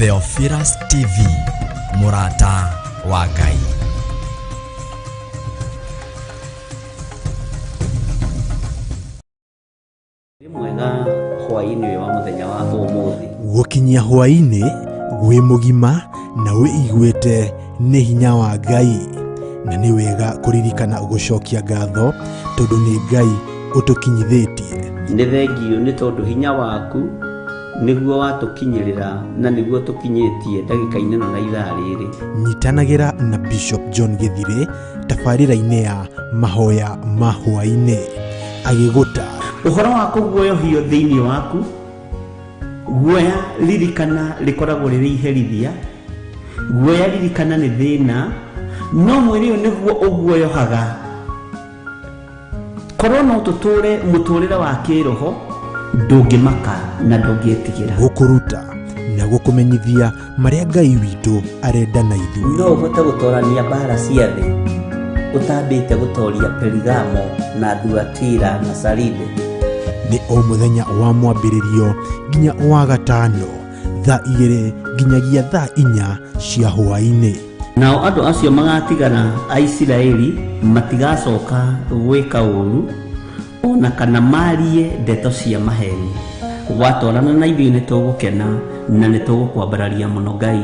Theophilus TV, mũrata wa Ngai. Wĩ mwega hwaĩ-inĩ ũyũ wa mũthenya wa ũmũthĩ. Gũkinyia hwaĩ-inĩ wĩ mũgima na wĩiguĩte nĩ hinya wa Ngai, na nĩ wega kũririkana gũcokia ngatho tondũ nĩ Ngai ũtũkinyithĩtie. Nĩ thengiũ nĩ tondũ hinya waku nĩguo watũkinyĩrĩra na nĩguo tũkinyĩtie ndagĩka-inĩ ĩno na ithaa rĩrĩ. Nyitanagĩra na Bishop John Gĩthirĩ tabarĩra-inĩ ya mahoya ma hwaĩ-inĩ agĩgũta Ũhoro wa kũguoyohio thĩinĩ waku, guoya ririkana rĩkoragwo rĩrĩ iherithia, guoya ririkana nĩ thĩna, no mwĩrĩ ũyũ nĩguo ũguoyohaga. Korwo no tũtũre mũtũrĩre wa kĩroho, ndũngĩmaka na ndũngĩtigĩra. Gũkũruta na gũkũmenyithia marĩa Ngai witũ arenda na ithuĩ. No ũhote gũtorania mbara cia thĩ ũtambĩte gũtoria Perigamo na Thuatira na Saride. Nĩ o mũthenya wa mwambĩrĩrio nginya wa gatano thaa 2 nginyagia thaa 4 cia hwaĩ-inĩ. Nao andũ acio magatigara a Isiraeli matigacoka gwĩka ũũru ona kana marie ndeto cia maheni. Watwarana na ithuĩ nĩ tũgũkena na nĩ tũgũkwambararia mũno Ngai.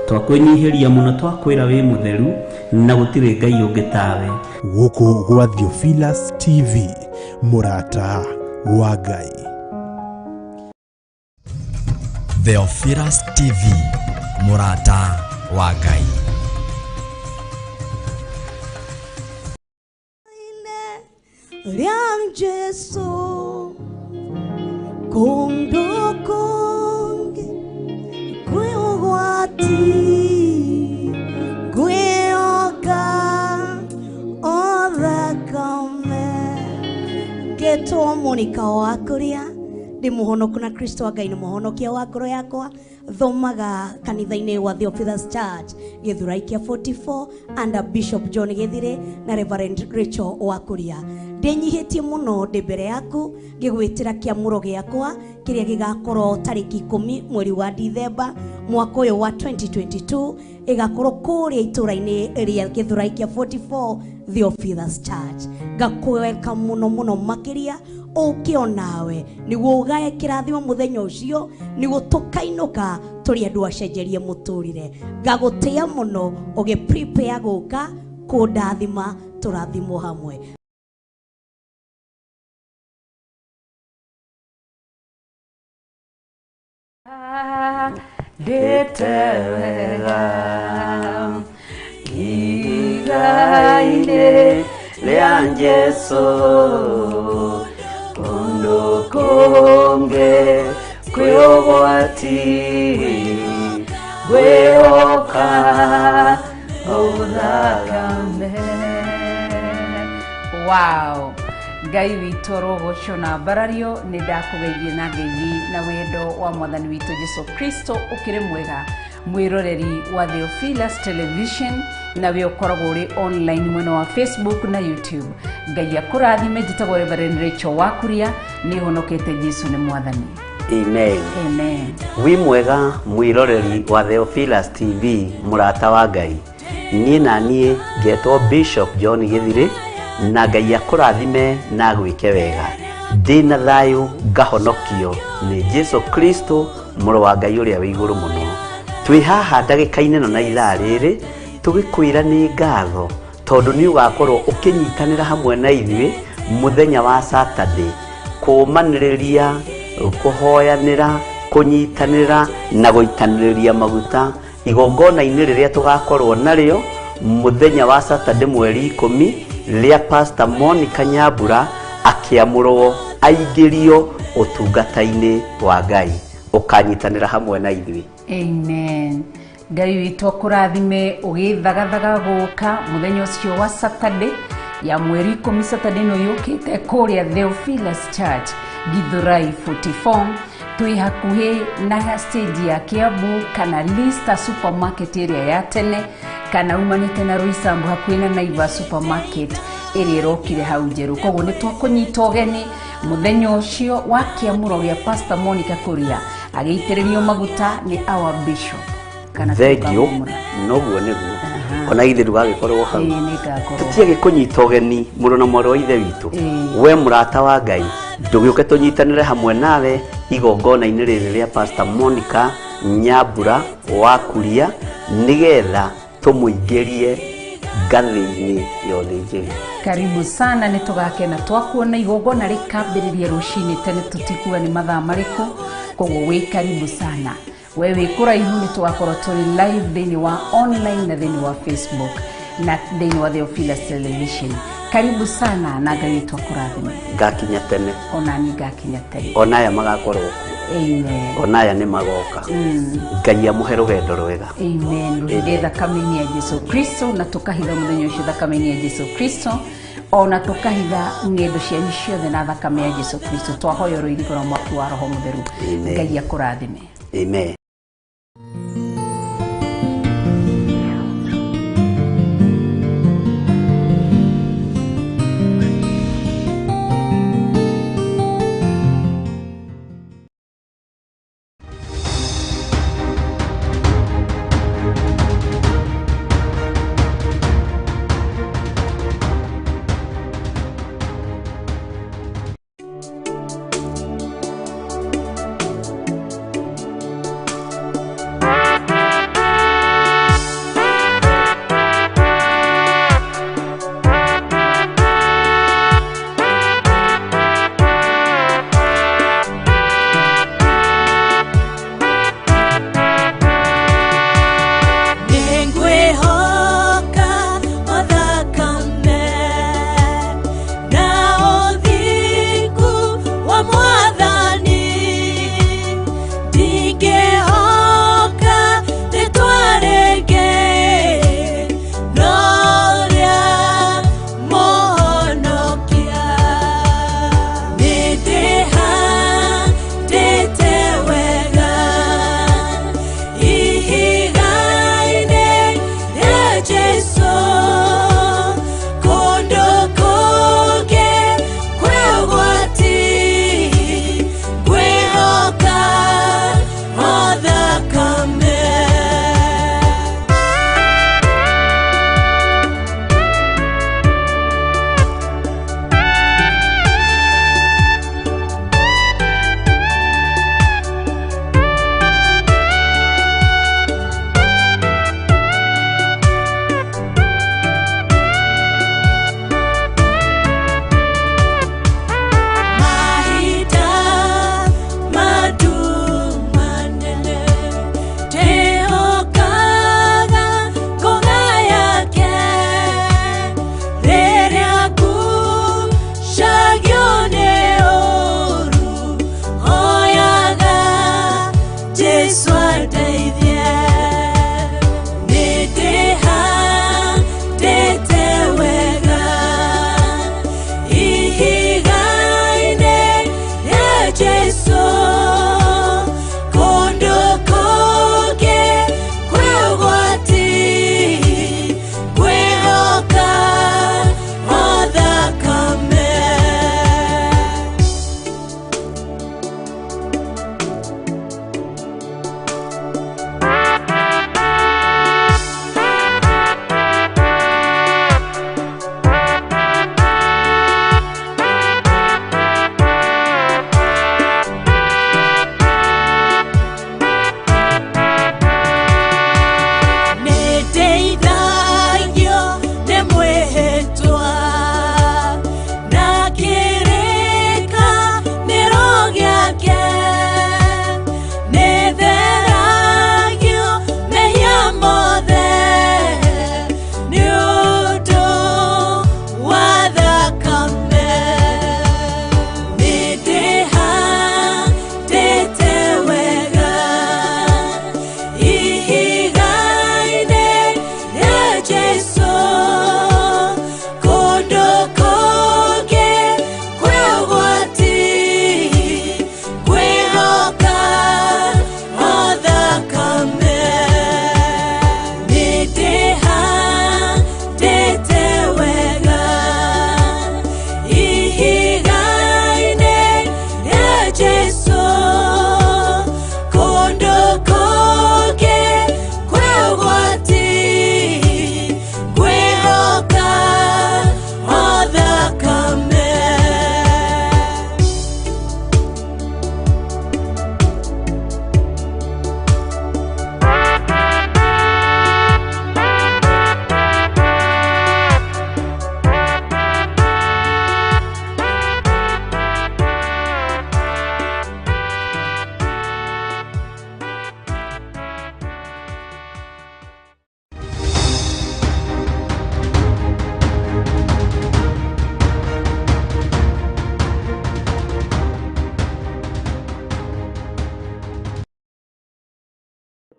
Twakwĩnyihĩria mũno, twakwĩra wĩ mũtheru na gũtirĩ Ngai ũngĩ tawe. Gũkũ gwa Theophilus TV, mũrata wa Ngai. Theophilus TV, mũrata wa Ngai. Rĩa Jesu kũndũ kũngĩ kwĩ ũgwati, ngwĩhoka o thakame. Ngetwo Monica wa Kũrĩa, ndĩ mũhonoku na Kristo wa Ngai nĩ mũhonokia wa ngoro yakwa. Thomaga kanitha-inĩ wa Theophilus Church Gĩthurai kĩa 44 under Bishop John Gĩthirĩ na Reverend Rachel wa Kũrĩa. Ndĩnyihĩtie mũno ndĩ mbere yaku ngĩgwĩtĩra kĩamũro gĩakwa kĩrĩa gĩgakorwo tarĩki 10 mweri wa Dithemba mwaka ũyũ wa 2022, ĩgakorwo kũrĩa itũra-inĩ rĩa Gĩthurai kĩa 44 Theophilus Church. Ngakwĩwelcome mũno mũno makĩria ũke onawe nĩguo ũgae kĩrathimo mũthenya ũcio, nĩguo tũkainũka tũrĩ andũ acenjerie mũtũrĩre. Ngagũtĩa mũno ũgĩ prepare gũka kũndathima, tũrathimwo hamwe. Ndĩte wega igai-inĩ rĩa Jesu, kũndũ kũngĩ kwĩ ũgwati, ngwĩhoka o thakame. Wow, Ngai witũ arogocwo na mbarario. Nĩ ndakũgeithie na ngeithi na wendo wa mwathani witũ Jesu Kristo. Ũkĩrĩ mwega mwĩroreri wa Theophilus Television na we ũkoragwo ũrĩ online mwena wa Facebook na YouTube. Ngai akũrathime. Njĩtagwo Reverend Rachel Wakuria, nĩ honokete Jesu nĩ mwathani. Amen. Amen. Wĩ mwega mwĩroreri wa Theophilus TV, mũrata wa Ngai. Niĩ na niĩ ngetwo Bishop John Gĩthirĩ, na Ngai akũrathime na agwĩke wega. Ndĩna thayũ ngahonokio nĩ Jesu Kristo mũrũ wa Ngai ũrĩa wĩ igũrũ mũno. Twĩ haha ndagĩka-inĩ ĩno na ithaa rĩrĩ tũgĩkwĩra nĩ ngatho tondũ nĩ ũgakorwo ũkĩnyitanĩra hamwe na ithuĩ mũthenya wa Saturday kũũmanĩrĩria, kũhoyanĩra, kũnyitanĩra na gũitanĩrĩria maguta igongona-inĩ rĩrĩa tũgakorwo narĩo mũthenya wa Saturday mweri 10 rĩa Pastor Monica Nyambura akĩamũrwo aingĩrio ũtungata-inĩ wa Ngai. Ũkanyitanĩra hamwe na ithuĩ. Amen. Ngai witũ akũrathime ũgĩthagathaga gũka mũthenya ũcio wa Saturday ya mweri 10, Saturday ĩno yũkĩte, kũrĩa Theophilus Church Githurai 44. Twĩ hakuhĩ na stage ya Kiambu kana Lista Supermarket ĩrĩa ya tene, kana umanĩte na Roysambu hakuhĩ na Naivas Supermarket ĩrĩa ĩrokire hau njerũ. Koguo nĩ twakũnyita ũgeni mũthenya ũcio wa kĩamũro gĩa Pastor Monica Kuria. Agĩitĩrĩrio maguta nĩ our bishop. Kana Thengio, tũkamũmũra. Noguo nĩguo ona ithe ndũgagĩkorwo hau. Ĩĩ, nĩngakorwo. Tũtiage kũnyita ũgeni mũrũ na mwarĩ wa ithe witũ. Ĩĩ. We mũrata wa Ngai, ndũgĩũke tũnyitanĩre hamwe nawe igongona-inĩ rĩrĩ rĩa Pastor Monica Nyambura wa Kuria, nĩgetha tũmũingĩrie ngathĩ-inĩ ya ũthĩnjĩri. Karibu sana, nĩ tũgakena twakuona. Igongona rĩkambĩrĩria rũcinĩ tene, tũtikuga nĩ mathaa marĩkũ, koguo wĩ karibu sana. We wĩ kũraihu, nĩ tũgakorwo tũrĩ live thĩinĩ wa online na thĩinĩ wa Facebook na thĩinĩ wa Theophilus Television. Karibu sana na Ngai witũ akũrathime. Ngakinya tene. Ona ni ngakinya tene. Ona aya magakorwo kuo. Amen. Ona aya nĩ magoka. Ngai amũhe rũgendo rwega. Amen. Rũhithie thakame-inĩ ya Jesu Kristo, na tũkahitha mũthenya ũcio thakame-inĩ ya Jesu Kristo, ona tũkahitha ng'endo cianyu ciothe na thakame ya Jesu Kristo. Twahoya rũirigo na mwaki wa Roho Mũtheru. Amen. Ngai akũrathime. Amen.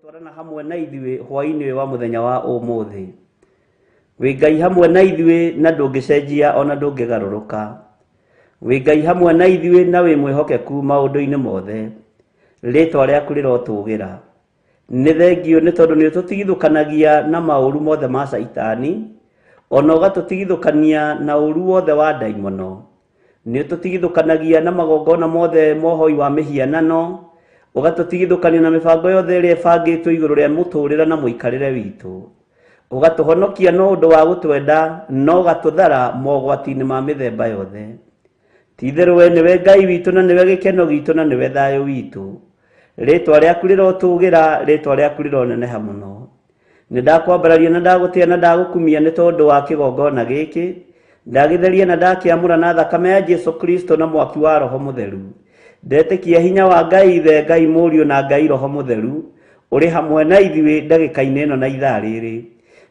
Twarana hamwe na ithuĩ hwaĩ-inĩ wa mũthenya wa ũmũthĩ. Wĩ Ngai hamwe na ithuĩ na ndũngĩcenjia ona ndũngĩgarũrũka. Wĩ Ngai hamwe na ithuĩ na wĩ mwĩhokeku maũndũ-inĩ mothe. Rĩtwa rĩaku rĩrotũgĩra. Nĩ thengio nĩ tondũ nĩ ũtũtigithũkanagia na maũru mothe ma caitani, ona ũgatũtigithũkania na ũru wothe wa ndaimono. Nĩ ũtũtigithũkanagia na magongona mothe mohoi wa mĩhianano, ũgatũtigithũkania na mĩbango yothe ĩrĩa ĩbangĩtwo igũrũ rĩa mũtũrĩre na mũikarĩre witũ. Ũgatũhonokia no ũndũ wa gũtwenda, no ũgatũthara mogwati-inĩ ma mĩthemba yothe. Ti-itherũ we nĩwe Ngai witũ na nĩwe gĩkeno gitũ na nĩwe thayũ witũ. Rĩtwa rĩaku rĩrotũgĩra, rĩtwa rĩaku rĩroneneha mũno. Nĩ ndakwambararia na ndagũtĩa na ndagũkumia nĩ tondũ wa kĩgongona gĩkĩ. Ndagĩtheria na ndakĩamũra na thakame ya Jesu Kristo na mwaki wa Roho Mũtheru. Ndetĩkia hinya wa Ngai Ithe, Ngai Mũriũ na Ngai Roho Mũtheru ũrĩ hamwe na ithuĩ ndagĩka-inĩ ĩno na ithaa rĩrĩ.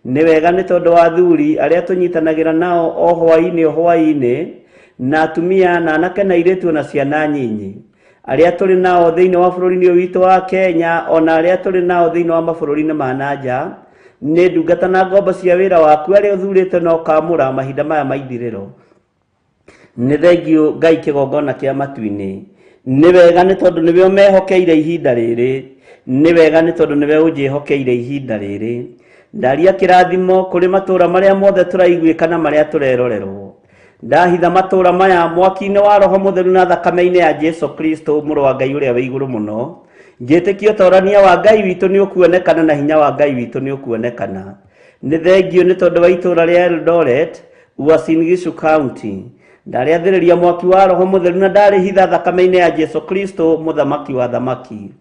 Nĩ wega nĩ tondũ wa athuri arĩa tũnyitanagĩra nao o hwaĩ-inĩ o hwaĩ-inĩ, na atumia na anake na airĩtu na ciana nyinyi. Arĩa tũrĩ nao thĩinĩ wa bũrũri-inĩ ũyũ witũ wa Kenya, ona arĩa tũrĩ nao thĩinĩ wa mabũrũri-inĩ ma na nja, nĩ ndungata na ngombo cia wĩra waku arĩa ũthurĩte na ũkaamũra mahinda maya ma ithirĩro. Nĩ thengio Ngai kĩgongona kĩa matu-inĩ. Nĩ wega nĩ tondũ nĩwe ũmehokeire ihinda rĩrĩ. Nĩ wega nĩ tondũ nĩwe ũnjĩhokeire ihinda rĩrĩ. Ndaria kĩrathimo kũrĩ matũũra marĩa mothe tũraiguĩka na marĩa tũrerorerwo. Ndahitha matũũra maya mwaki-inĩ wa Roho Mũtheru na thakame-inĩ ya Jesu Kristo mũrũ wa Ngai ũrĩa wĩ igũrũ mũno. Njĩtĩkia ũtorania wa Ngai witũ nĩ ũkuonekana na hinya wa Ngai witũ nĩ ũkuonekana. Nĩ thengio nĩ tondũ wa itũũra rĩa Eldoret, Uasin Gishu County. Ndarĩathĩrĩria mwaki wa Roho Mũtheru na ndarĩhitha thakame-inĩ ya Jesu Kristo mũthamaki wa thamaki.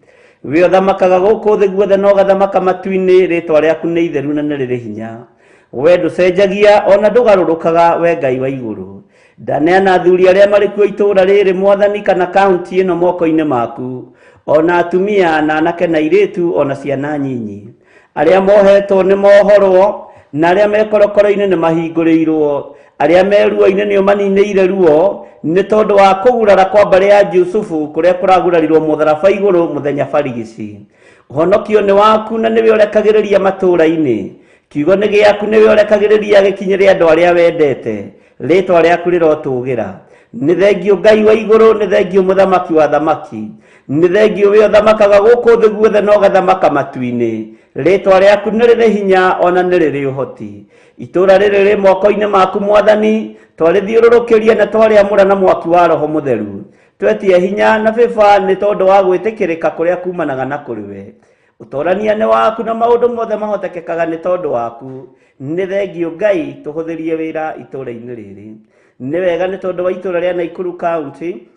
We ũthamakaga gũkũ thĩ guothe na ũgathamaka matu-inĩ, rĩtwa rĩaku nĩ itheru na nĩ rĩrĩ hinya. We ndũcenjagia ona ndũgarũrũkaga, we Ngai wa igũrũ. Ndaneana athuri arĩa marĩ kuo itũũra rĩrĩ mwathani kana kaunti ĩno moko-inĩ maku, ona atumia na anake na airĩtu ona ciana nyinyi. Arĩa mohetwo nĩ mohorwo, na arĩa me korokoro-inĩ nĩ mahingũrĩirwo, arĩa me ruo-inĩ nĩ ũmaninĩire ruo, nĩ tondũ wa kũgurara kwa mbarĩ ya Jusufu kũrĩa kũragurarirwo mũtharaba igũrũ mũthenya barigici. Ũhonokio nĩ waku na nĩwe ũrekagĩrĩria matũũra-inĩ. Kiugo nĩ gĩaku nĩwe ũrekagĩrĩria gĩkinyĩre andũ arĩa wendete. Rĩtwa rĩaku rĩrotũgĩra. Nĩ thengio Ngai wa igũrũ, nĩ thengio mũthamaki wa thamaki. Nĩ thengio we ũthamakaga gũkũ thĩ guothe na ũgathamaka matu-inĩ. Rĩtwa rĩaku nĩ rĩrĩ hinya ona nĩ rĩrĩ ũhoti. Itũũra rĩrĩ rĩ moko-inĩ maku mwathani, twarĩthiũrũrũkĩria na twarĩamũra na mwaki wa Roho Mũtheru. Twetie hinya na bĩba nĩ tondũ wa gwĩtĩkĩrĩka kũrĩa kumanaga na kũrĩ we. Ũtorania nĩ waku na maũndũ mothe mahotekekaga nĩ tondũ waku. Nĩ thengio Ngai tũhũthĩrie wĩra itũũra-inĩ rĩrĩ. Nĩ wega nĩ tondũ wa itũũra rĩa Nakuru County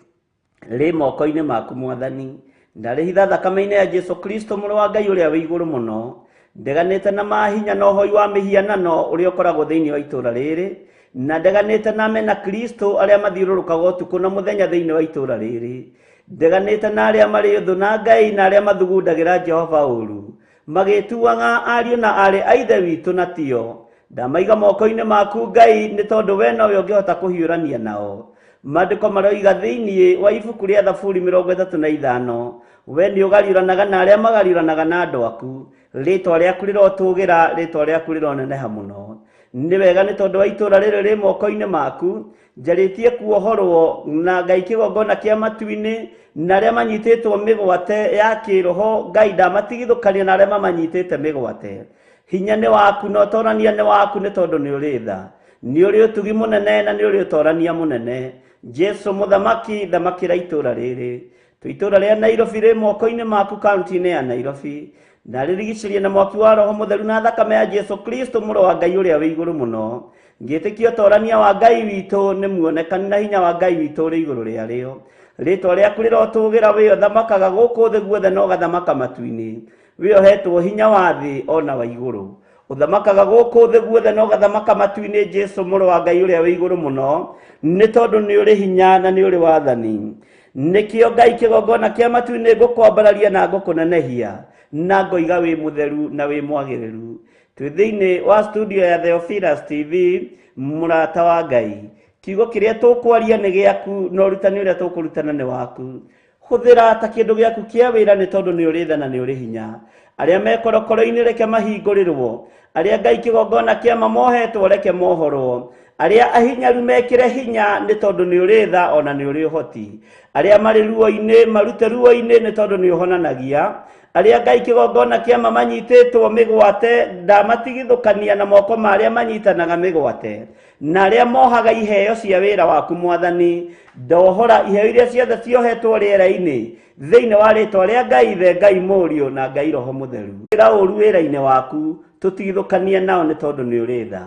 rĩ moko-inĩ maku mwathani. Ndarĩhitha thakame-inĩ ya Jesu Kristo mũrũ wa Ngai ũrĩa wĩ igũrũ mũno. Ndeganĩte na mahinya na ũhoi wa mĩhianano ũrĩa ũkoragwo thĩinĩ wa itũũra rĩrĩ, na ndeganĩte na mena Kristo arĩa mathiũrũrũkaga ũtukũ na mũthenya thĩinĩ wa itũũra rĩrĩ. Ndeganĩte na arĩa marĩ ũthũ na Ngai na arĩa mathugundagĩra Jehova ũru, magĩtuaga ariũ na aarĩ a Ithe witũ na tio. Ndamaiga moko-inĩ maku Ngai nĩ tondũ we nowe ũngĩhota kũhiũrania nao. Maandĩko maroiga thĩinĩ wa ibuku rĩa Thaburi 35, we nĩ ũgariũranaga na arĩa magariũranaga na andũ aku. Rĩtwa rĩaku rĩrotũgĩra, rĩtwa rĩaku rĩroneneha mũno. Nĩ wega nĩ tondũ wa itũũra rĩrĩ rĩ moko-inĩ maku, njarĩtie kuohorwo na Ngai kĩgongona kĩa matu-inĩ, na arĩa manyitĩtwo mĩgwate ya kĩroho Ngai ndamatigithũkania na arĩa mamanyitĩte mĩgwate. Hinya nĩ waku na ũtorania nĩ waku nĩ tondũ nĩ ũrĩ tha. Nĩ ũrĩ ũtugi mũnene na nĩ ũrĩ ũtorania mũnene. Jesu mũthamaki, thamakĩra itũũra rĩrĩ. Itũũra rĩa Nairobi rĩ moko-inĩ maku kaunti-inĩ ya Nairobi. Ndarĩrigicĩria na mwaki wa Roho Mũtheru na thakame ya Jesu Kristo mũrũ wa Ngai ũrĩa wĩ igũrũ mũno. Ngĩtĩkia ũtorania wa Ngai witũ nĩ muonekani na hinya wa Ngai witũ ũrĩ igũrũ rĩa rĩo. Rĩtwa rĩaku rĩrotũgĩra, wĩ ũthamakaga gũkũ thĩ guothe na ũgathamaka matu-inĩ. Wĩ ũhetwo hinya wa thĩ ona wa igũrũ. Ũthamakaga gũkũ thĩ guothe na ũgathamaka matu-inĩ, Jesu mũrũ wa Ngai ũrĩa wĩ igũrũ mũno, nĩ tondũ nĩ ũrĩ hinya na nĩ ũrĩ wathani. Nĩkĩo Ngai kĩgongona kĩa matu-inĩ ngũkwambararia na ngũkũnenehia, na ngoiga wĩ mũtheru na wĩ mwagĩrĩru. Twĩ thĩinĩ wa studio ya Theophilus TV, mũrata wa Ngai. Kiugo kĩrĩa tũkwaria nĩ gĩaku na ũrutani ũrĩa tũkũrutana nĩ waku. Hũthĩra ta kĩndũ gĩaku kĩa wĩra nĩ tondũ nĩ ũrĩ tha na nĩ ũrĩ hinya. Arĩa me korokoro-inĩ reke mahingũrĩrwo, arĩa Ngai kĩgongona kĩa ma mohetwo reke mohorwo, arĩa ahinyaru mekĩre hinya nĩ tondũ nĩ ũrĩ tha ona nĩ ũrĩ ũhoti, arĩa marĩ ruo-inĩ marute ruo-inĩ nĩ tondũ nĩ ũhonanagia, arĩa Ngai kĩgongona kĩa ma manyitĩtwo mĩgwate ndamatigithũkania na moko ma arĩa manyitanaga mĩgwate, na arĩa mohaga iheo cia wĩra waku Mwathani, ndohora iheo iria ciothe ciohetwo rĩera-inĩ thĩinĩ wa rĩtwa rĩa Ngai Ithe, Ngai Mũriũ na Ngai Roho Mũtheru. Ĩra ũru wĩra-inĩ waku tũtigithũkanie nao nĩ tondũ nĩ ũrĩ tha.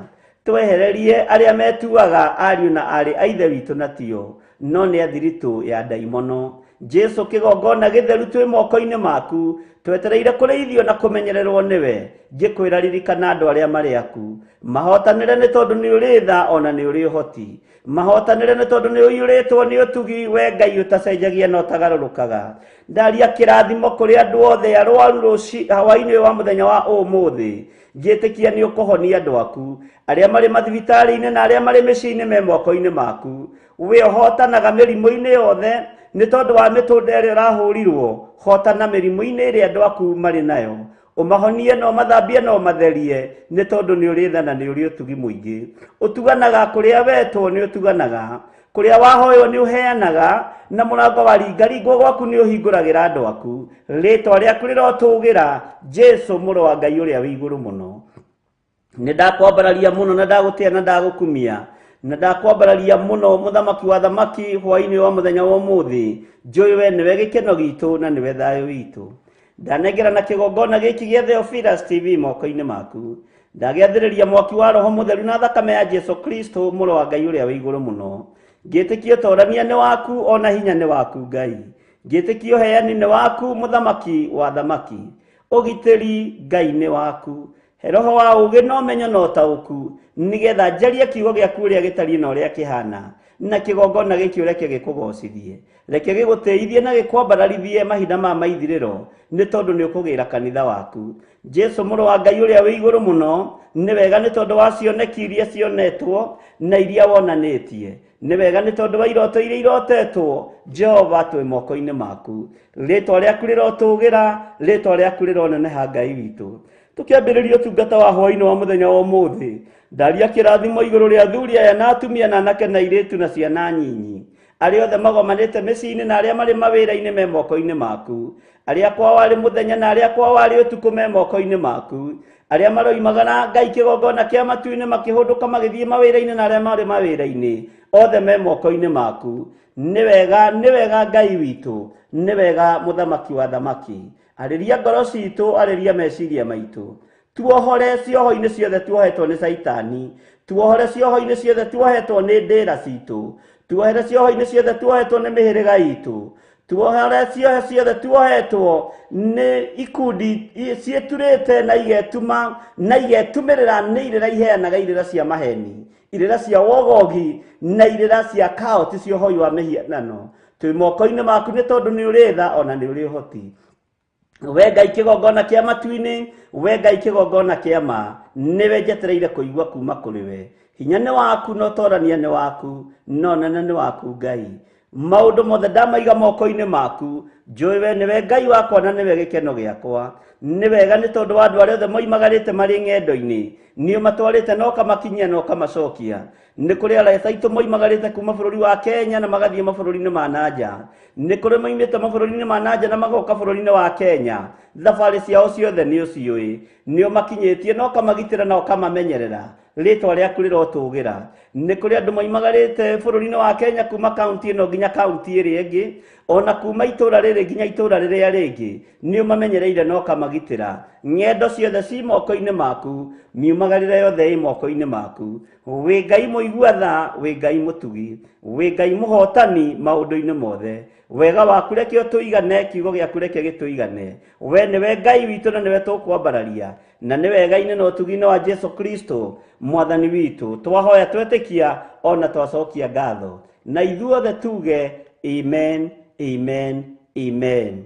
Twehererie arĩa metuaga ariũ na aarĩ a Ithe witũ na tio, no nĩ athiritũ ya ndaimono. Jesu kĩgongona gĩtheru twĩ moko-inĩ maku, twetereire kũrĩithio na kũmenyererwo nĩwe. Ngĩkwĩra ririkana andũ arĩa marĩ aku, mahotanĩre nĩ tondũ nĩ ũrĩ tha ona nĩ ũrĩ ũhoti, mahotanĩre nĩ tondũ nĩ ũiyũrĩtwo nĩ ũtugi, we Ngai ũtacenjagia na ũtagarũrũkaga. Ndaria kĩrathimo kũrĩ andũ othe arwaru hwaĩ-inĩ wa mũthenya wa ũmũthĩ, ngĩtĩkia nĩ ũkũhonia andũ aku, arĩa marĩ mathibitarĩ-inĩ na arĩa marĩ mĩciĩ-inĩ me moko-inĩ maku. We ũhotanaga mĩrimũ-inĩ yothe nĩ tondũ wa mĩtũnda ĩrĩa ũrahũrirwo, hotana mĩrimũ-inĩ ĩrĩa andũ aku marĩ nayo, ũmahonie na ũmathambie na ũmatherie nĩ tondũ nĩ ũrĩ tha na nĩ ũrĩ ũtugi mũingĩ. Ũtuganaga kũrĩa wetwo nĩ ũtuganaga, kũrĩa wahoywo nĩ ũheanaga, na mũrango waringaringwo gwaku nĩ ũhingũragĩra andũ aku. Rĩtwa rĩaku rĩrotũgĩra, Jesu mũrũ wa Ngai ũrĩa wĩ igũrũ mũno. Nĩ ndakwambararia mũno na ndagũtĩa na ndagũkumia, na ndakwambararia mũno mũthamaki wa thamaki hwaĩ-inĩ wa mũthenya wa ũmũthĩ. Njũĩ we nĩwe gĩkeno gitũ na nĩwe thayũ witũ. Ndanengera na kĩgongona gĩkĩ gĩa Theophilus TV moko-inĩ maku. Ndagĩathĩrĩria mwaki wa Roho Mũtheru na thakame ya Jesu Kristo mũrũ wa Ngai ũrĩa wĩ igũrũ mũno. Ngĩtĩkia ũtorania nĩ waku ona hinya nĩ waku Ngai. Ngĩtĩkia ũheani nĩ waku mũthamaki wa thamaki. Ũgitĩri Ngai nĩ waku. He roho wa ũũgĩ na ũmenyo na ũtaũku, nĩgetha njarie kiugo gĩaku ũrĩa gĩtariĩ na ũrĩa kĩhana, na kĩgongona gĩkĩ reke gĩkũgocithie, reke gĩgũtĩithie na gĩkwambararithie mahinda ma maithirĩro, nĩ tondũ nĩ ũkũgĩra kanitha waku. Jesu mũrũ wa Ngai ũrĩa wĩ igũrũ mũno, nĩ wega nĩ tondũ wa cioneki iria cionetwo na iria wonanĩtie, nĩ wega nĩ tondũ wa iroto iria irotetwo. Jehova twĩ moko-inĩ maku, rĩtwa rĩaku rĩrotũgĩra, rĩtwa rĩaku rĩroneneha Ngai witũ. Tũkĩambĩrĩria ũtungata wa hwaĩ-inĩ wa mũthenya wa ũmũthĩ, ndaria kĩrathimo igũrũ rĩa athuri aya na atumia na anake na airĩtu na ciana nyinyi, arĩa othe magomanĩte mĩciĩ-inĩ na arĩa marĩ mawĩra-inĩ me moko-inĩ maku, arĩa kwao arĩ mũthenya na arĩa kwao arĩ ũtukũ me moko-inĩ maku, arĩa maroimaga na Ngai kĩgongona kĩa matu-inĩ makĩhũndũka magĩthiĩ mawĩra-inĩ na arĩa marĩ mawĩra-inĩ othe me moko-inĩ maku. Nĩ wega, nĩ wega Ngai witũ, nĩ wega mũthamaki wa thamaki. Arĩria ngoro citũ, arĩria meciria maitũ, tuohore cioho-inĩ ciothe tuohetwo nĩ Caitani, tuohore cioho-inĩ ciothe tuohetwo nĩ ndĩra citũ, tuohere cioho-inĩ ciothe tuohetwo nĩ mĩhĩrĩga itũ, tuohere ciohe ciothe tuohetwo nĩ ikundi ciĩturĩte na igetuma na igetumĩrĩra nĩ irĩra iheanaga irĩra cia maheni, irĩra cia wogogi na irĩra cia kaoti cia ũhoi wa mĩhianano. Twĩ moko-inĩ maku nĩ tondũ nĩ ũrĩ tha ona nĩ ũrĩ ũhoti. We Ngai kĩgongona kĩa matu-inĩ, we Ngai kĩgongona kĩa ma, nĩwe njetereire kũigua kuma kũrĩ we. Hinya nĩ waku na ũtorania nĩ waku, na ũnene nĩ waku Ngai. Maũndũ mothe ndamaiga moko-inĩ maku, njũĩ we nĩwe Ngai wakwa na nĩwe gĩkeno gĩakwa. Nĩ wega nĩ tondũ wa andũ arĩa othe moimagarĩte marĩ ng'endo-inĩ, nĩ ũmatwarĩte na ũkamakinyia na ũkamacokia. Nĩ kũrĩ arata aitũ moimagarĩte kuma bũrũri wa Kenya na magathiĩ mabũrũri-inĩ ma na nja, nĩ kũrĩ moimĩte mabũrũri-inĩ ma na nja na magoka bũrũri-inĩ wa Kenya. Thabarĩ ciao ciothe nĩ ũciũĩ, nĩ ũmakinyĩtie na ũkamagitĩra na ũkamamenyerera. Rĩtwa rĩaku rĩrotũgĩra. Nĩ kũrĩ andũ moimagarĩte bũrũri-inĩ wa Kenya kuma kaunti ĩno nginya kaunti ĩrĩa ĩngĩ, ona kuma itũra rĩrĩ nginya itũra rĩrĩa rĩngĩ, nĩ ũmamenyereire na ũkamagitĩra. Ng'endo ciothe ci moko-inĩ maku, miumagarĩre yothe ĩ moko-inĩ maku. Wĩ Ngai mũigua tha, wĩ Ngai mũtugi, wĩ Ngai mũhotani maũndũ-inĩ mothe. Wega waku reke ũtũigane, kiugo gĩaku reke gĩtũigane. We nĩwe Ngai witũ na nĩwe tũkwambararia, na nĩ wega-inĩ na ũtugi-inĩ wa Jesu Kristo mwathani witũ. Twahoya twetĩkia ona twacokia ngatho, na ithuothe tuge amen, amen, amen.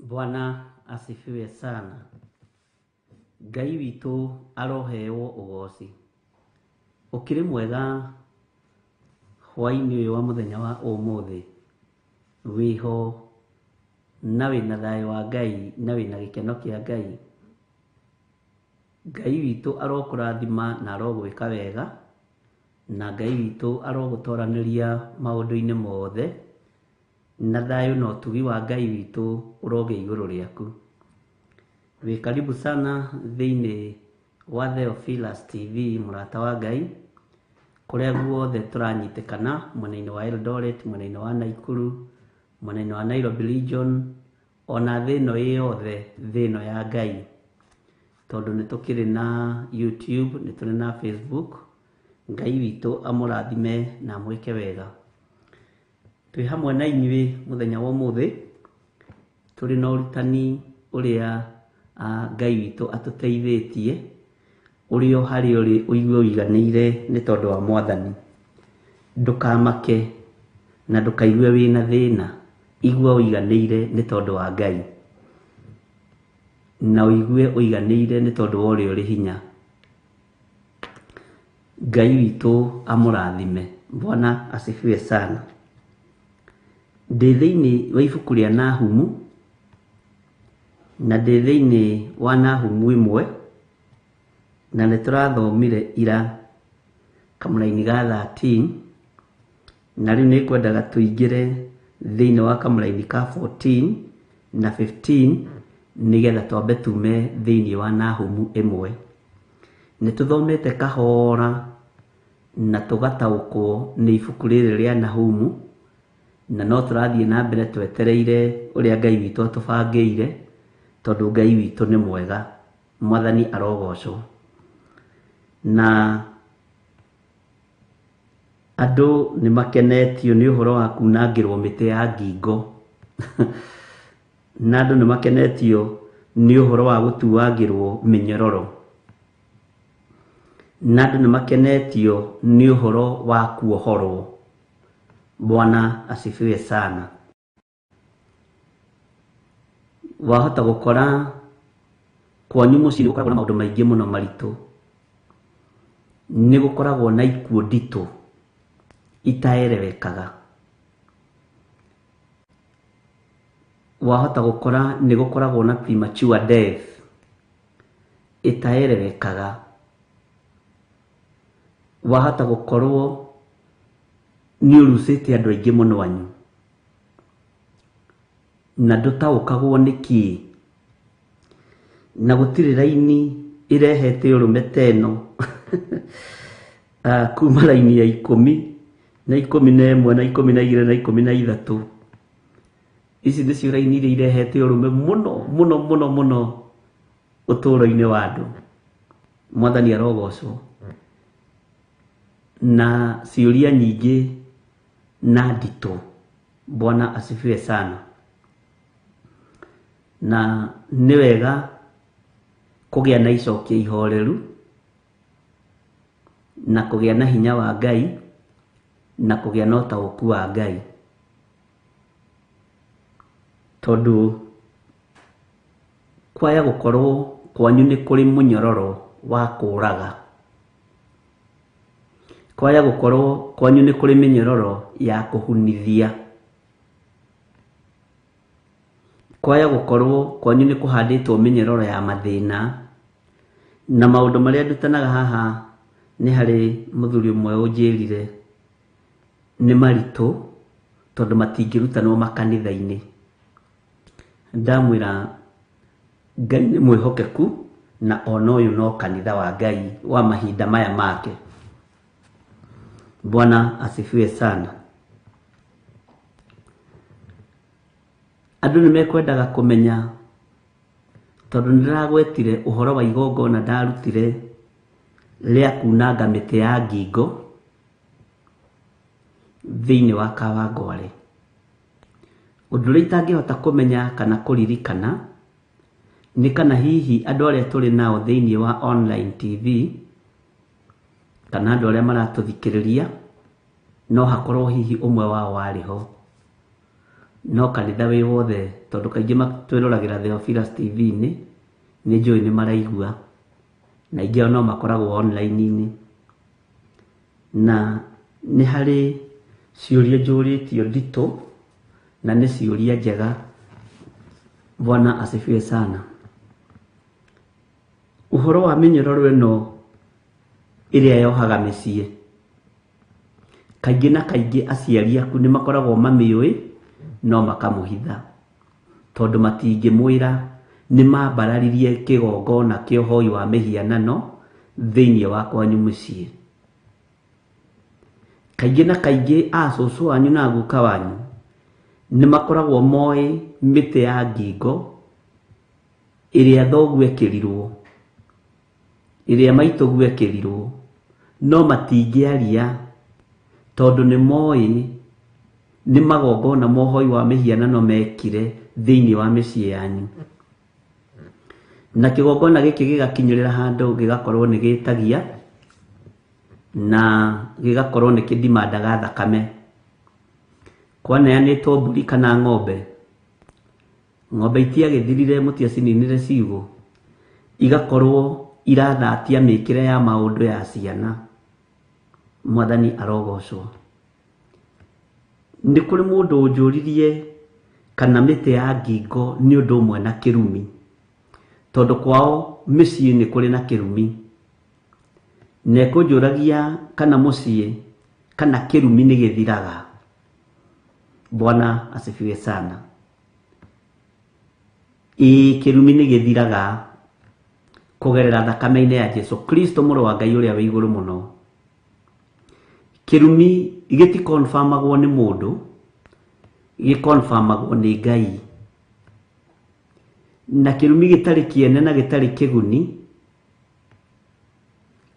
Bwana asifiwe sana. Ngai witũ aroheo ũgoci. Ũkĩrĩ mwega hwaĩ-inĩ ũyũ wa mũthenya wa ũmũthĩ. Wĩho na wĩna thayũ wa Ngai na wĩna gĩkeno kĩa Ngai. Ngai witũ arokũrathima na arogwĩka wega, na Ngai witũ arogũtoranĩria maũndũ-inĩ mothe, na thayũ na ũtugi wa Ngai witũ ũrogĩa igũrũ rĩaku. Wĩ karibu sana thĩinĩ wa Theophilus TV, mũrata wa Ngai, kũrĩa guothe tũranyitĩkana, mwena-inĩ wa Eldoret, mwena-inĩ wa Nakuru, mwena-inĩ wa Nairobi region, ona thĩ ĩno ĩ yothe, thĩ ĩno ya Ngai. Tondũ nĩ tũkĩrĩ na YouTube, nĩ tũrĩ na Facebook. Ngai witũ amũrathime na amwĩke wega. Twĩ hamwe na inyuĩ mũthenya wa ũmũthĩ, tũrĩ na ũrutani ũrĩa Ngai witũ atũteithĩtie, ũrĩa o harĩa ũrĩ ũigue ũiganĩire nĩ tondũ wa Mwathani. Ndũkamake na ndũkaigue wĩna thĩna, igua ũiganĩire nĩ tondũ wa Ngai, na ũigue ũiganĩire nĩ tondũ wa ũrĩa ũrĩ hinya. Ngai witũ amũrathime. Bwana asifiwe sana. Ndĩ thĩinĩ wa ibuku rĩa Nahumu, na ndĩ thĩinĩ wa Nahumu ĩmwe, na nĩ tũrathomire ira kamũraini ga 13, na rĩu nĩ ngwendaga tũingĩre thĩinĩ wa kamũraini ka 14 na 15, nĩgetha twambe tume thĩinĩ wa Nahumu ĩmwe. Nĩ tũthomete kahora na tũgataũkwo nĩ ibuku rĩrĩ rĩa Nahumu, na no tũrathiĩ na mbere twetereire ũrĩa Ngai witũ atũbangĩire, tondũ Ngai witũ nĩ mwega. Mwathani arogocwo. Na andũ nĩ makenetio nĩ ũhoro wa kunangĩrwo mĩtĩ ya ngingo, na andũ nĩ makenetio nĩ ũhoro wa gũtuangĩrwo mĩnyororo, na andũ nĩ makenetio nĩ ũhoro wa kuohorwo. Bwana asifiwe sana. Wahota gũkora kwanyu mũciĩ gũkoragwo na maũndũ maingĩ mũno maritũ, nĩ gũkoragwo na ikuũ nditũ itaerewekaga. Wahota gũkora nĩ gũkoragwo na premature death itaerewekaga. Wahota gũkorwo nĩ ũrucĩte andũ aingĩ mũno anyu, na ndũtaũkagwo nĩ kĩĩ, na gũtirĩ raini ĩrehete ũrũme ta ĩno kuma raini ya 10 na 11 na 12 na 13. Ici nĩcio raini iria irehete ũrũme mũno mũno mũno mũno ũtũũro-inĩ wa andũ. Mwathani arogocwo. Na ciũria nyingĩ na nditũ. Bwana asifiwe sana. Na nĩ wega kũgĩa na icokia ihoreru, na kũgĩa na hinya wa Ngai, na kũgĩa na ũtaũku wa Ngai, tondũ kwaya gũkorwo kwanyu nĩ kũrĩ mũnyororo wa kũũraga, kwaya gũkorwo kwanyu nĩ kũrĩ mĩnyororo ya kũhunithia, kwaya gũkorwo kwanyu nĩ kũhandĩtwo mĩnyororo ya mathĩna. Na maũndũ marĩa ndutanaga haha, nĩ harĩ mũthuri ũmwe ũnjĩrire nĩ maritũ tondũ matingĩrutanwo makanitha-inĩ. Ndamwĩra Ngai nĩ mwĩhokeku, na ona ũyũ no kanitha wa Ngai wa mahinda maya make. Bwana asifiwe sana. Andũ nĩ mekwendaga kũmenya, tondũ nĩndĩragwetire ũhoro wa igongona ndarutire rĩa kunanga mĩtĩ ya ngingo thĩinĩ wa Kawangware. Ũndũ ũrĩa itangĩhota kũmenya kana kũririkana nĩ kana hihi andũ arĩa tũrĩ nao thĩinĩ wa online TV, kana andũ arĩa maratũthikĩrĩria, no hakorwo hihi ũmwe wao warĩ ho. No kanitha wĩ wothe tondũ kaingĩ twĩroragĩra Theophilus TV-inĩ, nĩ njũĩ nĩ maraigua, na aingĩ ao no makoragwo online-inĩ. Na nĩ harĩ ciũria njũrĩtio nditũ na nĩ ciũria njega. Bwana asifiwe sana. Ũhoro wa mĩnyororo ĩno ĩrĩa yohaga mĩciĩ, kaingĩ na kaingĩ aciari aku nĩ makoragwo mamĩũĩ no makamũhitha, tondũ matingĩmwĩra nĩ mambararirie kĩgongona kĩa ũhoi wa mĩhianano thĩinĩ wa kwanyu mũciĩ. Kaingĩ na kaingĩ acũcũ wanyu na guka wanyu nĩ makoragwo moĩ mĩtĩ ya ngingo ĩrĩa thoguo ekĩrirwo, ĩrĩa maitũguo ekĩrirwo, no matingĩaria tondũ nĩ moĩ nĩ magongona ma ũhoi wa mĩhianano mekire thĩinĩ wa mĩciĩ yanyu. Na kĩgongona gĩkĩ gĩgakinyĩrĩra handũ gĩgakorwo nĩ gĩtagia na gĩgakorwo nĩ kĩndimandaga thakame. Kwaneanĩtwo mbũri kana ng'ombe, ng'ombe itiagĩthirire mũtiacininire ciugũ, igakorwo irathatia mĩkĩre ya maũndũ ya ciana. Mwathani arogocwo. Nĩ kũrĩ mũndũ ũnjũririe kana mĩtĩ ya ngingo nĩ ũndũ ũmwe na kĩrumi, tondũ kwao mĩciĩ nĩ kũrĩ na kĩrumi. Na ekũnjũragia kana mũciĩ kana kĩrumi nĩ gĩthiraga. Bwana asifiwe sana. Ĩĩ, kĩrumi nĩ gĩthiraga kũgerera thakame-inĩ ya Jesu Kristo mũrũ wa Ngai ũrĩa wĩ igũrũ mũno. Kĩrumi gĩtikonfamagwo nĩ mũndũ, gĩkonfamagwo nĩ Ngai. Na kĩrumi gĩtarĩ kĩene na gĩtarĩ kĩguni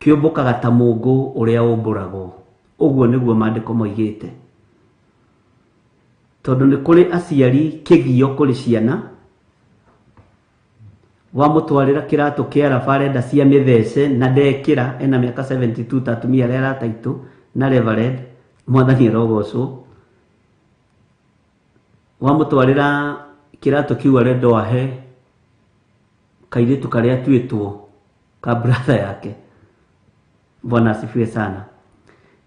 kĩũmbũkaga ta mũngũ ũrĩa ũmbũragwo. Ũguo nĩguo maandĩko moigĩte. Tondũ nĩ kũrĩ aciari kĩgio kũrĩ ciana, wamũtwarĩra kĩratũ kĩa raba arenda cia mĩthece na ndekĩra, ena mĩaka 72 ta atumia arĩa arataitũ na reverend, Mwathani arogocwo. Wamũtwarĩra kĩratũ kĩu arenda ahe kairĩtu karĩa atuĩtwo ka brother yake. Bwana asifiwe sana.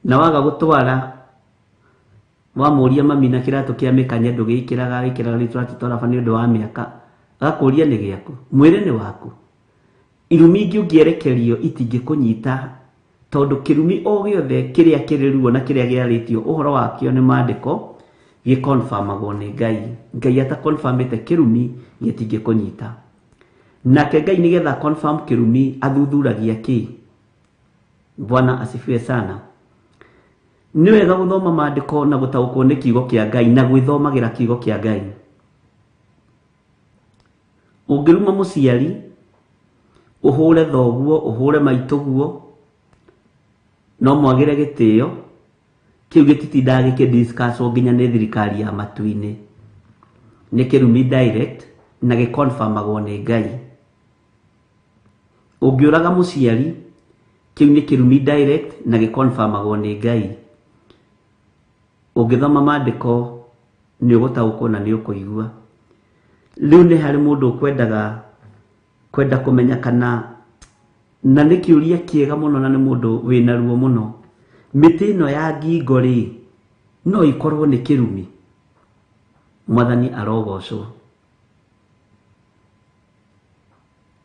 Na waga gũtwara, wamũria mami na kĩratũ kĩa mĩkanye ndũgĩkĩraga, wĩkĩraga rĩu tũratũ twa raba nĩ ũndũ wa mĩaka, agakũria nĩ gĩaku, mwĩrĩ nĩ waku. Irumi ingĩ ũngĩerekerio itingĩkũnyita, tondũ kĩrumi o gĩothe kĩrĩa kĩrĩ ruo na kĩrĩa gĩarĩtio ũhoro wakĩo nĩ maandĩko gĩkonfamagwo nĩ Ngai. Ngai atakonfamĩte kĩrumi gĩtingĩkũnyita. Nake Ngai nĩgetha confirm kĩrumi athuthuragia kĩ. Bwana asifiwe sana. Nĩ wega gũthoma maandĩko na gũtaũkwo nĩ kiugo kĩa Ngai na gwĩthomagĩra kiugo kĩa Ngai. Ũngĩruma mũciari, ũhũre thoguo, ũhũre maitũguo, no mwagĩre gĩtĩo, kĩu gĩtitindaga gĩkĩdiscusswo nginya nĩ thirikari ya matu-inĩ. Nĩ kĩrumi direct na gĩkonfamagwo nĩ Ngai. Ũngĩũraga mũciari, kĩu nĩ kĩrumi direct na gĩkonfamagwo nĩ Ngai. Ũngĩthoma maandĩko nĩ ũgũtaũkwo na nĩ ũkũigua. Rĩu nĩ harĩ mũndũ ũkwendaga kwenda kũmenya kana, na nĩ kĩũria kĩega mũno na nĩ mũndũ wĩna ruo mũno, mĩtĩ ĩno ya ngingo rĩ no ikorwo nĩ kĩrumi? Mwathani arogocwo.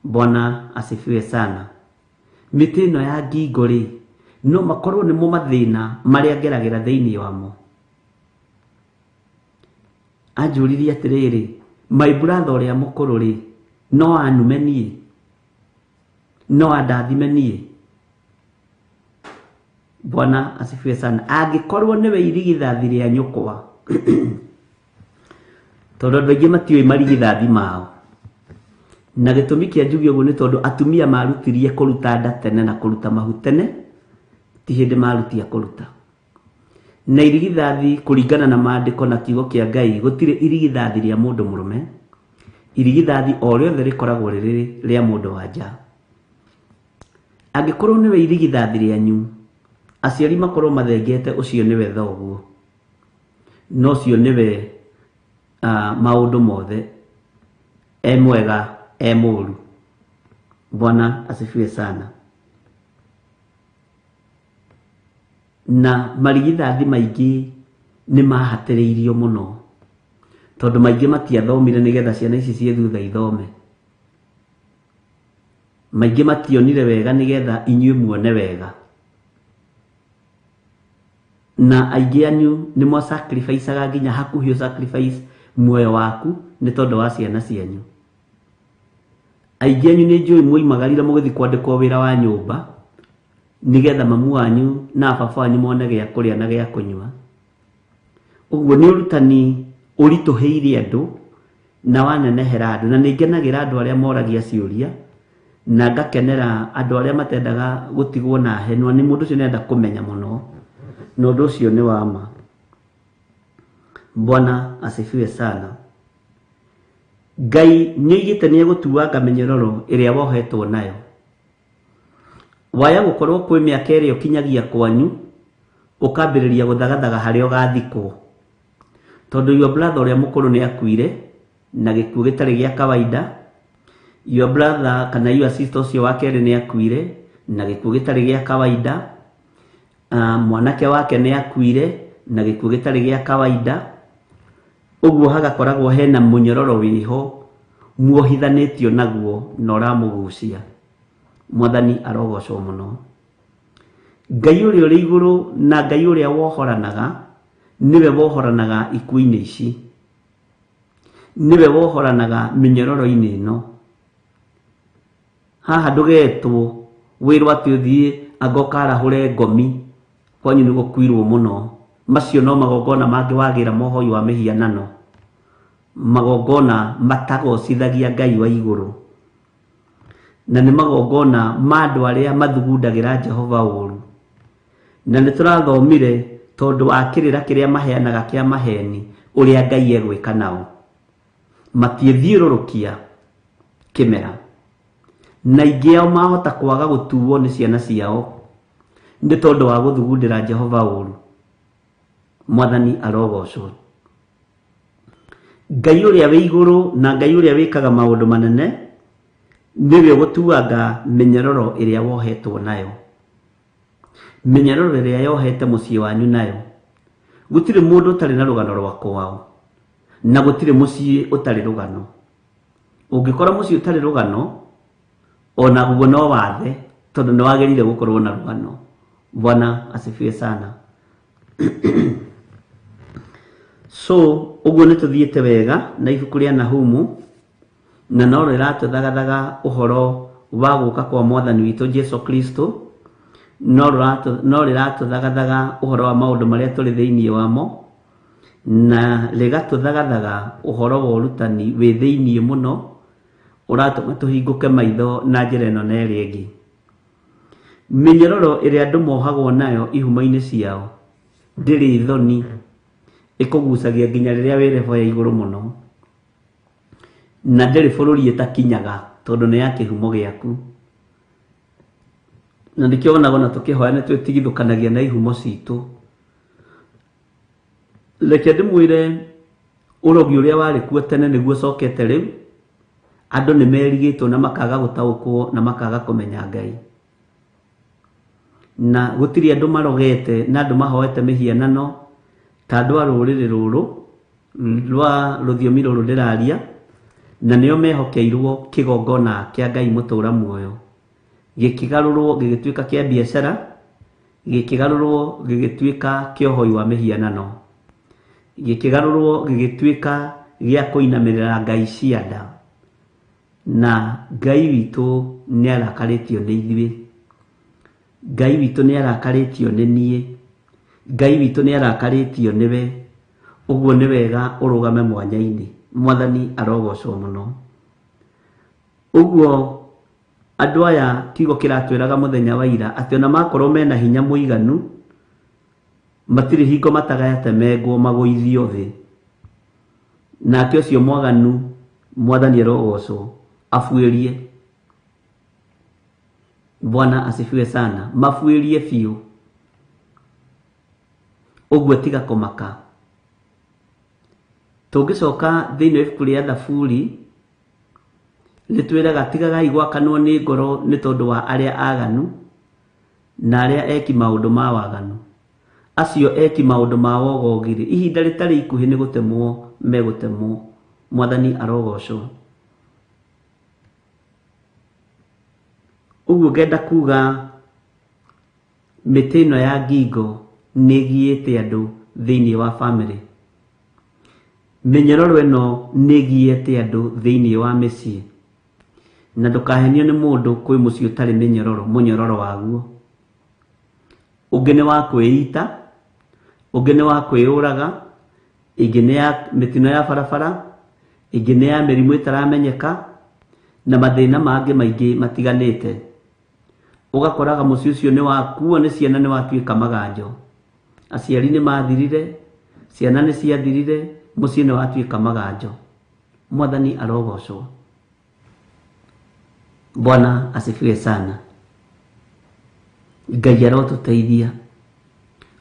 Bwana asifiwe sana. Mĩtĩ ĩno ya ngingo rĩ no makorwo nĩmo mathĩna marĩa ngeragĩra thĩinĩ wamo. Anjũririe atĩrĩrĩ, my brother ũrĩa mũkũrũ rĩ no anume niĩ, no andathime niĩ? Bwana asifiwe sana. Angĩkorwo nĩwe irigithathi rĩa nyũkwa, tondũ andũ aingĩ matiũĩ marigithathi mao, na gĩtũmi kĩa njuge ũguo nĩ tondũ atumia marutirie kũruta nda tene na kũruta mahu tene, ti hĩndĩ marutia kũruta. Na irigithathi kũringana na maandĩko na kiugo kĩa Ngai, gũtirĩ irigithathi rĩa mũndũ mũrũme, irigithathi o rĩothe rĩkoragwo rĩrĩ rĩa mũndũ wa nja. Angĩkorwo nĩwe irigithathi rĩanyu, aciari makorwo mathengete ũcio nĩwe thoguo, na ũcio nĩwe maũndũ mothe, e mwega e mũũru. Bwana asifiwe sana. Na marigithathi maingĩ nĩ mahatĩrĩirio mũno, tondũ maingĩ matiathomire nĩgetha ciana ici ciĩ thutha ithome. Maingĩ mationire wega nĩgetha inyuĩ muone wega. Na aingĩ anyu nĩ mwa sacrifice-aga nginya hakuhĩ sacrifice muoyo waku nĩ tondũ wa ciana cianyu. Aingĩ anyu nĩ njũĩ mwoimagarire mũgĩthiĩ kwandĩkwo wĩra wa nyũmba nĩgetha mamu wanyu na baba wanyu mone gĩa kũrĩa na gĩa kũnyua. Ũguo nĩ ũrutani ũritũhĩire andũ na wanenehera andũ, na nĩ ngenagĩra andũ arĩa moragia ciũria, na ngakenera andũ arĩa matendaga gũtigwo na henwa, nĩ mũndũ ũcio nĩenda kũmenya mũno, na ũndũ ũcio nĩ wa ma. Bwana asifiwe sana. Ngai nĩoigĩte nĩegũtuanga mĩnyororo ĩrĩa wohetwo nayo. Waya gũkorwo kwĩ mĩaka ĩrĩa ũkinyagia kwanyu, ũkambĩrĩria gũthagathaga harĩa ũgathikwo, tondũ your brother ũrĩa mũkũrũ nĩ akuire na gĩkuũ gĩtarĩ gĩa kawaida. Your brother kana your sister ũcio wa kerĩ nĩ akuire na gĩkuũ gĩtarĩ gĩa kawaida. Mwanake wake nĩ akuire na gĩkuũ gĩtarĩ gĩa kawaida. Ũguo hagakoragwo hena mũnyororo wĩho muohithanĩtio naguo na ũramũgucia. Mwathani arogocwo mũno. Ngai ũrĩa ũrĩ igũrũ na Ngai ũrĩa wohoranaga nĩwe wohoranaga ikuũ-inĩ ici, nĩwe wohoranaga mĩnyororo-inĩ ĩno. Haha ndũgetwo wĩrwo atĩ ũthiĩ anga ũkarahũre ngomi, kwanyu nĩ gũkuirwo mũno. Macio no magongona mangĩ wagĩra mohoi wa mĩhianano, magongona matagocithagia Ngai wa igũrũ, na nĩ magongona ma andũ arĩa mathugundagĩra Jehova ũũru. Na nĩ tũrathomire tondũ wa kĩrĩra kĩrĩa maheanaga kĩa maheni ũrĩa Ngai egwĩka nao. Matiĩthiũrũrũkia kĩmera, na aingĩ ao mahota kwaga gũtuo nĩ ciana ciao nĩ tondũ wa gũthugundĩra Jehova ũũru. Mwathani arogocwo. Ngai ũrĩa wĩ igũrũ na Ngai ũrĩa wĩkaga maũndũ manene nĩwe ũgũtuanga mĩnyororo ĩrĩa wohetwo nayo, mĩnyororo ĩrĩa yohete mũciĩ wanyu nayo. Gũtirĩ mũndũ ũtarĩ na rũgano rwa kwao, na gũtirĩ mũciĩ ũtarĩ rũgano. Ũngĩkora mũciĩ ũtarĩ rũgano, ona guo no wathe, tondũ nĩ wagĩrĩire gũkorwo na rũgano. Bwana asifiwe sana. So ũguo nĩ tũthiĩte wega na ibuku rĩa Nahumu, na no rĩratũthagathaga ũhoro wa gũka kwa Mwathani witũ Jesu Kristo, no rĩratũthagathaga ũhoro wa maũndũ marĩa tũrĩ thĩinĩ wamo, na rĩgatũthagathaga ũhoro wa ũrutani wĩ thĩinĩ mũno ũratũma tũhingũke maitho na njĩra ĩno na ĩrĩa ĩngĩ. Mĩnyororo ĩrĩa andũ mohagwo nayo ihumo-inĩ ciao ndĩrĩ thoni, ĩkũgucagia nginya rĩrĩa wĩ level ya igũrũ mũno, na ndĩrĩ bũrũri ĩtakinyaga tondũ nĩ ya kĩhumo gĩaku. Na nĩkĩo wonaga ona tũkĩhoya nĩ twĩtigithũkanagia na ihumo citũ. Reke ndĩmwĩre ũrogi ũrĩa warĩ kuo tene nĩguo ũcokete rĩu. Andũ nĩ merigĩtwo na makaga gũtaũkwo na makaga kũmenya Ngai. Na gũtirĩ andũ marogete na andũ mahoete mĩhianano ta andũ a rũrĩrĩ rũrũ rwa rũthiomi rũrũ ndĩraria, na nĩo mehokeirwo kĩgongona kĩa Ngai mũtũra muoyo, gĩkĩgarũrwo gĩgĩtuĩka kĩa biacara, gĩkĩgarũrwo gĩgĩtuĩka kĩa ũhoi wa mĩhianano, gĩkĩgarũrwo gĩgĩtuĩka gĩa kũinamĩrĩra Ngai cia nda. Na Ngai witũ nĩ arakarĩtio nĩ ithuĩ, Ngai witũ nĩ arakarĩtio nĩ niĩ, Ngai witũ nĩ arakarĩtio nĩwe. Ũguo nĩ wega ũrũgame mwanya-inĩ. Mwathani arogocwo mũno. Ũguo andũ aya kiugo kĩratwĩraga mũthenya wa ira atĩ ona makorwo mena hinya mũiganu, matirĩ hingo matagatemengwo magũithio thĩ. Nake ũcio mwaganu, Mwathani arogocwo, abuĩrie. Bwana asifiwe sana. Mabuĩrie biũ. Ũguo tiga kũmaka. Tũngĩcoka thĩinĩ wa ibuku rĩa Thaburi rĩtwĩraga tigagai gwakanwo nĩ ngoro nĩ tondũ wa arĩa aganu na arĩa eki maũndũ ma waganu. Acio eki maũndũ ma wogogi-rĩ, ihinda rĩtarĩ ikuhĩ nĩ gũtemwo megũtemwo. Mwathani arogocwo. Ũguo ngenda kuga mĩtĩ ĩno ya ngingo nĩ ĩgiĩte andũ thĩinĩ wa bamĩrĩ. Mĩnyororo ĩno nĩ ĩgiĩte andũ thĩinĩ wa mĩciĩ. Na ndũkahenio nĩ mũndũ kwĩ mũciĩ ũtarĩ mĩnyororo, mũnyororo waguo. Ũngĩ nĩ wa kwĩita, ũngĩ nĩ wa kwĩyũraga, ĩngĩ nĩ ya mĩtino ya barabara, ĩngĩ nĩ ya mĩrimũ ĩtaramenyeka, na mathĩna mangĩ maingĩ matiganĩte. Ũgakoraga mũciĩ ũcio nĩ wakuo nĩ ciana nĩ watuĩka maganjo. Aciari nĩ mathirire, ciana nĩ ciathirire, mũciĩ nĩ watuĩka maganjo. Mwathani arogocwo. Bwana asifiwe sana. Ngai arotũteithia.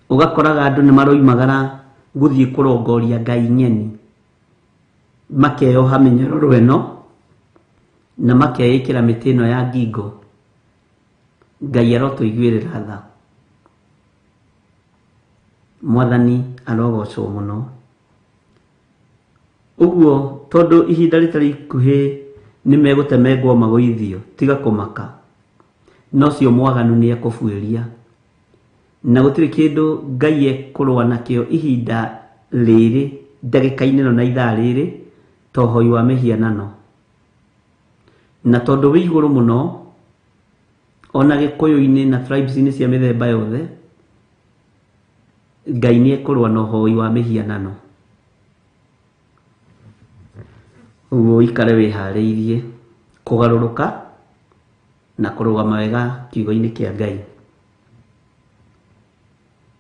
Ũgakoraga andũ nĩ maroimagara gũthiĩ kũrongoria ngai ng'eni, makeyoha mĩnyororo ĩno na makeĩkĩra mĩtĩ ĩno ya ngingo. Ngai arotũiguĩrĩra tha. Mwathani arogocwo mũno. Ũguo tondũ ihinda rĩtarĩ ikuhĩ nĩ megũtemengwo magũithio, tiga kũmaka. No cio mwaganu nĩ ekũbuĩria. Na gũtirĩ kĩndũ Ngai ekũrũa nakĩo ihinda rĩrĩ, ndagĩka-inĩ ĩno na ithaa rĩrĩ, ta ũhoi wa mĩhianano. Na tondũ wĩ igũrũ mũno, ona Gĩkũyũ-inĩ na tribes-inĩ cia mĩthemba yothe, Ngai nĩ ekũrũa na ũhoi wa mĩhianano. Ũguo ũikare wĩharĩirie kũgarũrũka na kũrũgama wega kiugo-inĩ kĩa Ngai.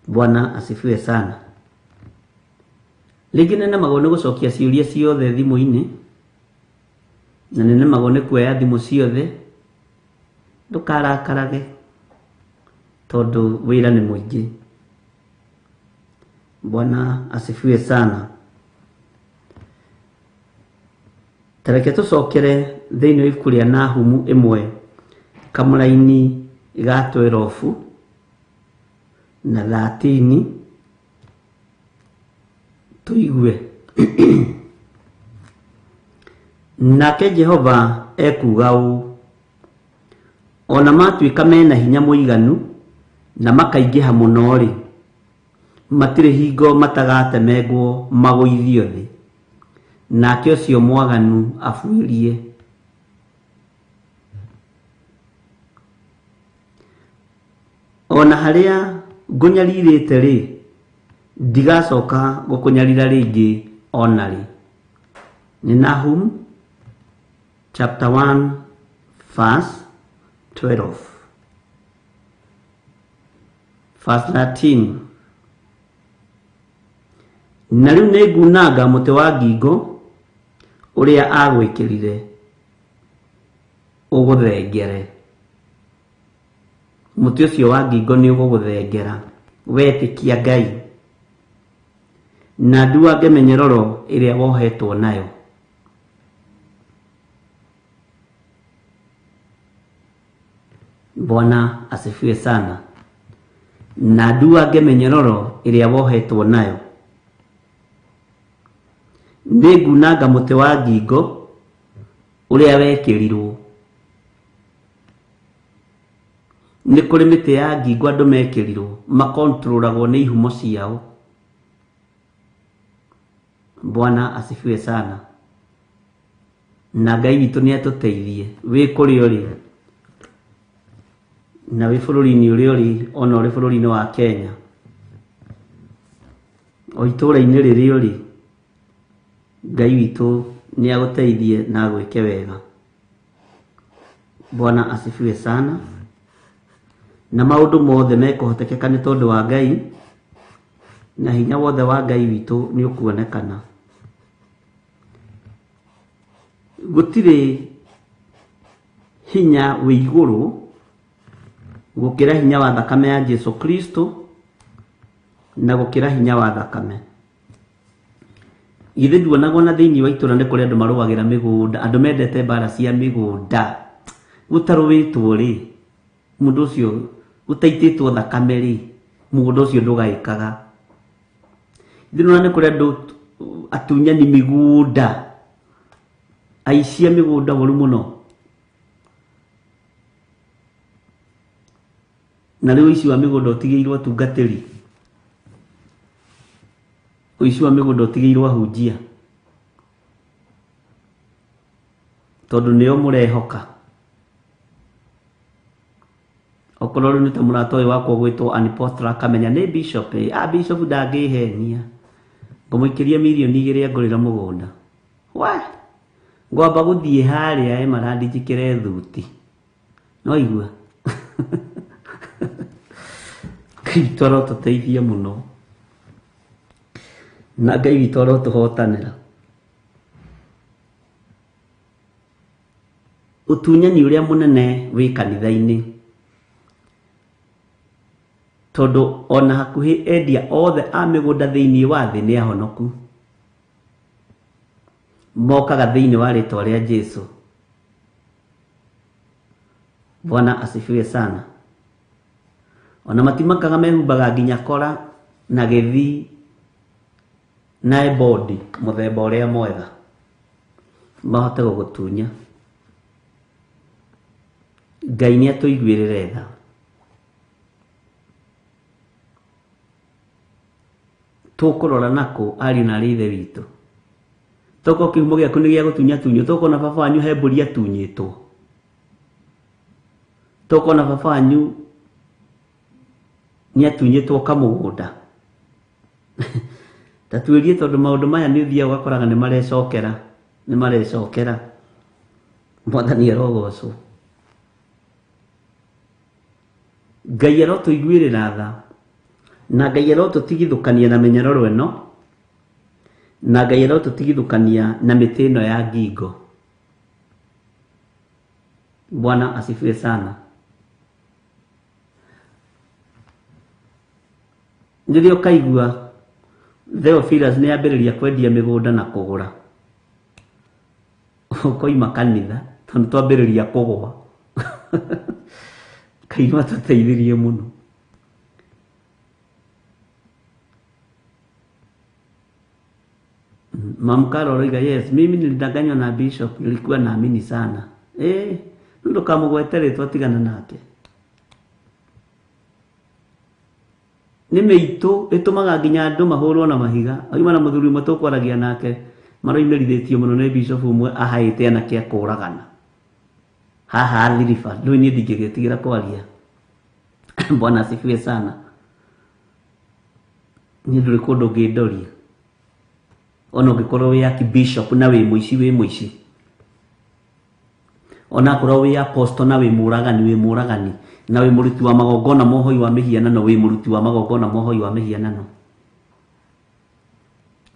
Bwana asifiwe sana. Rĩngĩ nĩnemagwo nĩ gũcokia ciũria ciothe thimũ-inĩ, na nĩnemagwo nĩ kuoya thimũ ciothe. Ndũkarakarage tondũ wĩra nĩ mũingĩ. Bwana asifiwe sana. Tareke tũcokere thĩinĩ wa ibuku rĩa Nahumu 1 kamũraini ga 12 na 13 tũigue. Nake Jehova ekuuga ũũ, ona matuĩka mena hinya mũiganu na makaingĩha mũno-rĩ, matirĩ hingo matagatemengwo magũithio thĩ, nake ũcio mwaganu abuĩrie. Ona harĩa ngũnyarirĩte rĩ, ndigacoka gũkũnyarira rĩngĩ ona rĩ. Nĩ Nahum chapter 1 verse 12. Verse 13. Na rĩu nĩngunanga mũtĩ wa ngingo ũrĩa agwĩkĩrire ũgũthengere. Mũtĩ ũcio wa ngingo nĩ ũgũgũthengera wetĩkia Ngai, na nduange mĩnyororo ĩrĩa wohetwo nayo. Bwana asifiwe sana. Na nduange mĩnyororo ĩrĩa wohetwo nayo. Nĩngunanga mũtĩ wa ngingo ũrĩa wekĩrirwo. Nĩ kũrĩ mĩtĩ ya ngingo andũ mekĩrirwo, makontrolagwo nĩ ihumo ciao. Bwana asifiwe sana. Na Ngai witũ nĩ atũteithie wĩ kũrĩa ũrĩ na wĩ bũrũri-inĩ ũrĩa ũrĩ, ona ũrĩ bũrũri-inĩ wa Kenya, o itũũra-inĩ rĩrĩa ũrĩ, Ngai witũ nĩ agũteithie na agwĩke wega. Bwana asifiwe sana. Na maũndũ mothe mekũhotekeka nĩ tondũ wa Ngai, na hinya wothe wa Ngai witũ nĩ ũkuonekana. Gũtirĩ hinya wĩ igũrũ gũkĩra hinya wa thakame ya Jesu Kristo na gũkĩra hinya wa thakame. Githĩ nduonagwo na thĩinĩ wa itũra nĩ kũrĩ andũ marũagĩra mĩgũnda, andũ mendete mbara cia mĩgũnda. Gũtarũĩtwo rĩ, mũndũ ũcio gũtaitĩtwo thakame rĩ, mũgũnda ũcio ndũgaĩkaga. Githĩ nĩwona nĩ kũrĩ andũ atunyani mĩgũnda, aici a mĩgũnda ũru mũno. Na rĩu ũici wa mĩgũnda ũtigĩirwo atungatĩri, ũici wa mĩgũnda ũtigĩirwo ahunjia, tondũ nĩo mũrehoka. Okorwo rĩu nĩ ta mũrata ũyũ wakwa ũgwĩtwo Anipostra akamenya nĩ bishop ĩ, a bishop ndangĩhenia, ngũmũikĩria mirioni 2 angũrĩra mũgũnda. We ngwamba gũthiĩ harĩa Emerald njĩkĩre thuti, no igua. Ngai witũ arotũteithia mũno, na Ngai witũ arotũhotanĩra. Ũtunyani ũrĩa mũnene wĩ kanitha-inĩ, tondũ ona hakuhĩ endia othe a mĩgũnda thĩinĩ wa thĩ nĩ ahonoku, mokaga thĩinĩ wa rĩtwa rĩa Jesu. Bwana asifiwe sana. Ona matimakaga mehumbaga nginya kora na gĩthii na ebodi mũthemba ũrĩa mwega, mahote gũgũtunya. Ngai nĩ atũiguĩrĩre tha. Tũkũrora nakũ ariũ na arĩ ithe witũ? Tokorwo kĩhumo gĩaku nĩ gĩa gũtunyatunywo, tokorwo na baba wanyu he mbũri atunyĩtwo, tokorwo na baba wanyu nĩ atunyĩtwo kamũgũnda. Ta tuĩrie, tondũ maũndũ maya nĩ ũthiaga ũgakoraga nĩ marecokera, nĩ marecokera. Mwathani arogocwo. Ngai arotũiguĩrĩra tha, na Ngai arotũtigithũkania na mĩnyororo ĩno, na Ngai arotũtigithũkania na mĩtĩ ĩno ya ngingo. Bwana asifiwe sana. Rĩrĩa ũkaigua Theophilus nĩ ambĩrĩria kwendia mĩgũnda na kũgũra, ũkoima kanitha tondũ twambĩrĩria kũgũa. Ngai no atũteithirie mũno. Mamkaro aroiga yes, mimi nilidanganywa na bishop, nilikuwa naamini sana. Ndũkamũgwete rĩtwa, tigana nake. Nĩ mĩitũ ĩtũmaga nginya andũ mahũrwo na mahiga. Auma na mũthuri ũmwe tũkwaragia nake, maroimĩrithĩtio mũno nĩ bishop ũmwe ahaĩte anake a kũragana haha Athi River. Rĩu niĩ ndingĩgĩtigĩra kwaria. Bwana asifiwe sana. Niĩ ndũrĩ kũndũ ũngĩndoria, ona ũngĩkorwo wĩ archbishop na wĩ mũici, wĩ mũici. Ona akorwo wĩ apostle na wĩ mũragani, wĩ mũragani. Na wĩ mũruti wa magongona mohoi wa mĩhianano, wĩ mũruti wa magongona mohoi wa mĩhianano.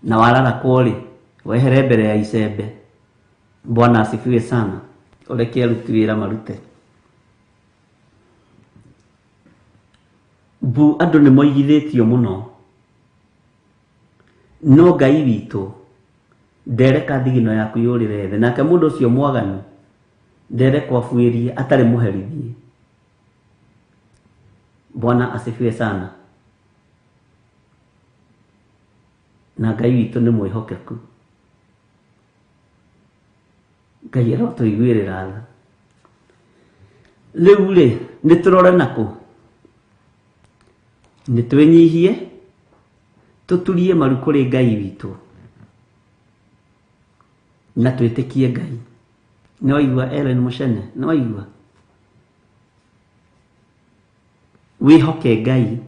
Na wararakwo rĩ, wehere mbere ya icembe. Bwana asifiwe sana. Ũreke aruti wĩra marute. Bu andũ nĩ moigithĩtio mũno, no Ngai witũ ndereka thigino yaku yũrĩre thĩ, nake mũndũ ũcio mwaganu nderekwo abuĩrie atarĩ mũherithie. Bwana asifiwe sana. Na Ngai witũ nĩ mwĩhokeku. Ngai arotũiguĩrĩra tha. Rĩu rĩ, nĩ tũrore nakũ? Nĩ twĩnyihie, tũturie maru kũrĩ Ngai witũ, na twĩtĩkie Ngai. Nĩ waigua Ellen Muchene? Nĩ waigua? Wĩhoke Ngai.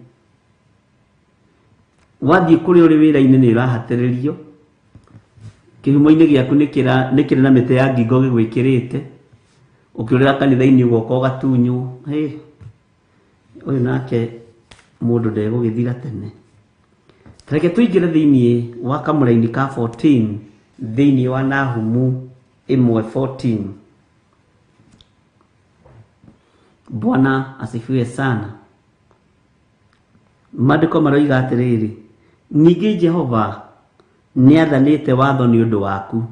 Wathiĩ kũrĩa ũrĩ wĩra-inĩ nĩ ũrahatĩrĩrio, kĩhumo-inĩ gĩaku nĩ kĩrĩ na mĩtĩ ya ngingo gĩgwĩkĩrĩte, ũkĩũrĩra kanitha-inĩ ũgoka ũgatunywo. Hĩ, ũyũ nake mũndũ ndegũgĩthira tene. Reke tũingĩre thĩinĩ wa kamũraini ka 14 thĩinĩ wa Nahumu 1:14. Bwana asifiwe sana. Maandĩko maroiga atĩrĩrĩ, ningĩ Jehova Nĩathanĩte watho nĩ ũndũ waku.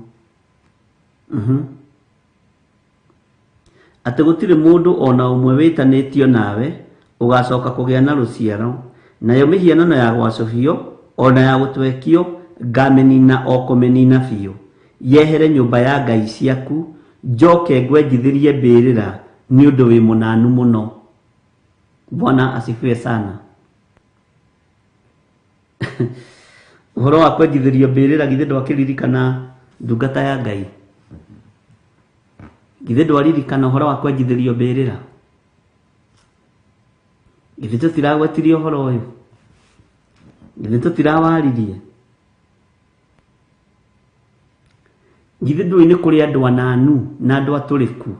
Atĩ gũtirĩ mũndũ ona ũmwe wĩtanĩtio nawe ũgacoka kũgĩa na rũciaro, nayo mĩhianano ya gwacũhio ona ya gũtwekio ngamĩnina o kũmĩnina biũ, yehere nyũmba ya ngai ciaku, njoke ngwenjithĩrie mbĩrĩra nĩ ũndũ wĩ mũnanu mũno. Bwana asifiwe sana. Ũhoro wa kwenjithĩrio mbĩrĩra githĩ ndwakĩririkana ndungata ya Ngai? Githĩ ndwaririkana ũhoro wa kwenjithĩrio mbĩrĩra? Githĩ tũtiragwetirie ũhoro ũyũ? Githĩ tũtirawaririe? Githĩ ndũĩ nĩ kũrĩ andũ ananu na andũ atũrĩku?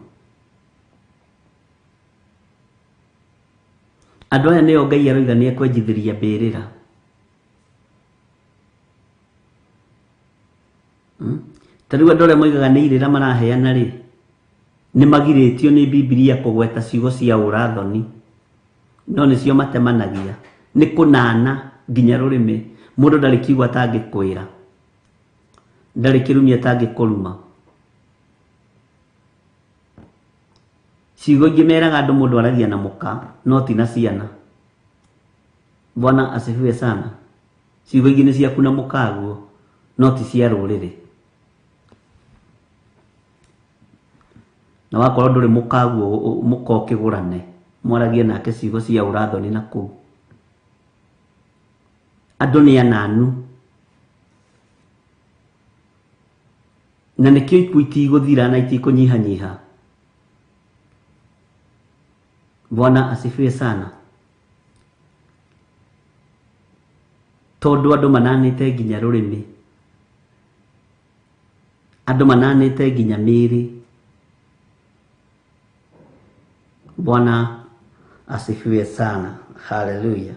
Andũ aya nĩo Ngai aroiga nĩ ekwenjithĩria mbĩrĩra. Ta rĩu andũ arĩa moigaga nĩ irĩra maraheana rĩ, nĩ magirĩtio nĩ Bibilia kũgweta ciugo cia ũrathoni, no nĩcio matemanagia. Nĩ kũnana nginya rũrĩmĩ, mũndũ ndarĩ kiugo atangĩkwĩra, ndarĩ kĩrumi atangĩkũruma. Ciugo ingĩ meraga andũ mũndũ aragia na mũka, no ti na ciana. Bwana asifiwe sana. Ciugo ingĩ nĩ ciaku na mũkaguo, no ti cia rũrĩrĩ. Na wakorwo ndũrĩ mũkaguo, mũka ũkĩgũrane, mwaragie nake ciugo cia ũrathoni na kũu. Andũ nĩ ananu, na nĩkĩo ikuũ itigũthira na itikũnyihanyiha. Bwana asifiwe sana. Tondũ andũ mananĩte nginya rũrĩmĩ, andũ mananĩte nginya mĩĩrĩ. Bwana asifiwe sana. Haleluya.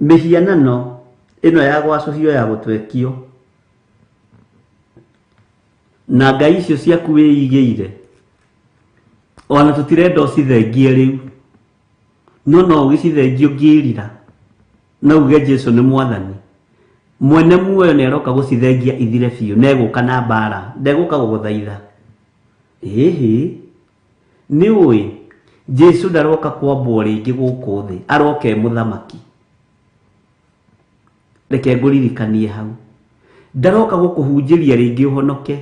Mĩhianano ĩno ya gwacũhio ya gũtwekio na ngai icio ciaku wĩigĩire, ona tũtirenda ũcithengie rĩu, no no ũgĩcithengie ũngĩĩrira na uge Jesu nĩ mwathani. Mwene muoyo nĩ aroka gũcithengia ithire biũ, na egũka na mbara, ndegũka gũgũthaitha. Ĩhĩ, nĩ ũĩ Jesu ndaroka kwambwo rĩngĩ gũkũ thĩ, aroka e mũthamaki. Reke ngũririkanie hau, ndaroka gũkũhunjĩria rĩngĩ ũhonoke.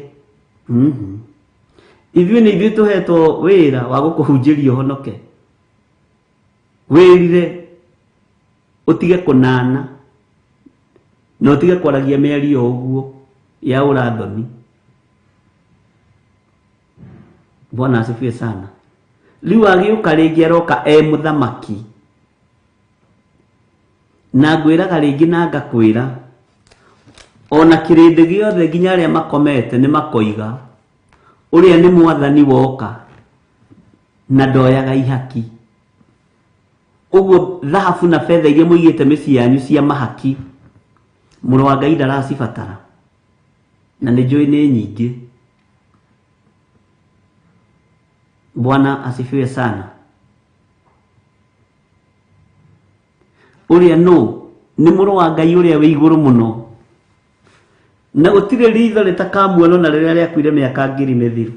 Ithuĩ nĩ ithuĩ tũhetwo wĩra wa gũkũhunjĩria ũhonoke, wĩrire ũtige kũnana na ũtige kwaragia mĩario ũguo ya ũrathoni. Bwana asifiwe sana. Rĩu agĩũka rĩngĩ aroka e mũthamaki, na ngwĩraga rĩngĩ na ngakwĩra, ona kĩrĩndĩ gĩothe nginya arĩa makomete nĩ makoiga ũrĩa nĩ mwathani woka na ndoyaga ihaki. Ũguo thahabu na betha iria mũigĩte mĩciĩ yanyu cia mahaki, mũrũ wa Ngai ndaracibatara, na nĩ njũĩ nĩ nyingĩ. Bwana asifiwe sana. Ũrĩa nũ nĩ mũrũ wa Ngai ũrĩa wĩ igũrũ mũno, na gũtirĩ ritho rĩtakamuona na rĩrĩa rĩakuire mĩaka ngiri mĩthiru.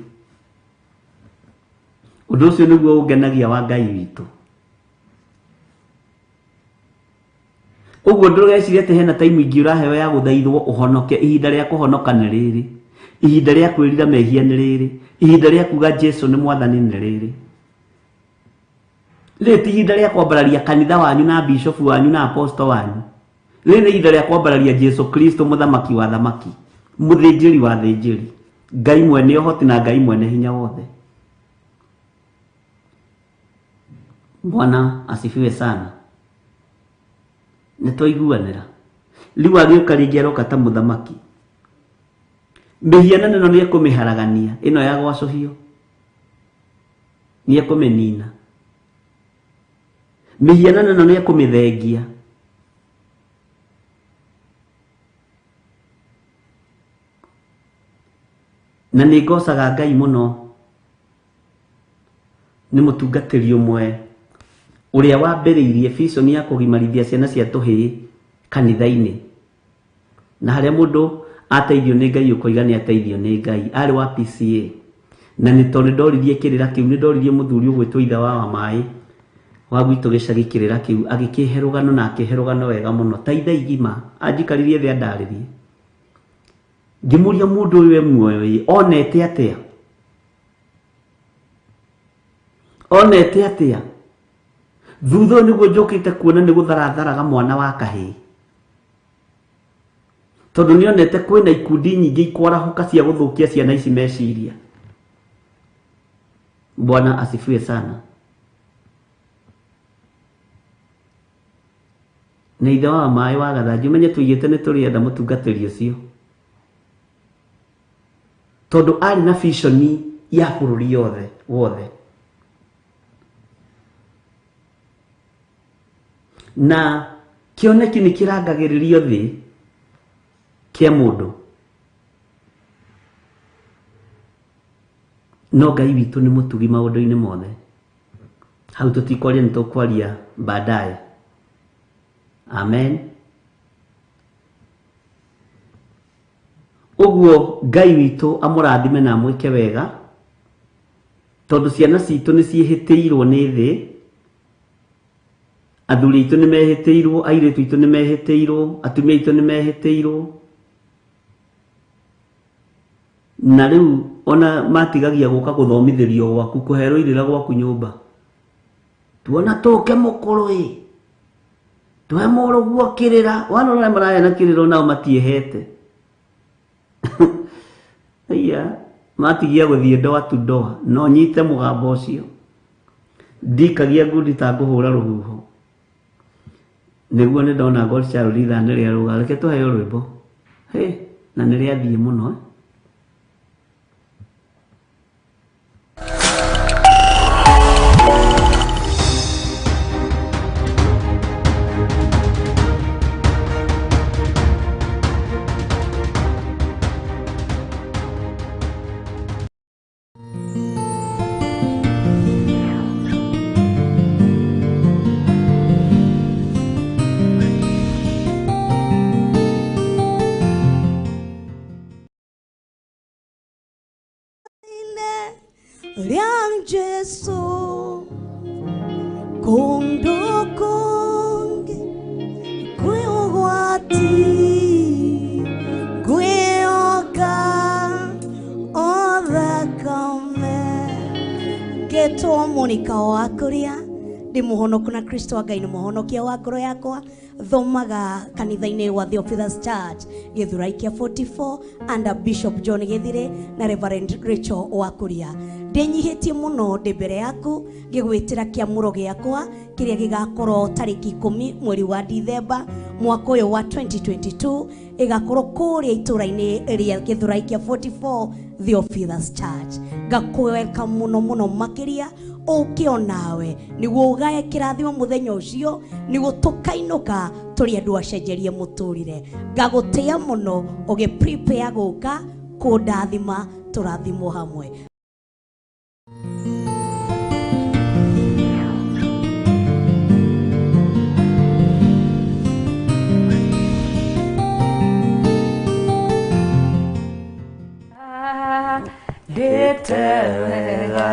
Ũndũ ũcio nĩguo ũngenagia wa Ngai witũ. Ũguo ndũgecirie atĩ hena time ingĩ ũraheo ya gũthaithwo ũhonoke. Ihinda rĩa kũhonoka nĩ rĩrĩ, ihinda rĩa kwĩrira mehia nĩ rĩrĩ, ihinda rĩa kuga Jesu nĩ mwathani nĩ rĩrĩ. Rĩrĩ ti ihinda rĩa kwambararia kanitha wanyu na bishofu wanyu na aposto wanyu. Rĩrĩ nĩ ihinda rĩa kwambararia Jesu Kristo, mũthamaki wa thamaki, mũthĩnjĩri wa thĩnjĩri, Ngai mwene ũhoti na Ngai mwene hinya wothe. Bwana asifiwe sana. Nĩ twaiguanĩra. Rĩu agĩũka rĩngĩ aroka ta mũthamaki. Mĩhianano ĩno nĩ ekũmĩharagania, ĩno ya gwacũhio nĩ ekũmĩnina. Mĩhianano ĩno nĩ ekũmĩthengia. Na nĩ ngocaga Ngai mũno nĩ mũtungatĩri ũmwe Ũrĩa wambĩrĩirie vision ya kũgimarithia ciana cia tũhĩĩ kanitha-inĩ. Na harĩa mũndũ ateithio nĩ Ngai ũkoiga nĩ ateithio nĩ Ngai. Arĩ wa PCA. Na nĩ tondũ nĩ ndoririe kĩrĩra kĩu, nĩ ndoririe mũthuri ũgwĩtwo ithe wa Wamaĩ wa gwitũ gĩcagi kĩrĩra kĩu, agĩkĩhe rũgano na akĩhe rũgano wega mũno ta ithaa igima, anjikaririe thĩ andarĩrie. Ngĩmũria mũndũ ũyũ e muoyo ĩ, onete atĩa? Onete atĩa? Thutha ũyũ nĩguo njũkĩte kuona nĩ gũtharatharaga mwana wa kahĩĩ. Tondũ nĩonete kwĩna ikundi nyingĩ ikwarahũka cia gũthũkia ciana ici meciria. Bwana asifiwe sana. Na ithe wa maĩ wa Gathanji, ũmenye tũigĩte nĩ tũrĩenda mũtungatĩri ũcio. Tondũ arĩ na vision ya bũrũri yothe wothe. Na kĩoneki nĩ kĩrangagĩrĩrio thĩ kĩa mũndũ. No Ngai witũ nĩ mũtugi maũndũ-inĩ mothe. Hau tũtikwaria nĩ tũkwaria baadaye. Amen. Ũguo Ngai witũ amũrathime na amwĩke wega, tondũ ciana citũ nĩ ciĩhĩtĩirwo nĩ thĩ, athuri aitũ nĩ mehĩtĩirwo, airĩtu aitũ nĩ mehĩtĩirwo, atumia aitũ nĩ mehĩtĩirwo. Na rĩu ona matigagia gũka gũthomithĩrio gwaku, kũherwo irĩra gwaku nyũmba. Tuona tũke mũkũrũ ĩ, tũhe mũrũguo kĩrĩra, wana ũrĩa maraheana kĩrĩra onao matiĩhete. Iya, matigia gũthiĩ ndoa tu ndoa, no nyite mũgambo ũcio. Ndikagia ngundi ta ngũhũra rũhuho. Nĩguo nĩ ndona God Child ithaa nĩ rĩarũga, reke tũheo rwĩmbo. Hĩ, na nĩ rĩathiĩ mũno. Eh? Rĩa Jesu kũndũ kũngĩ kwĩ ũgwati ngwĩhoka o thakame. Ngetwo Monica wa kũrĩa ndĩ mũhonoku na Kristo wa Ngai nĩ mũhonokia wa ngoro yakwa. Thomaga kanitha-inĩ wa Theophilus Church Gĩthurai kĩa 44 under Bishop John Gĩthire na Reverend Rachel wa Kũrĩa. Ndĩnyihĩtie mũno ndĩ mbere yaku ngĩgwĩtĩra kĩamũro gĩakwa kĩrĩa gĩgakorwo tarĩki 10 mweri wa Dithemba mwaka ũyũ wa 2022, ĩgakorwo kũrĩa itũra-inĩ rĩa Gĩthurai kĩa 44 Theophilus Church. Ngakũwelcome mũno mũno makĩria ũke onawe nĩguo ũgae kĩrathimo mũthenya ũcio, nĩguo tũkainũka tũrĩ andũ acenjerie mũtũrĩre. Ngagũtĩa mũno ũgĩ prepare gũka kũndathima, tũrathimwo hamwe. Ndĩte wega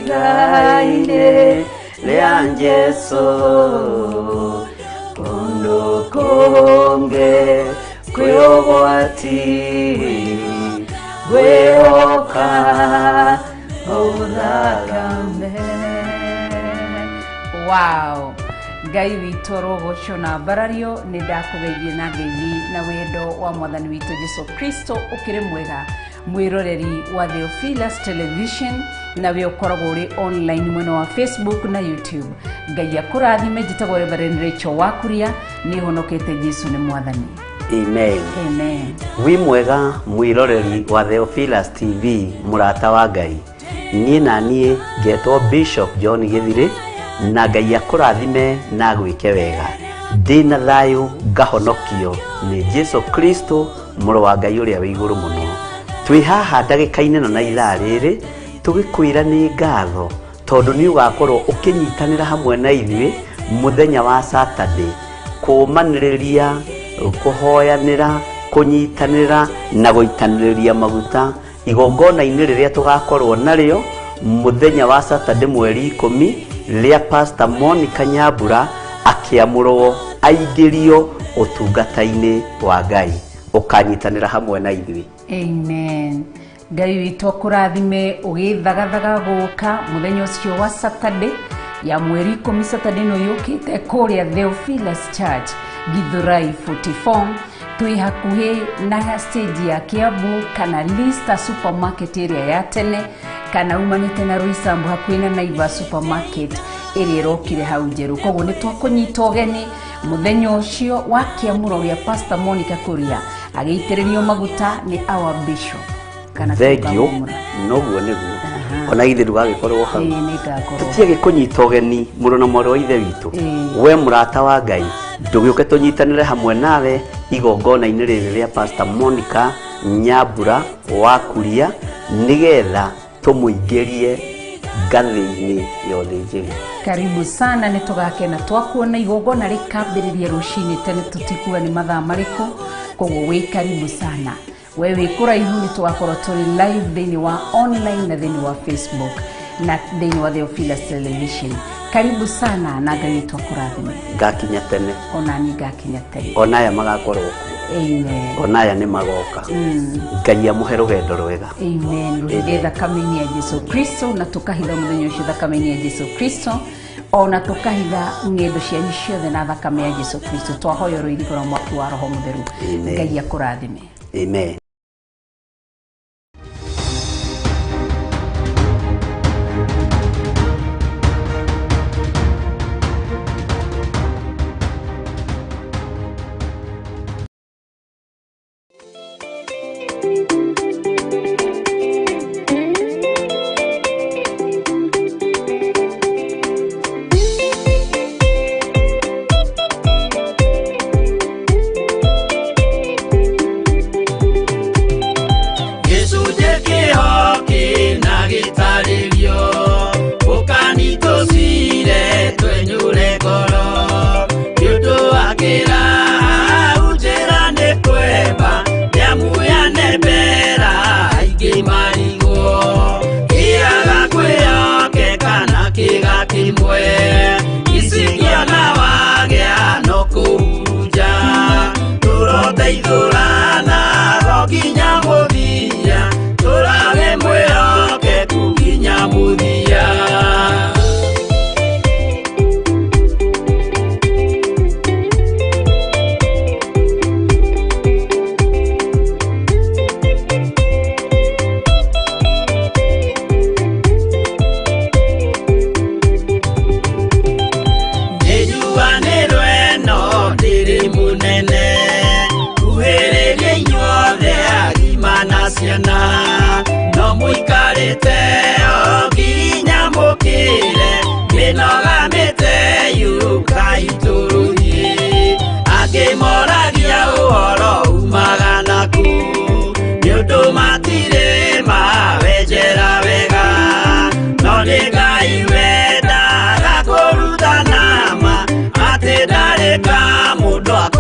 igai-inĩ rĩa Jesu kũndũ kũngĩ kwĩ ũgwati ngwĩhoka Thakame. Wow. Ngai witũ arogocwo na mbarario. Nĩ ndakũgeithie na ngeithi na wendo wa mwathani witũ Jesu Kristo. Ũkĩrĩ mwega mwĩroreri wa Theophilus Television na we ũkoragwo ũrĩ online mwena wa Facebook na YouTube. Ngai akũrathime. Njĩtagwo Reverend Rachel Wakuria, nĩ honokete Jesu nĩ mwathani. Amen. Amen. Wĩ mwega mwĩroreri wa Theophilus TV, mũrata wa Ngai. Niĩ na niĩ ngetwo Bishop John Gĩthirĩ, na Ngai akũrathime na agwĩke wega. Ndĩna thayũ ngahonokio nĩ Jesu Kristo mũrũ wa Ngai ũrĩa wĩ igũrũ mũno. Twĩ haha ndagĩka-inĩ ĩno na ithaa rĩrĩ tũgĩkwĩra nĩ ngatho Tondũ nĩ ũgakorwo ũkĩnyitanĩra hamwe na ithuĩ mũthenya wa Saturday kũũmanĩrĩria, kũhoyanĩra, kũnyitanĩra na gũitanĩrĩria maguta igongona-inĩ rĩrĩa tũgakorwo narĩo mũthenya wa Saturday mweri 10 rĩa Pastor Monica Nyambura akĩamũrwo aingĩrio ũtungata-inĩ wa Ngai. Ũkanyitanĩra hamwe na ithuĩ. Amen. Ngai witũ akũrathime ũgĩthagathaga gũka mũthenya ũcio wa Saturday ya mweri 10 Saturday ĩno yũkĩte kũrĩa Theophilus Church Githurai 44 twĩ hakuhĩ na stage ya Kiambu kana Lista supermarket ĩrĩa ya tene kana umanĩte na Roysambu hakuhĩ na Naivas supermarket ĩrĩa ĩrokire hau njerũ. Koguo nĩ twakũnyita ũgeni mũthenya ũcio wa kĩamũro gĩa Pastor Monica Kuria agĩitĩrĩrio maguta nĩ our bishop. Kana Thengiũ, noguo nĩguo ona ithe ndũgagĩkorwo hau. Tũtiage kũnyita ũgeni mũrũ na mwarĩ wa ithe witũ. We mũrata wa Ngai, ndũgĩũke tũnyitanĩre hamwe nawe igongona-inĩ rĩrĩ rĩa Pastor Monica Nyambura wa Kuria nĩgetha tũmũingĩrie ngathĩ-inĩ ya ũthĩnjĩri. Karibu sana, nĩ tũgakena twakuona igongona rĩkambĩrĩria rũcinĩ tene, tũtikuga nĩ mathaa marĩkũ, koguo wĩ karibu sana. We wĩ kũraihu nĩ tũgakorwo tũrĩ live thĩinĩ wa online na thĩinĩ wa Facebook na thĩinĩ wa Theophilus Television. Karibu sana na Ngai witũ akũrathime. Ngakinya tene. Ona niĩ ngakinya tene. Ona aya magakorwo kuo. Amen. Ona aya nĩ magoka. Ngai amũhe rũgendo rwega. Amen. Rũhithie thakame-inĩ ya Jesu Kristo na tũkahitha mũthenya ũcio thakame-inĩ ya Jesu Kristo ona tũkahitha ng'endo cianyu ciothe na thakame ya Jesu Kristo. Twahoya rũirigo rwa mwaki wa Roho Mũtheru. Ngai akũrathime. Amen.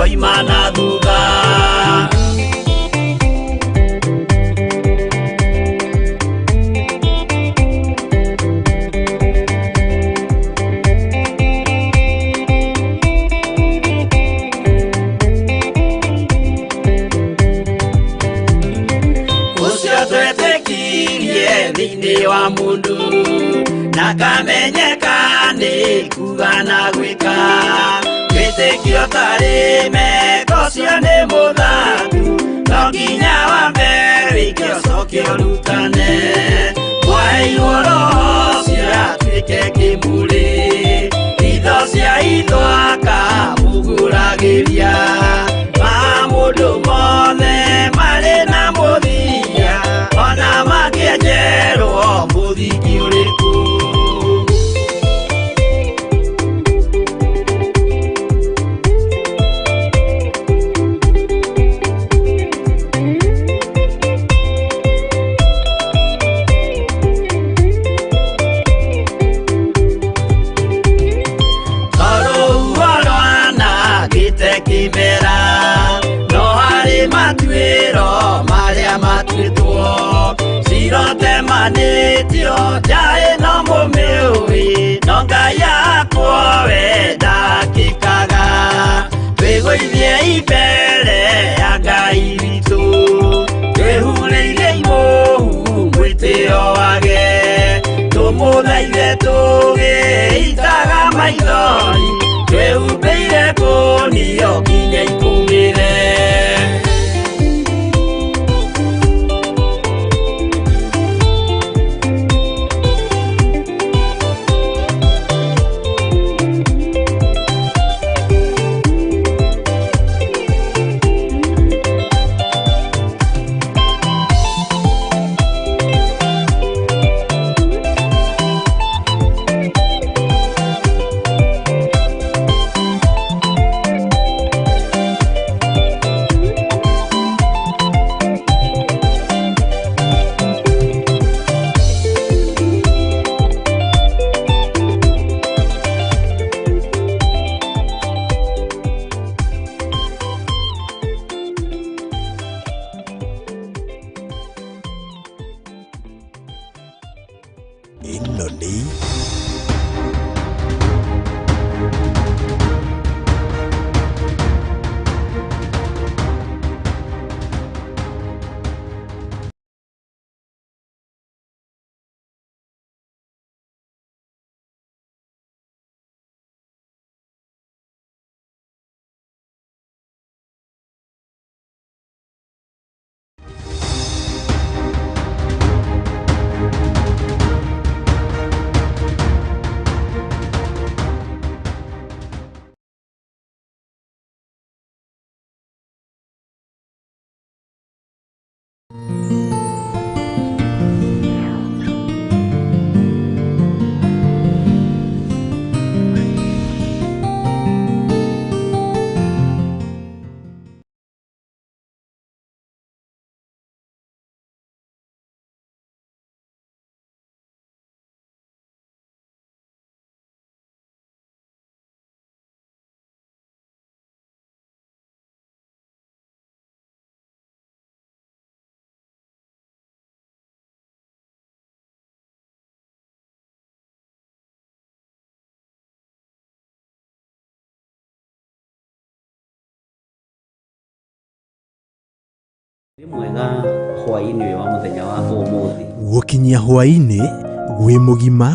Imana thutha. Ũcio twetĩkirie thĩinĩ wa mũndũ na kamenyeka nĩ kuga na gwĩka. Wĩtĩkio tarĩ meko ũcio nĩ mũthaku, no nginya wambe wĩke ũcoke ũrutane. Mwaheirwo Roho ũcio atuĩke kĩmũrĩ, itho cia itho akamũgũragĩria. Maũndũ mothe marĩ na mũthia, ona mangĩenjerwo mũthingi ũrĩkũ. Mũtiganĩtio njaĩ no mũmĩũĩ, no Ngai yakwa we ndakĩkaga. Twĩgũithie mbere ya Ngai witũ, twĩhurĩire imũhu mwĩtĩo wage. Tũmũthaithe tũgĩitaga maithori, twĩhumbĩire kũnio nginya ikũmĩre. Ĩno nĩ Nĩ mwega hwaĩ-inĩ ũyũ wa mũthenya wa ũmũthĩ. Gũkinyia hwaĩ-inĩ wĩ mũgima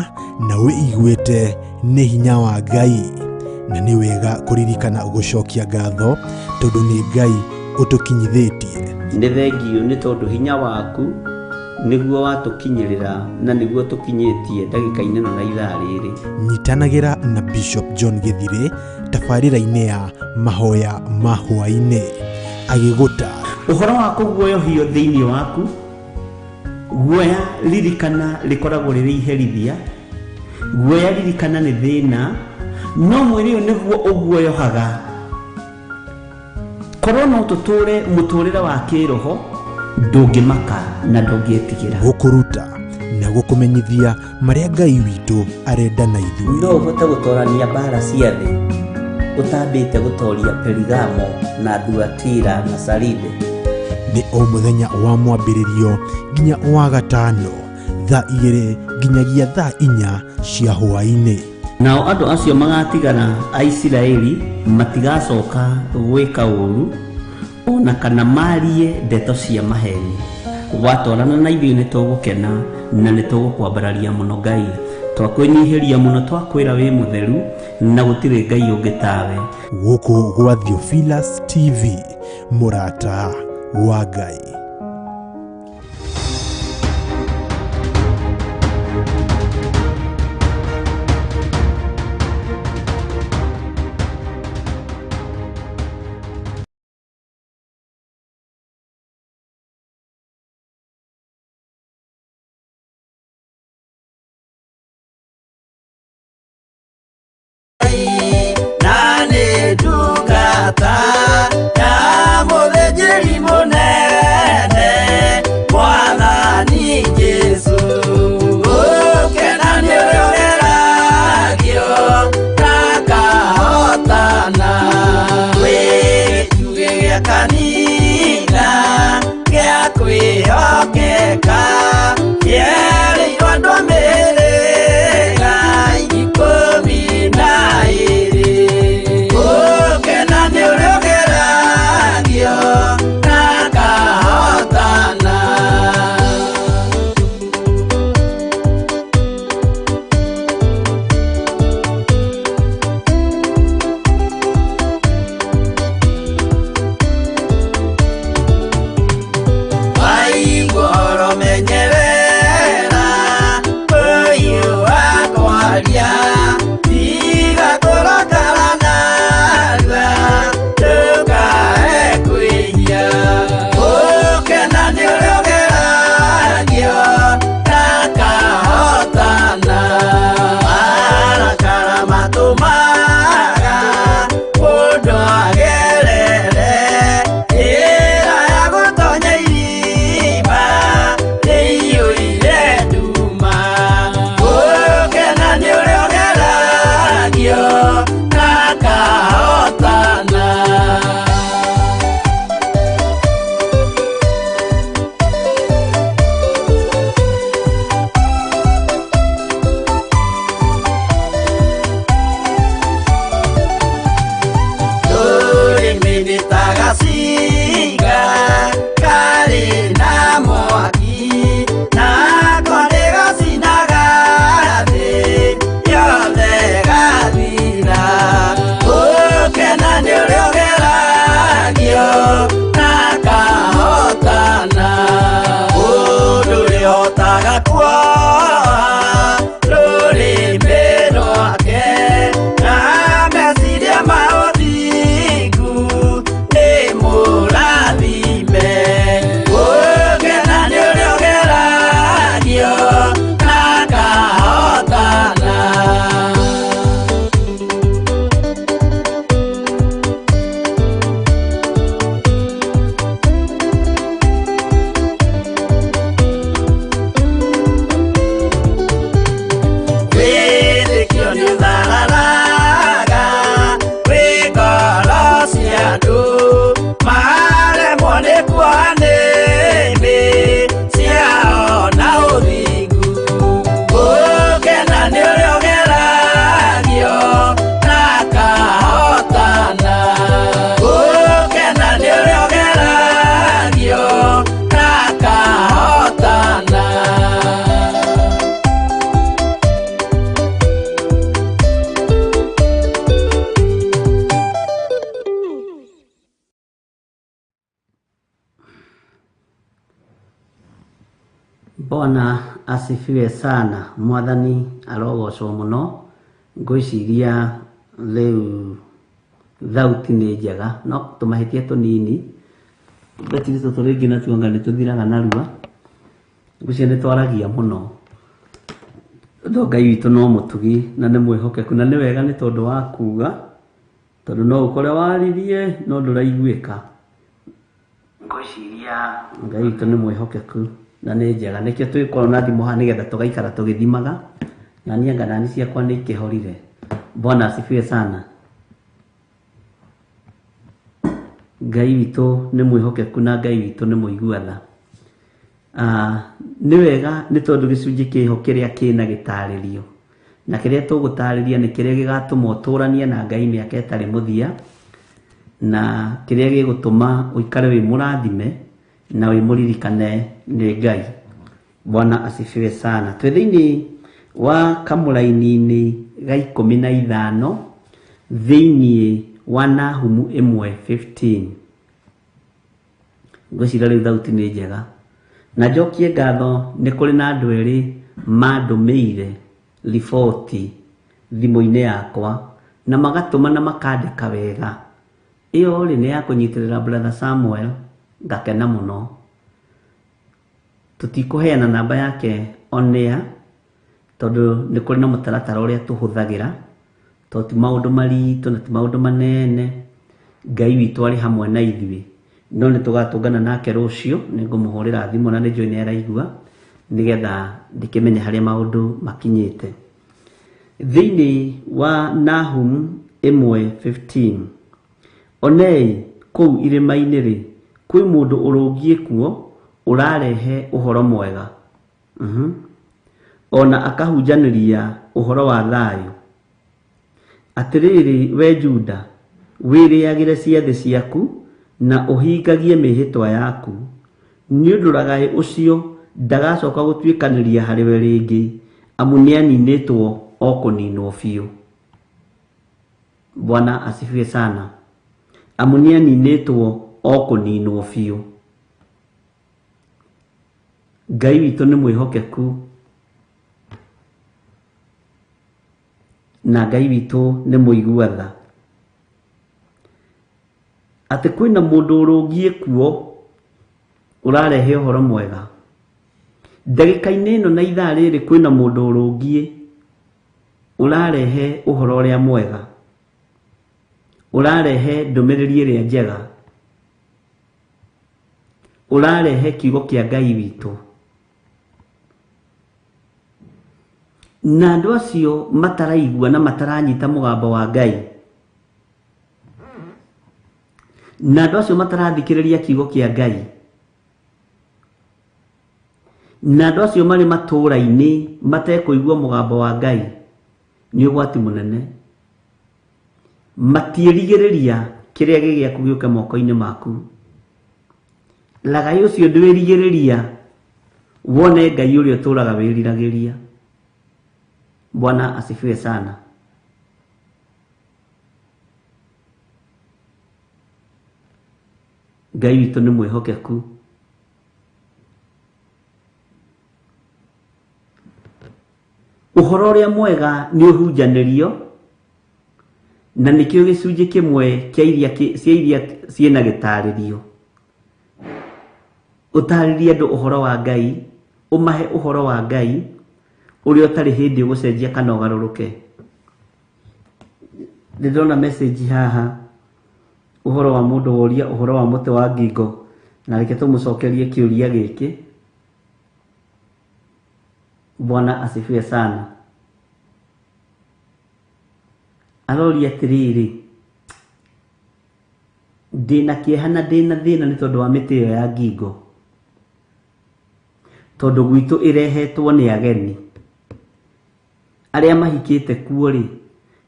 na wĩiguĩte nĩ hinya wa Ngai, na nĩ wega kũririkana gũcokia ngatho tondũ nĩ Ngai ũtũkinyithĩtie. Nĩ thengiũ nĩ tondũ hinya waku nĩguo watũkinyĩrĩra na nĩguo tũkinyĩtie ndagĩka-inĩ ĩno na ithaa rĩrĩ. Nyitanagĩra na Bishop John Gĩthirĩ tabarĩra-inĩ ya mahoya ma hwaĩ-inĩ agĩgũtaara. Ũhoro wa kũguoyohio thĩinĩ waku, guoya ririkana rĩkoragwo rĩrĩ iherithia, guoya ririkana nĩ thĩna, no mwĩrĩ ũyũ nĩguo ũguoyohaga. Korwo no tũtũre mũtũrĩre wa kĩroho, ndũngĩmaka na ndũngĩtigĩra. Gũkũruta na gũkũmenyithia marĩa Ngai witũ arenda na ithuĩ. No ũhote gũtorania mbara cia thĩ ũtambĩte gũtoria Perigamo na Thuatira na Saride. Nĩ o mũthenya wa mwambĩrĩrio nginya wa gatano thaa 2 nginyagia thaa 4 cia hwaĩ-inĩ. Nao andũ acio magatigara a Isiraeli matigacoka gwĩka ũũru ona kana marie ndeto cia maheni. Watwarana na ithuĩ nĩ tũgũkena na nĩ tũgũkwambararia mũno Ngai. Twakwĩnyihĩria mũno, twakwĩra wĩ mũtheru na gũtirĩ Ngai ũngĩ tawe. Gũkũ gwa Theophilus TV, mũrata wa Ngai. Na nĩ ndungata ya mũthĩnjĩri mũnene Mwathani Jesũ. Gũkena nĩ ũrĩa ũgeragio ndakahotana. Wĩ gĩtugĩ gĩa kanitha gĩa kwĩhokeka. Yeah. Bwana asifiwe sana. Mwathani arogocwo mũno. Ngwĩciria rĩu thauti nĩ njega, no tũmahĩtia tũnini betiri tũtũ rĩngĩ natuo anga nĩ tũthiraga narua. Ngwĩciria nĩ twaragia mũno, tondũ Ngai witũ no mũtugi na nĩ mwĩhokeku, na nĩ wega nĩ tondũ wa kuga, tondũ no ũkore waririe no ndũraiguĩka. Ngwĩciria Ngai witũ nĩ mwĩhokeku na nĩ njega, nĩkĩo twĩkorwo na thimũ haha nĩgetha tũgaikara tũgĩthimaga, na niĩ anga nani ciakwa nĩ ikĩhorire. Bwana asifiwe sana. Ngai witũ nĩ mwĩhokeku na Ngai witũ nĩ mũigua tha. Nĩ wega nĩ tondũ gĩcunjĩ kĩho kĩrĩa kĩna gĩtarĩrio, na kĩrĩa tũgũtarĩria nĩ kĩrĩa gĩgatũma ũtũranie na Ngai mĩaka ĩtarĩ mũthia, na kĩrĩa gĩgũtũma ũikare wĩ mũrathime na wĩ mũririkane nĩ Ngai. Bwana asifiwe sana. Twĩ thĩinĩ wa kamũraini-inĩ ga 15 thĩinĩ wa Nahumu 1:15. Ngwĩciria rĩu thauti nĩ njega. Na njokie ngatho nĩ kũrĩ na andũ erĩ mandũmĩire riboti thimũ-inĩ yakwa na magatũma na makandĩka wega. Ĩyo rĩ nĩ ya kũnyitĩrĩra Brother Samuel, ngakena mũno. Tũtikũheana namba yake on air tondũ nĩ kũrĩ na mũtaratara ũrĩa tũhũthagĩra, tondũ ti maũndũ maritũ na ti maũndũ manene. Ngai witũ arĩ hamwe na ithuĩ, no nĩ tũgatũngana nake rũciũ, nĩ ngũmũhũrĩra thimũ na nĩ njũĩ nĩ araigua, nĩgetha ndĩkĩmenye harĩa maũndũ makinyĩte. Thĩinĩ wa Nahum 1:15, onei kũu irĩma-inĩ rĩ, kwĩ mũndũ ũrũngiĩ kuo ũrarehe ũhoro mwega, ona akahunjanĩria ũhoro wa thayũ. Atĩrĩrĩ we Juda, wĩrĩagĩre ciathĩ ciaku na ũhingagie mĩhĩtwa yaku, nĩ ũndũ ragaĩ ũcio ndagacoka gũtuĩkanĩria harĩwe rĩngĩ, amu nĩaninĩtwo o kũninwo biũ. Bwana asifiwe sana. Amu nĩaninĩtwo o kũninwo biũ. Ngai witũ nĩ mwĩhokeku na Ngai witũ nĩ mũigua tha. Atĩ kwĩna mũndũ ũrũngiĩ kuo ũrarehe ũhoro mwega. Ndagĩka-inĩ ĩno na ithaa rĩrĩ kwĩna mũndũ ũrũngiĩ ũrarehe ũhoro ũrĩa mwega, ũrarehe ndũmĩrĩri ĩrĩa njega, ũrarehe kiugo kĩa Ngai witũ. Na andũ acio mataraigua na mataranyita mũgambo wa Ngai, na andũ acio matarathikĩrĩria kiugo kĩa Ngai, na andũ acio marĩ matũũra-inĩ matekũigua mũgambo wa Ngai, nĩ ũgwati mũnene. Matiĩrigĩrĩria kĩrĩa gĩgĩaku gĩũke moko-inĩ maku. Lagai ũcio ndwĩrigĩrĩria wone Ngai ũrĩa ũtũũraga wĩriragĩria. Bwana asifiwe sana. Ngai witũ nĩ mwĩhokeku. Ũhoro ũrĩa mwega nĩ ũhunjanĩrio, na nĩkĩo gĩcunjĩ kĩmwe kĩa iria cia iria ciĩna gĩtarĩrio. Ũtarĩrie andũ ũhoro wa Ngai, ũmahe ũhoro wa Ngai ũrĩa ũtarĩ hĩndĩ ũgũcenjia kana ũgarũrũke. Ndĩrona message haha ũhoro wa mũndũ woria ũhoro wa mũtĩ wa ngingo, na reke tũmũcokerie kĩũria gĩkĩ. Bwana asifiwe sana. Aroria atĩrĩrĩ, ndĩna kĩeha na ndĩna thĩna nĩ tondũ wa mĩtĩ ĩyo ya ngingo, tondũ gwitũ ĩrehetwo nĩ ageni arĩa mahikĩte kuo rĩ,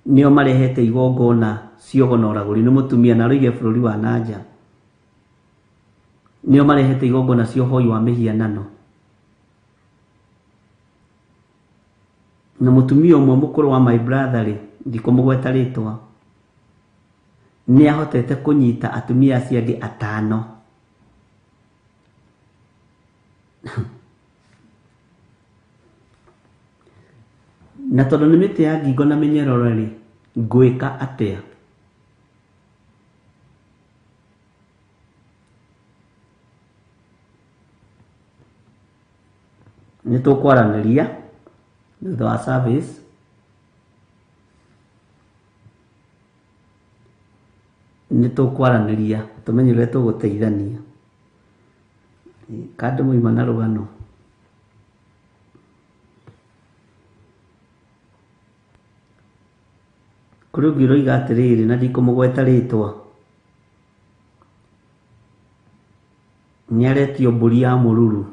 nĩo marehete igongona ciogo na ũragũri. Nĩ mũtumia na aroige bũrũri wa nanja, nĩo marehete igongona cia ũhoi wa mĩhianano. Na mũtumia ũmwe mũkũrũ wa my brother rĩ, ndikũmũgweta rĩtwa, nĩ ahotete kũnyita atumia acio angĩ atano. Na tondũ nĩ mĩtĩ ya ngingo na mĩnyororo rĩ, ngwĩka atĩa? Nĩ tũkwaranĩria thutha wa service. Nĩ tũkwaranĩria tũmenye ũrĩa tũgũteithania. Kandũ moima na rũgano. Kũrĩ ũngĩ ũroiga atĩrĩrĩ, na ndikũmũgweta rĩtwa, nĩ aretio mbũri ya mũruru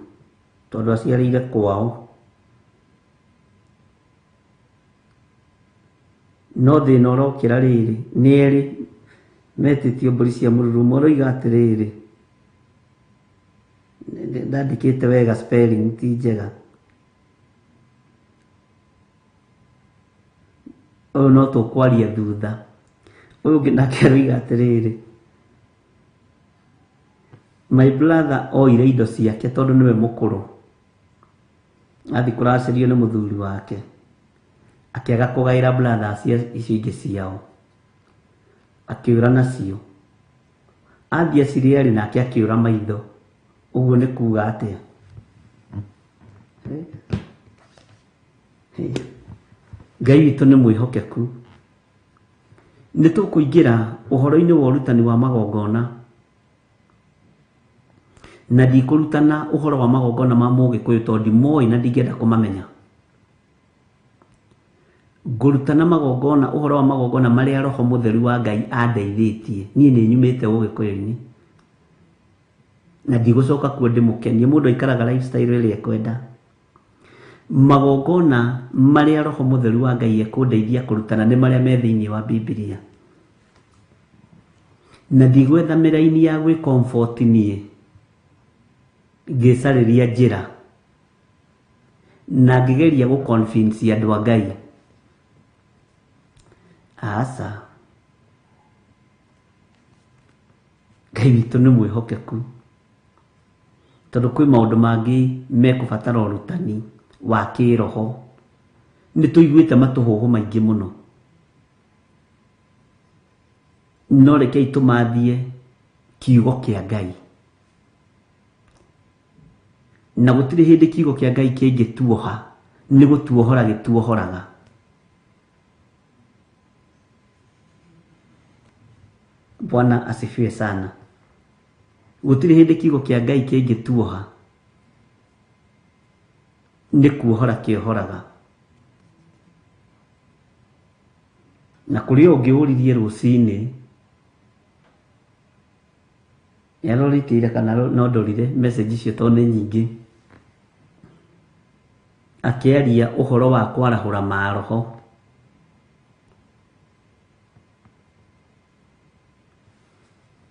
tondũ aciarĩire kwao. No thĩna ũrokĩra rĩrĩ, nĩ erĩ metĩtio mbũri cia mũruru. Ũmwe ũroiga atĩrĩrĩ, ndandĩkĩte wega spelling ti njega, ũyũ no tũkwaria thutha. Ũyũ ũngĩ nake aroiga atĩrĩrĩ, my brother oire indo ciake tondũ nĩwe mũkũrũ, athiĩ kũracĩrio nĩ mũthuri wake, akĩaga kũgaĩra brothers icio ingĩ ciao, akĩũra nacio. Athiĩ acirĩa rĩ, nake akĩũra maitho. Ũguo nĩ kuga atĩa? Ngai witũ nĩ mwĩhokeku. Nĩ tũkũingĩra ũhoro-inĩ wa ũrutani wa magongona, na ndikũrutana ũhoro wa magongona ma Mũgĩkũyũ tondũ ndimoĩ na ndingĩenda kũmamenya. Ngũrutana magongona, ũhoro wa magongona marĩa Roho Mũtheru wa Ngai andeithĩtie. Niĩ nĩ nyumĩte Ũgĩkũyũ-inĩ na ndigũcoka kuo ndĩmũkenie. Mũndũ aikaraga lifestyle ĩrĩa ekwenda. Magongona marĩa Roho Mũtheru wa Ngai ekũndeithia kũrutana nĩ marĩa me thĩinĩ wa Bibilia, na ndigwetha mĩraini ya gwĩ comfort niĩ ngĩcarĩria njĩra na ngĩgeria gũ convince andũ a Ngai. Aca, Ngai witũ nĩ mwĩhokeku, tondũ kwĩ maũndũ mangĩ mekũbatara ũrutani wa kĩroho. Nĩ tũiguĩte matũhũhũ maingĩ mũno, no rekei tũmathie kiugo kĩa Ngai. Na gũtirĩ hĩndĩ kiugo kĩa Ngai kĩngĩtuoha, nĩ gũtuohora gĩtuohoraga. Bwana asifiwe sana. Gũtirĩ hĩndĩ kiugo kĩa Ngai kĩngĩtuoha, nĩ kuohora kĩohoraga. Na kũrĩ ũngĩ ũririe rũcinĩ, nĩarorĩtie ira kana no ndorire message icio tondũ nĩ nyingĩ, akĩaria ũhoro wa kwarahũra maroho.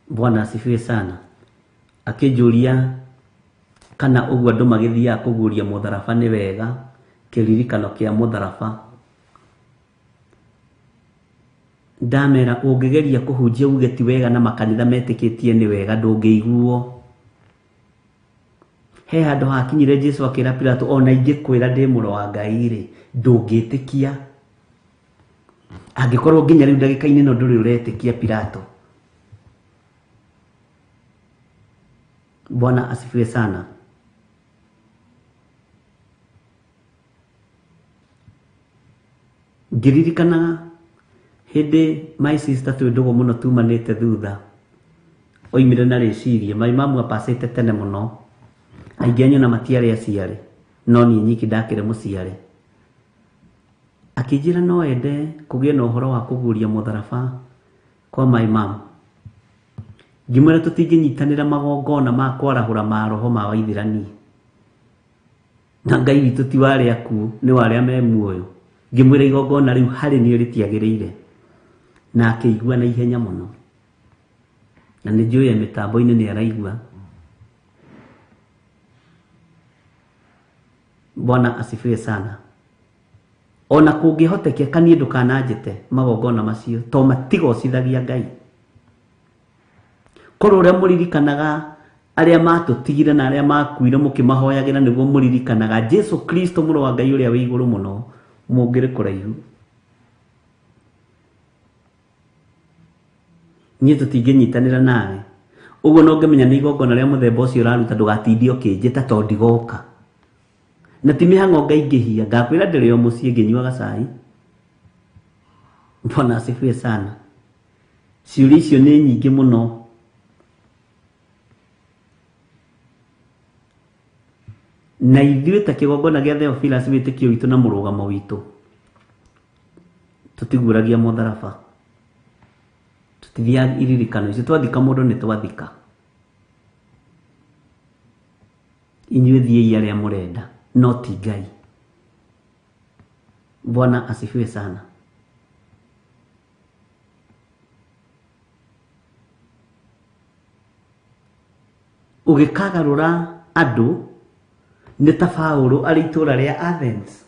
Bwana asifiwe sana. Akĩnjũria kana ũguo andũ magĩthiaga kũguũria mũtharaba nĩ wega, kĩririkano kĩa mũtharaba. Ndamera ũngĩgeria kũhunjia uge ti wega na makanitha metĩkĩtie nĩ wega, ndũngĩiguo. He handũ hakinyire Jesu akĩra Pilato, ona ingĩkwĩra ndĩ mũrũ wa Ngai rĩ, ndũngĩtĩkia. Angĩkorwo nginya rĩu ndagĩka-inĩ ĩno ndũrĩ ũretĩkia Pilato. Bwana asifiwe sana. Ngĩririkana hĩndĩ my sister twĩ ndũgũ mũno tumanĩte thutha, oimire na rĩciria, my mamu apacĩte tene mũno, aingĩ anyu ona matiarĩ aciare, no niĩ nyiki ndakĩrĩ mũciare. Akĩnjĩra no ende kũgĩe na ũhoro wa kũguũria mũtharaba kwa my mom. Ngĩmwĩra tũtingĩnyitanĩra magongona ma kwarahũra maroho ma waithĩrani, na Ngai witũ ti wa arĩa akuũ, nĩ wa arĩa me muoyo. Ngĩmwĩra igongona rĩu harĩ niĩ rĩtiagĩrĩire, na akĩigua na ihenya mũno, na nĩ njũĩ e mĩtambo-inĩ nĩ araigua. Bwana asifiwe sana. Ona kũngĩhotekeka niĩ ndũkananjĩte magongona macio, to matigocithagia Ngai. Korwo ũrĩa mũririkanaga arĩa matũtigire na arĩa makuire mũkĩmahoyagĩra nĩguo mũririkanaga Jesu Kristo mũrũ wa Ngai ũrĩa wĩ igũrũ mũno, Mũngĩrĩ kũraihu. Niĩ tũtingĩnyitanĩra nawe. Ũguo no ngĩmenya nĩ igongona rĩa mũthemba ũcio ũraruta, ndũgatindie ũkĩnjĩta tondũ ndigoka. Na ti mĩhang'o ngaingĩhia, ngakwĩra ndĩrĩ o mũciĩ ngĩnyuaga cai. Bwana asifiwe sana. Ciũria icio nĩ nyingĩ mũno. Na ithuĩ ta kĩgongona gĩa Theophilus wĩtĩkio witũ na mũrũgamo witũ, tũtiguũragia mũtharaba, tũtithiaga iririkano icio, twathika mũndũ nĩ twathika. Inyuĩ thiĩi arĩa mũrenda, no ti Ngai. Bwana asifiwe sana. Ũgĩkagarũra andũ nĩ ta Paũlũ arĩ itũũra rĩa Athens.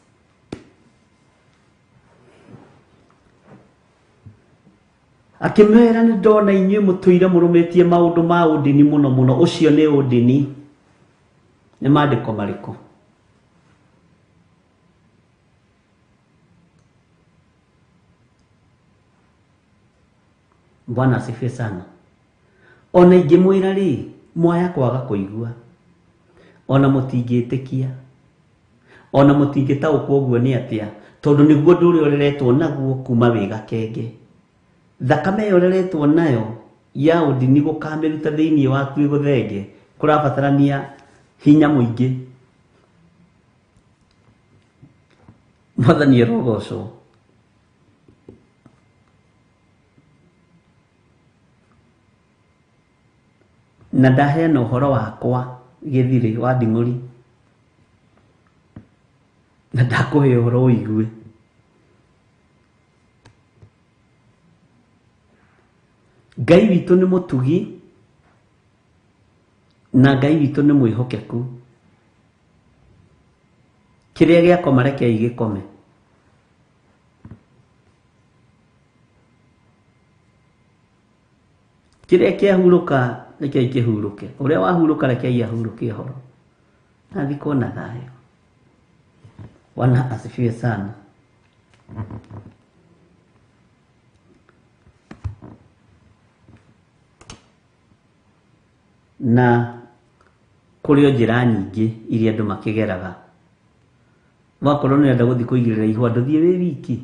Akĩmera nĩ ndona inyuĩ mũtũire mũrũmĩtie maũndũ ma ũndini mũno mũno, ũcio nĩ ũndini. Nĩ maandĩko marĩkũ? Bwana asifiwe sana. Ona ingĩmwĩra rĩ, mwaya kwaga kũigua, ona mũtingĩtĩkia, ona mũtingĩtaũkwo ũguo nĩ atĩa, tondũ nĩguo ũndũ ũrĩa ũreretwo naguo kuma wĩ gakenge. Thakame ĩyo ũreretwo nayo ya ũndini gũkamĩruta thĩinĩ waku ĩgũthenge, kũrabatarania hinya mũingĩ. Mwathani arogocwo. Na ndaheana ũhoro wakwa gĩthirĩ wa nding'ũri, na ndakũhe ũhoro ũigue. Ngai witũ nĩ mũtugi na Ngai witũ nĩ mwĩhokeku. Kĩrĩa gĩakoma rekei gĩkome. Kĩrĩa kĩahurũka rekei kĩhurũke. Ũrĩa wahurũka rekei ahurũke ũhoro. Na thikwo na thayũ. Bwana asifiwe sana. Na kũrĩ o njĩra nyingĩ iria andũ makĩgeraga. Wakorwo nĩ ũrenda gũthiĩ kũigĩrĩra ihũa, ndũthiĩ wĩ wiki.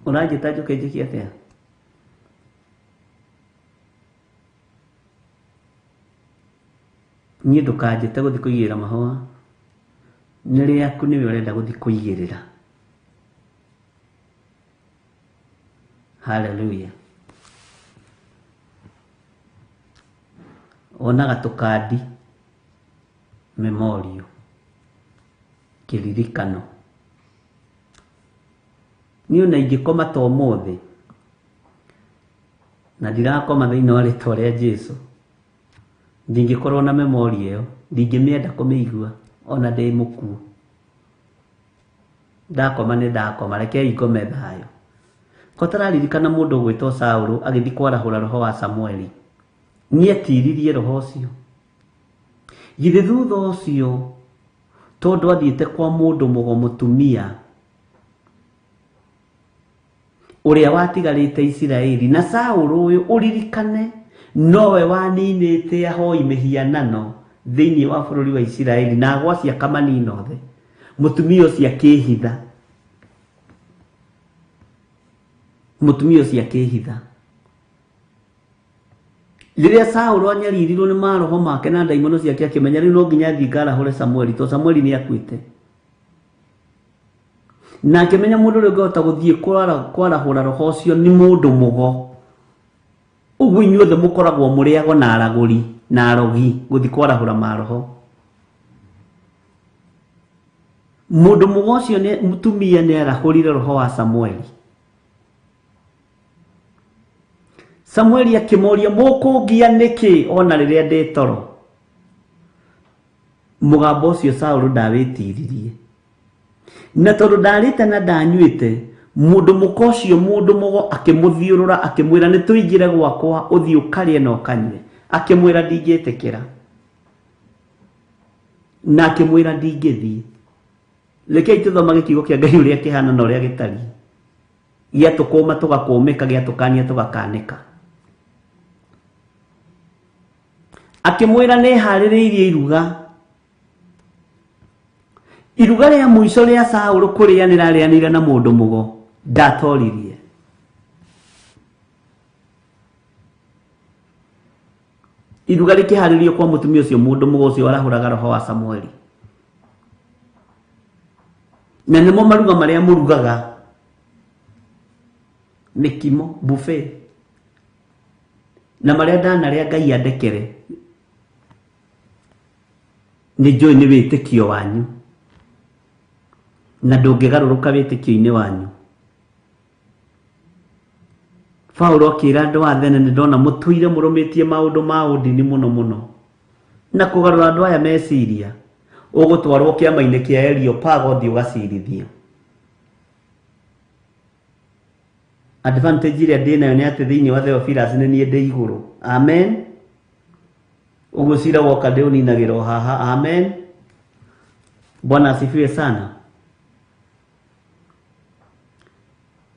Ũranjĩta njũke njĩke atĩa? Niĩ ndũkanjĩte gũthiĩ kũigĩrĩra mahũa. Nĩ rĩaku nĩwe ũrenda gũthiĩ kũigĩrĩra. Hallelujah. Wonaga tũkandi, memorial, kĩririkano. Niĩ ona ingĩkoma ta ũmũthĩ, na ndirakoma thĩinĩ wa rĩtwa rĩa Jesu, ndingĩkorwo na memori ĩyo, ndingĩmĩenda kũmĩigua ona ndĩ mũkuũ. Ndakoma nĩ ndakoma, rekei ngome thayũ. Ko tararirikana mũndũ ũgwĩtwo Saũlũ agĩthiĩ kwarahũra roho wa Samueli, nĩetiririe roho ũcio. Githĩ thutha ũcio, tondũ athiĩte kwa mũndũ mũgo mũtumia ũrĩa watigarĩte Isiraeli, na Saũlũ ũyũ ũririkane nowe waninĩte ahoi mĩhianano thĩinĩ wa bũrũri wa Isiraeli na agwacia akamanina othe. Mũtumia ũcio akĩhitha. Mũtumia ũcio akĩhitha. Rĩrĩa Saũlũ anyaririrwo nĩ maroho make na ndaimono ciake, akĩmenya rĩu no nginya athiĩ ngarahũre Samueli, tondũ Samueli nĩ akuĩte. Na akĩmenya mũndũ ũrĩa ũngĩhota gũthiĩ kwarahũra roho ũcio nĩ mũndũ mũgo. Ũguo inyuothe mũkoragwo mũrĩ ago na aragũri na arogi gũthiĩ kwarahũra maroho. Mũndũ mũgo ũcio nĩ mũtumia nĩ arahũrire roho wa Samueli. Samueli akĩmũria, mũkũngia nĩkĩ ona rĩrĩa ndĩ toro? Mũgambo ũcio Saũlũ ndawĩtiririe. Na tondũ ndarĩte na ndanyuĩte, mũndũ mũka ũcio mũndũ mũgo akĩmũthiũrũra akĩmwĩra, nĩ tũingĩre gwakwa ũthiĩ ũkarĩe na ũkanyue. Akĩmwĩra, ndingĩtĩkĩra. Na akĩmwĩra, ndingĩthiĩ. Rekei tũthomage kiugo kĩa Ngai ũrĩa kĩhana na ũrĩa gĩtariĩ. Gĩatũkũma tũgakũmĩka, gĩatũkania tũgakanĩka. Akĩmwĩra nĩ harĩrĩirie iruga. Iruga rĩa mũico rĩa Saũlũ kũrĩanĩra arĩanĩire na mũndũ mũgo ndatoririe. Iruga rĩkĩharĩrio kwa mũtumia ũcio mũndũ mũgo ũcio warahũraga roho wa Samueli. Na nĩmo maruga marĩa mũrugaga mĩkimo buffet na marĩa ndanarĩa Ngai andekere nĩ njũĩ nĩ wĩtĩkio wanyu na ndũngĩgarũrũka wĩtĩkio-inĩ wanyu. Paulo akĩra andũ a Athene nĩ ndona mũtũire mũrũmĩtie maũndũ ma ũndini mũno mũno na kũgarũra andũ aya meciria ũgũtwarwo kĩama-inĩ kĩa Areopago ũthiĩ ũgacirithio. Advantage ĩrĩa ndĩ nayo nĩ atĩ thĩinĩ wa Theophilus nĩ niĩ ndĩ igũrũ. Amen. Ũguo cira woka ndĩũninagĩra o haha. Amen. Bwana asifiwe sana.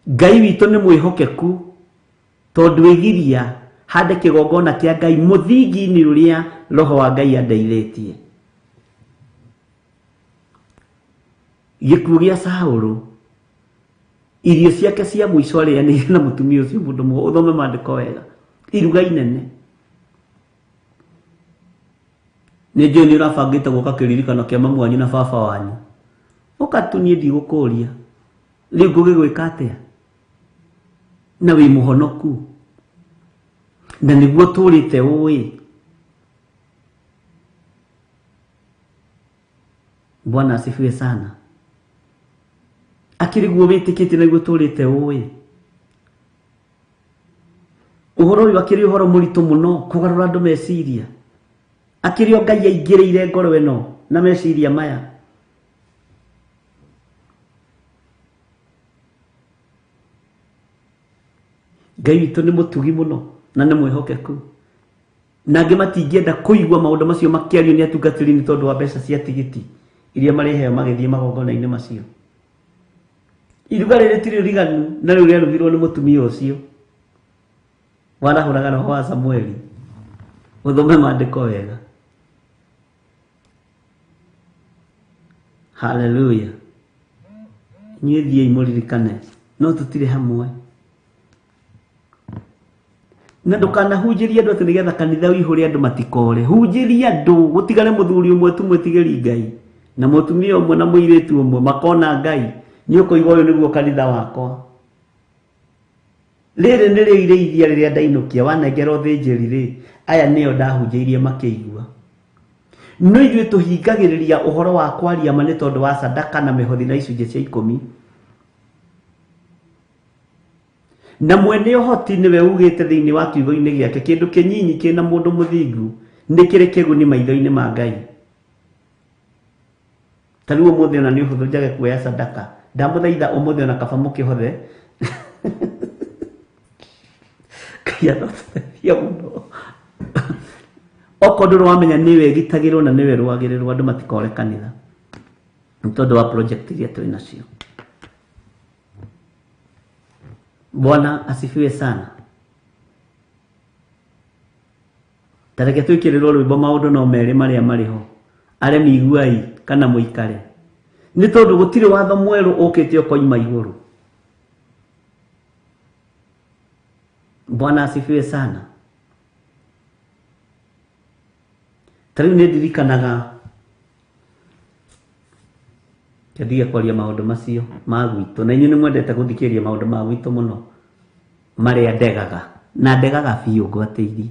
Ngai witũ nĩ mwĩhokeku tondũ ĩgiria hande kĩgongona kĩa Ngai mũthingi-inĩ ũrĩa roho wa Ngai andeithĩtie. Gĩkuũ gĩa Saũlũ irio ciake cia mũico arĩanĩire na mũtumia ũcio mũndũ mũgo, ũthome maandĩko wega, iruga inene. Nĩ njũĩ nĩ ũrabangĩte gũka kĩririkano kĩa mamu wanyu na baba wanyu. Ũka tu niĩ ndigũkũria. Rĩu ngũgĩgwĩka atĩa? Na wĩ mũhonoku. Na nĩguo tũrĩte ũĩ. Bwana asifiwe sana. Akĩrĩ guo wĩtĩkĩtie nĩguo tũrĩte ũĩ. Ũhoro ũyũ akĩrĩ ũhoro mũritũ mũno kũgarũra andũ meciria. Akĩrĩ o Ngai aingĩrĩire ngoro ĩno na meciria maya. Ngai witũ nĩ mũtugi mũno na nĩ mwĩhokeku. Na angĩ matingĩenda kũigua maũndũ macio makĩario nĩ atungatĩri nĩ tondũ wa mbeca cia tigiti iria marĩheo magĩthiĩ magongona-inĩ macio. Iruga rĩrĩ ti rĩriganu na rĩu rĩarugirwo nĩ mũtumia ũcio warahũraga roho wa Samueli. Ũthome maandĩko wega. Haleluya. Inyuĩ thiĩi mũririkane no tũtirĩ hamwe. Na ndũkanahunjĩrie andũ atĩ nĩgetha kanitha ũihũre andũ matikore. Hunjĩria andũ gũtigare mũthuri ũmwe tu mwĩtigĩri Ngai na mũtumia ũmwe na mũirĩtu ũmwe makona Ngai. Nĩ ũkũigua ũyũ nĩguo kanitha wakwa. Rĩrĩ nĩrĩo irĩithia rĩrĩa ndainũkia wanengera ũthĩnjĩri rĩ, aya nĩo ndahunjĩirie makĩigua. No ithuĩ tũhingagĩrĩria ũhoro wa kwaria ma nĩ tondũ wa sadaka na mĩhothi na icunjĩ cia ikũmi. Na mwene ũhoti nĩwe ugĩte thĩinĩ wa kiugo-inĩ gĩake kĩndũ kĩnyinyi kĩna mũndũ mũthingu nĩ kĩrĩ kĩguni maitho-inĩ ma Ngai. Ta rĩu ũmũthĩ ona nĩ ũhũthũ njage kuoya sadaka. Ndamũthaitha ũmũthĩ ona kaba mũkĩhothe. Ngai arotũteithia mũno. Okorwo ndũrĩ wamenya nĩwe ĩgitagĩrwo na nĩwe ĩrũagĩrĩrwo andũ matikore kanitha. Nĩ tondũ wa project iria twĩ nacio. Bwana asifiwe sana. Ta reke twĩkĩrĩrwo rwĩmbo maũndũ no merĩ marĩa marĩ ho. Aremi iguai kana mũikare. Nĩ tondũ gũtirĩ watho mwerũ ũkĩte ũkoima igũrũ. Bwana asifiwe sana. Ta rĩu nĩ ndirikanaga ndige kwaria maũndũ macio ma gwitũ na inyuĩ nĩ mwendete gũthikĩrĩria maũndũ ma gwitũ mũno marĩa ndegaga na ndegaga biũ ngwatĩirie.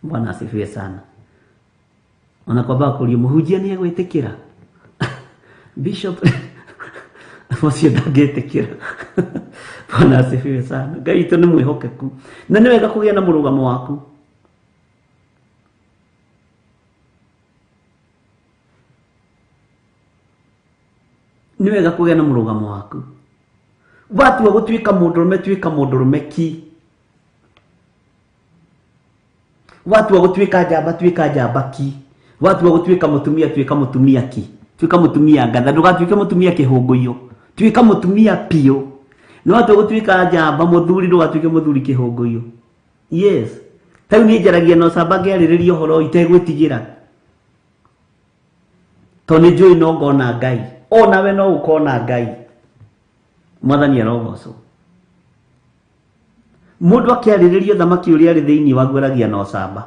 Bwana asifiwe sana. Ona kwamba kũrio mũhunjia nĩ egwĩtĩkĩra. Bishop ũcio ndangĩtĩkĩra. Bwana asifiwe sana. Ngai witũ nĩ mwĩhokeku na nĩ wega kũgĩa na mũrũgamo waku. Nĩ wega kũgĩa na mũrũgamo waku. Watua gũtuĩka mũndũrũme tuĩka mũndũrũme ki. Watua gũtuĩka njamba tuĩka njamba ki. Watua gũtuĩka mũtumia tuĩka mũtumia ki. Tuĩka mũtumia ngatha, ndũgatuĩke mũtumia kĩhũngũiyo, tuĩka mũtumia piũ. No atĩ gũtuĩka njamba mũthuri, ndũgatuĩke mũthuri kĩhũngũiyo. Yes, ta rĩu niĩ njaragia na ũcamba ngĩarĩrĩria ũhoro itegwĩtigĩra, tondũ nĩ njũĩ no ngona Ngai, onawe no ũkona Ngai. Mwathani arogocwo. Mũndũ akĩarĩrĩria thamaki ũrĩa arĩ thĩinĩ waguo aragia na ũcamba.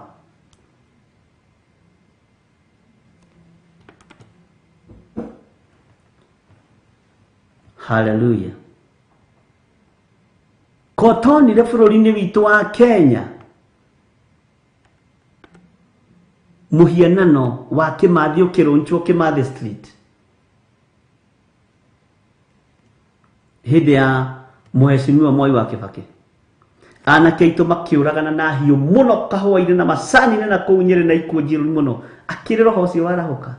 Haleluya. Kotonire bũrũri-inĩ witũ wa Kenya mũhianano wa Kĩmathi ũkĩrũnchwo Kĩmathi Street hĩndĩ ya Mheshimiwa Mwai wa Kibaki. Anake aitũ makĩũragana na hiũ mũno kahũa-inĩ na macani-inĩ na kũu Nyĩrĩ na ikuũ njĩru mũno, akĩrĩ roho ũcio warahũka.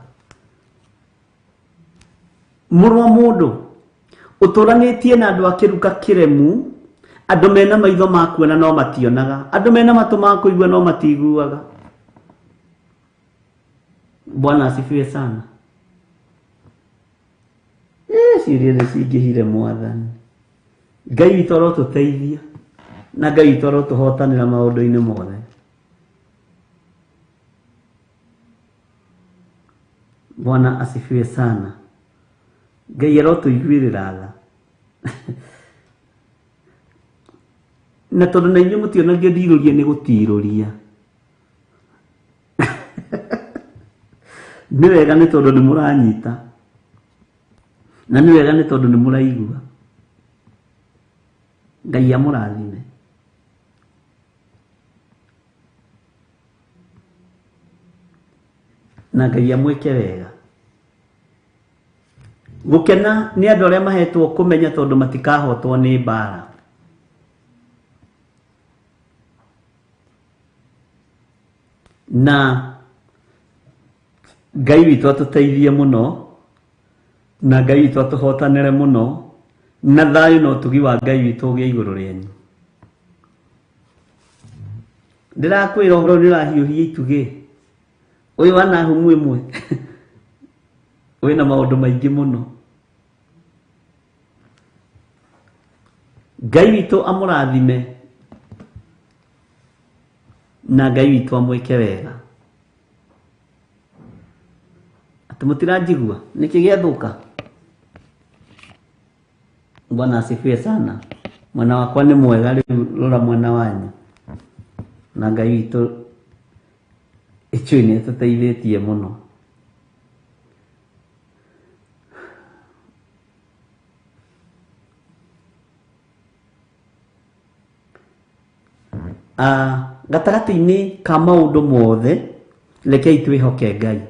Mũrũ wa mũndũ ũtũranĩtie na andũ a kĩruka kĩremu, andũ mena maitho ma kuona no mationaga, andũ mena matũ ma kũigua no matiguaga. Bwana asifiwe sana. Ciũria nĩ cingĩhire Mwathani. Ngai witũ arotũteithia na Ngai witũ arotũhotanĩra maũndũ-inĩ mothe. Bwana asifiwe sana. Ngai arotũiguĩrĩra tha. Na tondũ na inyuĩ mũtionagio ndirũrie nĩ gũtirũria. Nĩ wega nĩ tondũ nĩ mũranyita, na nĩ wega nĩ tondũ nĩ mũraigua. Ngai amũrathime. Na Ngai amwĩke wega. Gũkena nĩ andũ arĩa mahetwo kũmenya tondũ matikahotwo nĩ mbara. Na Ngai witũ atũteithie mũno, na Ngai witũ atũhotanĩre mũno, na thayũ na ũtugi wa Ngai witũ ũgĩe igũrũ rĩanyu. Ndĩrakwĩra ũhoro nĩ ũrahiũhia itugĩ. Ũyũ wa Nahumu ĩmwe wĩna maũndũ maingĩ mũno. Ngai witũ amũrathime na Ngai witũ amwĩke wega. Atĩ mũtiranjigua nĩkĩ gĩathũka? Bwana asifiwe sana. Mwena wakwa nĩ mwega rĩu, rora mwena wanyu. Na Ngai witũ ĩcũĩ nĩ ĩtũteithĩtie mũno. Gatagatĩ-inĩ ka maũndũ mothe rekei twĩhoke Ngai.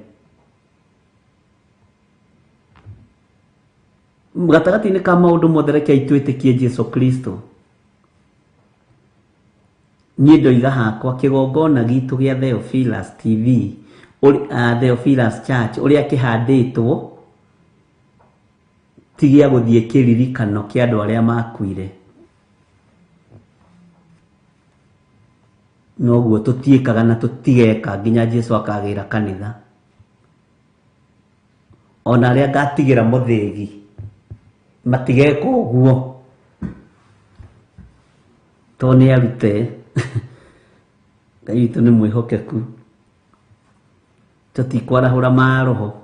Gatagatĩ-inĩ ka maũndũ mothe rekei twĩtĩkie Jesu Kristo. Niĩ ndoiga hakwa kĩgongona gitũ gĩa Theophilus TV, Theophilus Church, ũrĩa kĩhandĩtwo ti gĩa gũthiĩ kĩririkano kĩa andũ arĩa makuire. Noguo tũtiĩkaga na tũtigeka nginya Jesu akagĩra kanitha. Ona arĩa ngatigĩra mũthĩgi matigeka ũguo, tondũ nĩ arute. Ngai witũ nĩ mwĩhokeku, tũtikwarahũra maroho.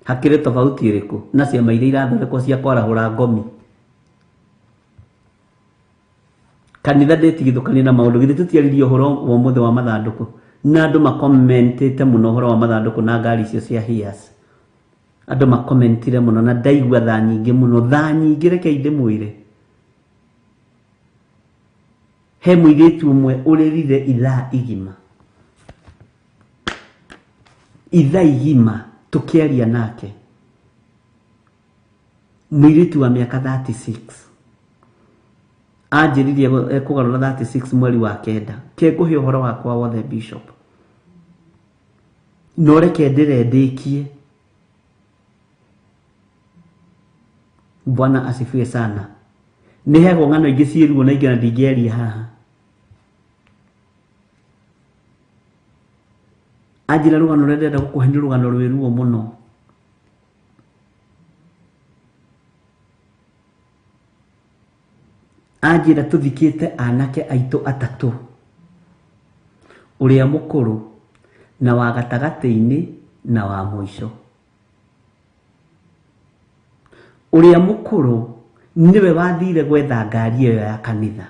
Hakĩrĩ tofauti ĩrĩkũ na ciama iria irathondekwo cia kwarahũra ngomi? Kanitha ndĩtigithũkanie na maũndũ. Githĩ tũtiaririe ũhoro wa ũmũthĩ wa mathandũkũ, na andũ makomentĩte mũno ũhoro wa mathandũkũ na ngari icio cia Hiace. Andũ makomentire mũno na ndaigua thaa nyingĩ mũno, thaa nyingĩ. Rekei ndĩmwĩre, he mũirĩtu ũmwe ũrĩrire ithaa igima, ithaa igima tũkĩaria nake, mũirĩtu wa mĩaka 36. Anjĩririe ekũgarũra 36 mweri wa kenda. Ke ngũhe ũhoro wakwa wothe Bishop, no reke ndĩre ndĩkie. Bwana asifiwe sana. Nĩ hegwo ng'ano ingĩ ciĩ ruo na ingĩ na ndingĩaria haha. Anjĩra rũgano rũrĩa ndĩrenda gũkũhe nĩ rũgano rwĩ ruo mũno. Anjĩra tũthikĩte anake aitũ atatũ, ũrĩa mũkũrũ na wa gatagatĩ-inĩ na wa mũico. Ũrĩa mũkũrũ nĩwe wathire gwetha ngari ĩyo ya kanitha.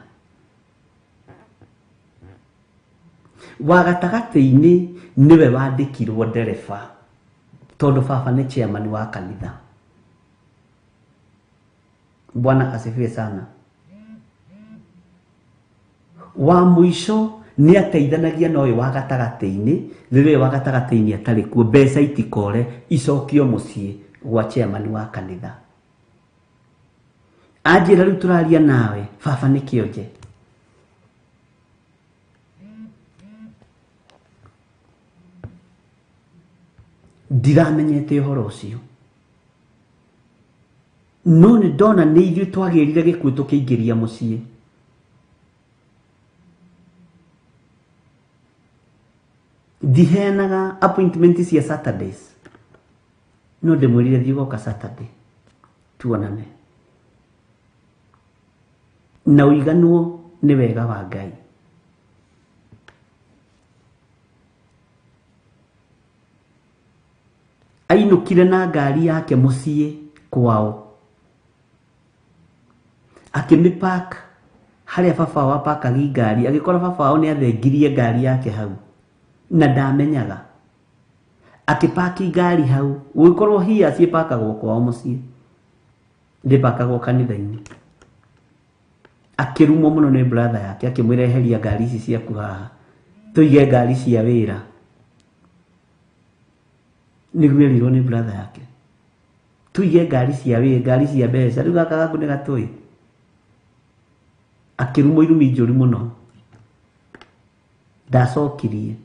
Wa gatagatĩ-inĩ nĩwe wandĩkirwo ndereba tondũ baba nĩ chairman wa kanitha. Bwana asifiwe sana. Wa mũico nĩ ateithanagia na ũyũ wa gatagatĩ-inĩ, rĩrĩa wa gatagatĩ-inĩ atarĩ kuo, mbeca itikore icokio mũciĩ gwa chairman wa kanitha. Anjĩra rĩu tũraria nawe baba nĩ kĩonje. Ndiramenyete ũhoro ũcio, no nĩ ndona nĩ ithuĩ twagĩrire gĩkuũ tũkĩingĩria mũciĩ. Ndiheanaga appointment cia Saturdays, no ndĩmwĩrire thiĩ ũgoka Saturday tuonane na ũiganwo nĩ wega wa Ngai. Ainũkire na ngari yake mũciĩ kwao, akĩmĩpark harĩa baba wao apakagi ngari, agĩkora baba wao nĩ athengirie ngari yake hau na ndamenyaga. Akĩpaki ngari hau, gũgĩkorwo hia ciĩpakagwo kwao mũciĩ, ndĩpakagwo kanitha-inĩ. Akĩrumwo mũno nĩ brother yake, akĩmwĩra eheria ngari ici ciaku haha, tũige ngari cia wĩra. Nĩguo erirwo nĩ brother yake, tũige ngari cia wĩra, ngari cia mbeca, rĩu gaka gaku nĩ gatũĩ. Akĩrumwo irumi njũru mũno. Ndacokirie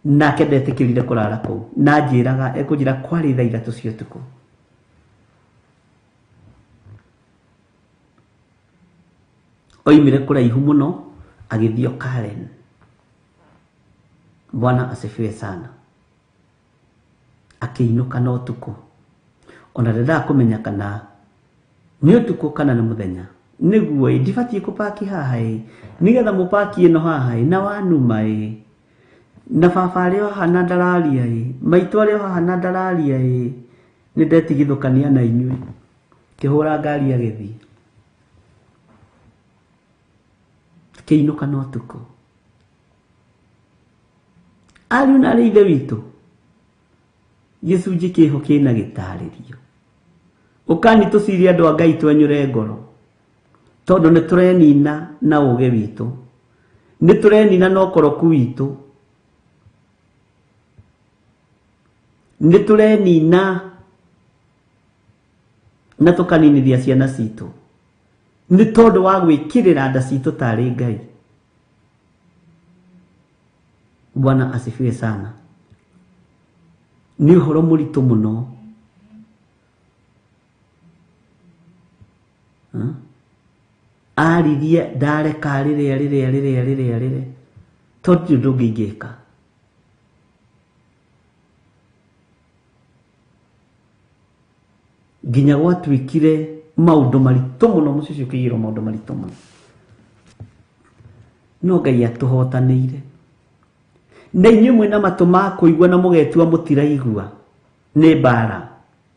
nake ndetĩkĩrire kũrara kũu, na njĩraga ekũnjĩra kwarĩ thaa 3 cia ũtukũ. Oimire kũraihu mũno agĩthiĩ Karen. Bwana asifiwe sana. Akĩinũka na ũtukũ, ona ndendaga kũmenya kana nĩ ũtukũ kana nĩ mũthenya. Nĩguo ĩ ndibatiĩ kũpaki haha ĩ, nĩgetha mũpaki ĩno haha ĩ, na wanuma ĩ, na baba arĩ o haha na ndararia ĩ, maitũ arĩ o haha na ndararia ĩ, nĩ ndetigithũkania na inyuĩ. Kĩhũra ngari agĩthiĩ, kĩinũka na ũtukũ. Ariũ na arĩ ithe witũ, gĩcunjĩ kĩho kĩna gĩtarĩrio. Ũkani tũcirie andũ a Ngai twenyũre ngoro, tondũ nĩ tũrenina na ũgĩ witũ, nĩ tũrenina na ũkoroku witũ, nĩ tũrenina na tũkaninithia ciana citũ nĩ tondũ wa gwĩkĩrĩra nda citũ tarĩ Ngai. Bwana asifiwe sana. Nĩ ũhoro mũritũ mũno. Aririe ndareka rĩrĩa rĩrĩa rĩrĩa rĩrĩa rĩrĩa, tondũ ũndũ ũngĩ ingĩka. Nginya gwatuĩkire maũndũ maritũ mũno, mũciĩ ũcio ũkĩiyũrwo maũndũ maritũ mũno, no Ngai atũhotanĩire. Na inyuĩ mwĩna matũ ma kũigua na mũgetua mũtiraigua, nĩ mbara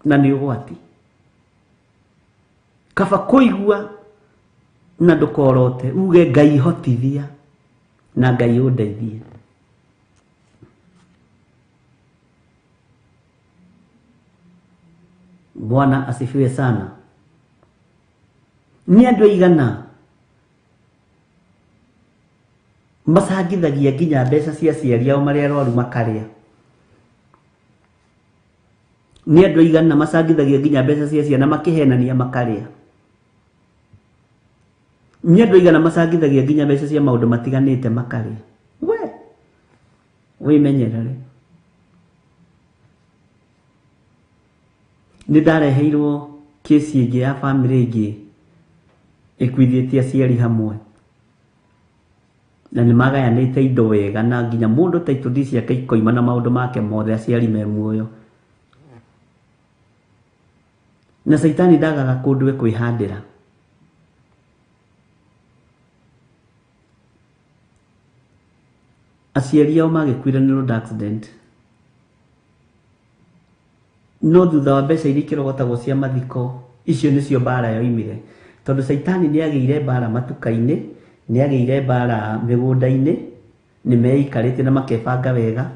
na nĩ ũgwati. Kaba kũigua na ndũkorote, uge Ngai hotithia na Ngai ũndeithie. Bwana asifiwe sana. Nĩ andũ aigana macangithagia nginya mbeca cia aciari ao marĩa arwaru makarĩa? Nĩ andũ aigana macangithagia nginya mbeca cia ciana makĩhenania makarĩa? Nĩ andũ aigana macangithagia nginya mbeca cia maũndũ matiganĩte makarĩa? We wĩmenyerere. Nĩ ndareheirwo kesi ĩngĩ ya bamĩrĩ ĩngĩ ĩkuithĩtie aciari hamwe, na nĩ magayanĩte indo wega, na nginya mũndũ title deed ciake ikoima na maũndũ make mothe, aciari me muoyo. Na caitani ndagaga kũndũ ekwĩhandĩra. Aciari ao magĩkuire nĩ road accident. No thutha wa mbeca iria ikĩrogotagwo cia mathiko, icio nĩcio mbara yoimire. Tondũ Caitani nĩ agĩire mbara matuka-inĩ, nĩ agĩire mbara mĩgũnda-inĩ, nĩ meikarĩte na makebanga wega.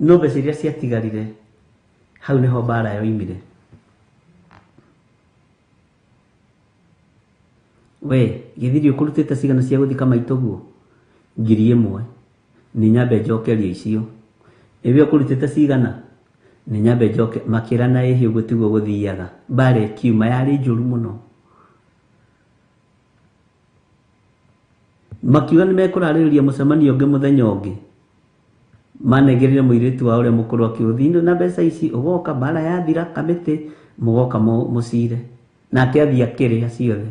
No mbeca iria ciatigarire, hau nĩho mbara yoimire. We, gĩthiri ũkũrutĩte cigana cia gũthika maitũguo? 1,000. Nĩ nyambe njokerie icio. Ĩwe ũkũrutĩte cigana? Nĩ nyambe njoke. Makĩrana ĩhĩ ũguo tiguo gũthiaga. Mbara ĩkiuma yarĩ njũru mũno. Makiuga nĩ mekũrarĩrĩria mũcemanio ũngĩ mũthenya ũngĩ. Manegerire mũirĩtu wa ũrĩa mũkũrũ akĩũthiĩ na mbeca ici ũgoka mbara yathira kamĩtĩ mũgoka mũcire. Nake athiĩ akĩrĩa ciothe.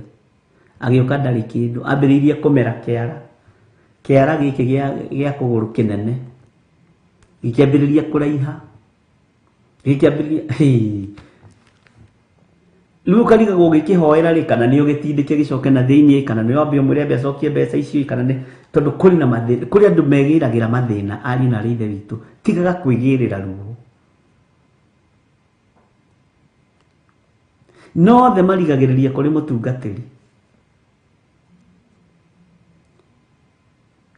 Agĩũka ndarĩ kĩndũ. Ambĩrĩirie kũmera kĩara. Kĩara gĩkĩ gĩa kũgũrũ kĩnene. Gĩkĩambĩrĩria kũraiha. Gĩkĩambĩrĩria rĩu ũkarigagwo ũgĩkĩhoera rĩ kana nĩ ũgĩtindĩke gĩcoke na thĩinĩ kana nĩ wambe ũmwĩre ambe acokie mbeca icio kana nĩ tondũ kũrĩ na mathĩna, kũrĩ andũ megĩragĩra mathĩna ariũ na arĩ ithe witũ. Tigaga kwĩgĩrĩra ruo. No othe marigagĩrĩria kũrĩ mũtungatĩri.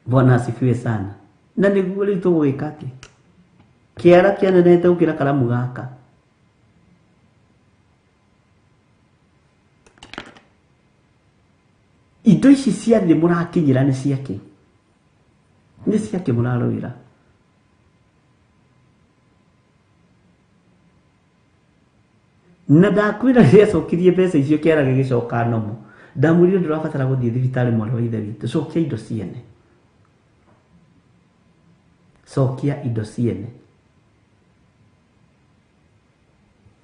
Bwana asifiwe sana. Na nĩguo rĩu tũgwĩka atĩ kĩara kĩanenehete gũkĩra karamu gaka. Indo ici cia thĩ mũrakinyĩra nĩ ciake? Nĩ ciake mũrarũĩra? Na ndakwĩra rĩrĩa acokirie mbeca icio kĩara gĩgĩcoka nomo. Ndamwĩrire ndũrabatara gũthiĩ thibitarĩ mwarĩ wa ithe witũ. Cokia indo ciene. Cokia indo ciene.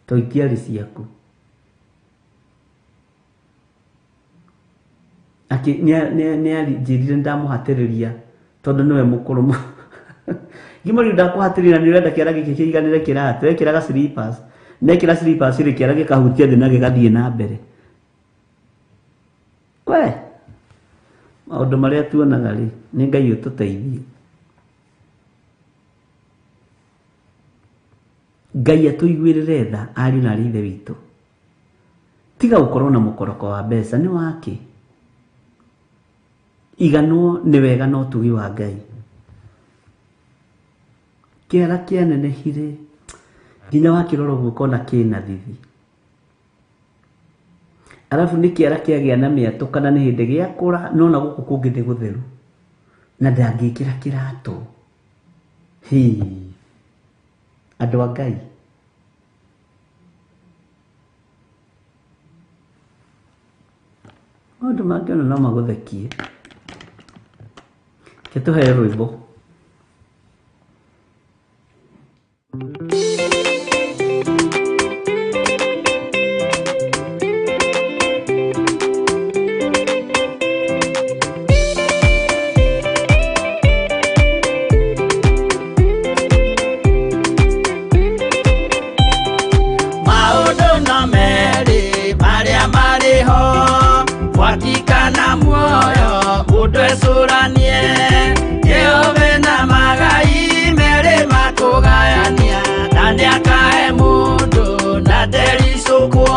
To itiarĩ ciaku. Nĩ anjĩrire ndamũhatĩrĩria tondũ nĩwe mũkũrũ mũno. Ngĩmũria rĩu ndakũhatĩrĩria nĩ ũrenda kĩara gĩkĩ kĩiganĩre kĩratũ. Ekĩraga slippers. Nekĩra slippers rĩ kĩara gĩkahutia thĩ na gĩgathiĩ na mbere. We, maũndũ marĩa tuonaga rĩ, nĩ Ngai ũtũteithie. Ngai atũiguĩrĩre tha ariũ na arĩ ithe witũ. Tiga gũkorwo na mũkoroko wa mbeca nĩ wake. Iganwo nĩ wega na ũtugi wa Ngai. Kĩara kĩanenehire nginya wakĩrora ũguo ũkona kĩna thithi. Arabu nĩ kĩara kĩagĩa na mĩatũ kana nĩ hĩndĩ gĩakũra no na gũkũ kũngĩ nĩ gũtheru. Na ndangĩkĩra kĩratũ. Hii. Andũ a Ngai. Maũndũ mangĩ ona no magũthekie. Reke tũheo rwĩmbo. Maũndũ no merĩ marĩa marĩ ho, mwaki kana muoyo mũndũ ecũranie. Jehova na magai merĩ makũgayania, na nĩakahe mũndũ na ndericũkwo.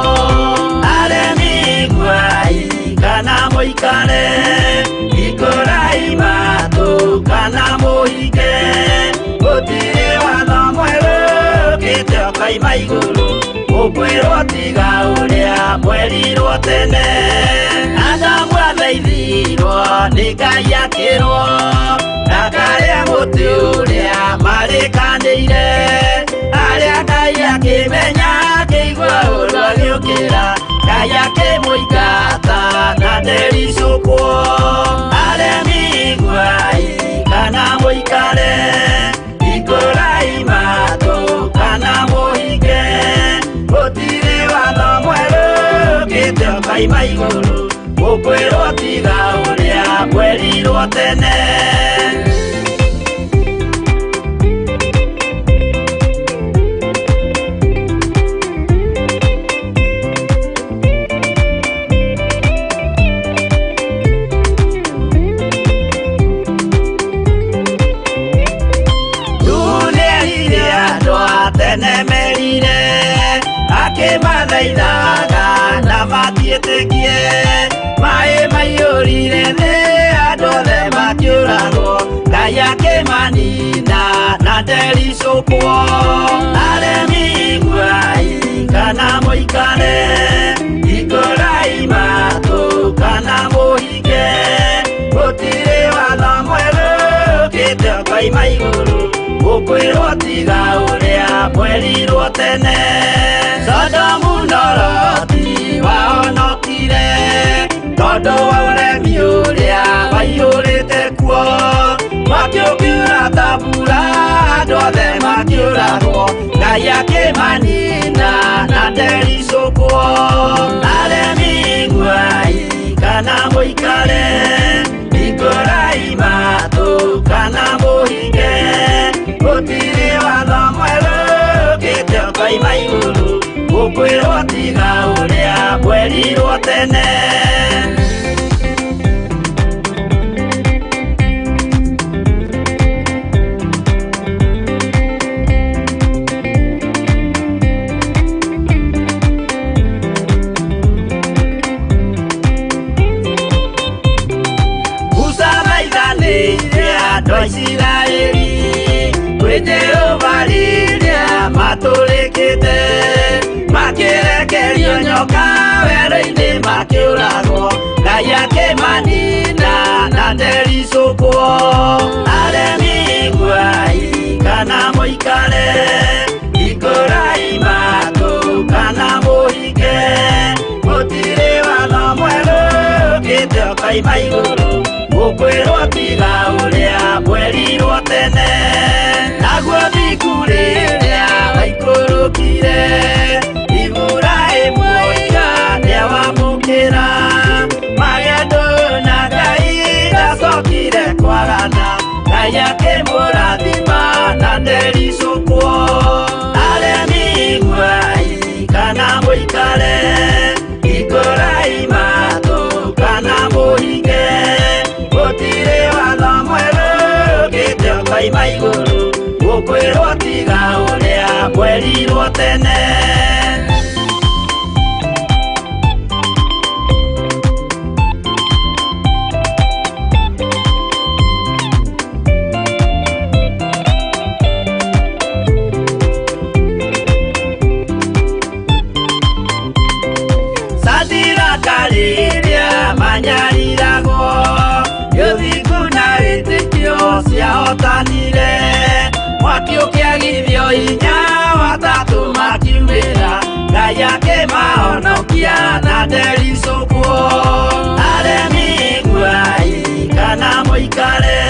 Aremi iguai kana mũikare, hingũrai matũ kana mũhinge. Gũtirĩ watho mwerũ ũkĩte ũkoima igũrũ, ũkwĩrwo tiga ũrĩa mwerirwo tene. Adamu athaithirwo nĩ Ngai akĩrwo, ndakarĩa mũtĩ ũrĩa marĩkanĩire. Arĩa Ngai akĩmenya akĩigua ũũru agĩũkĩra, Ngai akĩmũingata na ndericũkwo. Aremi iguai kana mũikare, hingũrai matũ kana mũhinge. Gũtirĩ watho mwerũ ũkĩte ũkoima igũrũ, ũkwĩrwo tiga ũrĩa mwerirwo tene. ene merire akĩmathaithaga na matiĩtĩkie maĩ maiyũrire thĩ andũ othe makĩũragwo Ngai akĩmanina na ndericũkwo aremi iguai kana mũikare hingũrai matũ kana mũhinge gũtirĩ watho mwerũ ũkĩte ũkoima igũrũ gũkwĩrwo tiga ũrĩa mwerirwo tene Sodomu na Loti wahonokire tondũ wa ũremi ũrĩa waiyũrĩte kuo mwaki ũkiura ta mbura andũ othe makĩũragwo Ngai akĩmanina na ndericũkwo aremi iguai kana mũikare hingũrai matũ kana mũhinge gũtirĩ watho mwerũ ũkĩte ũkoima igũrũ gũkwĩrwo tiga ũrĩa mwerirwo tene. Isiraeli kwĩ Jehova rĩrĩa matũrĩkĩte makĩrekerio nyoka werũ-inĩ makĩũragwo Ngai akĩmanina na ndericũkwo aremi iguai kana mũikare hingũrai matũ kana mũhinge gũtirĩ watho mwerũ ũkĩte ũkoima igũrũ gũkwĩrwo tiga ũrĩa mwerirwo tene naguo thingu rĩrĩa waikũrũkire Iburahĩmu oiga nĩawamũkĩra magendo na Ngai ndacokire kwagana Ngai akĩmũrathima na ndericũkwo aremi iguai kana mũikare hingũrai matũ kana mũhinge gũtirĩ watho mwerũ ũkĩte ũkoima igũrũ gũkwĩrwo tiga ũrĩa mwerirwo tene. Sadiraka rĩrĩa manyariragwo gĩthingu na wĩtĩkio ciahotanire mwaki ũkĩagithio hinya watatũ makiumĩra Ngai akĩmahonokia na ndericũkwo aremi iguai kana mũikare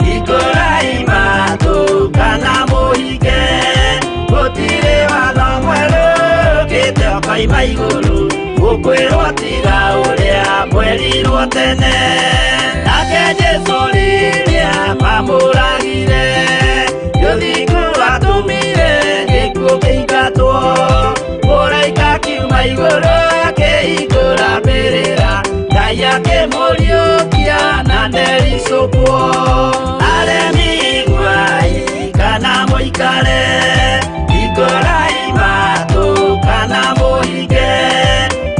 hingũrai matũ kana mũhinge gũtirĩ watho mwerũ ũkĩte ũkoima igũrũ gũkwĩrwo tiga ũrĩa mwerirwo tene nake Jesũ rĩrĩa mamũragire gĩthingu atũmire gĩkuũ kĩingatwo mũraika akiuma igũrũ akĩhingũra mbĩrĩra Ngai akĩmũriũkia na ndericũkwo aremi iguai kana mũikare hingũrai matũ kana mũhinge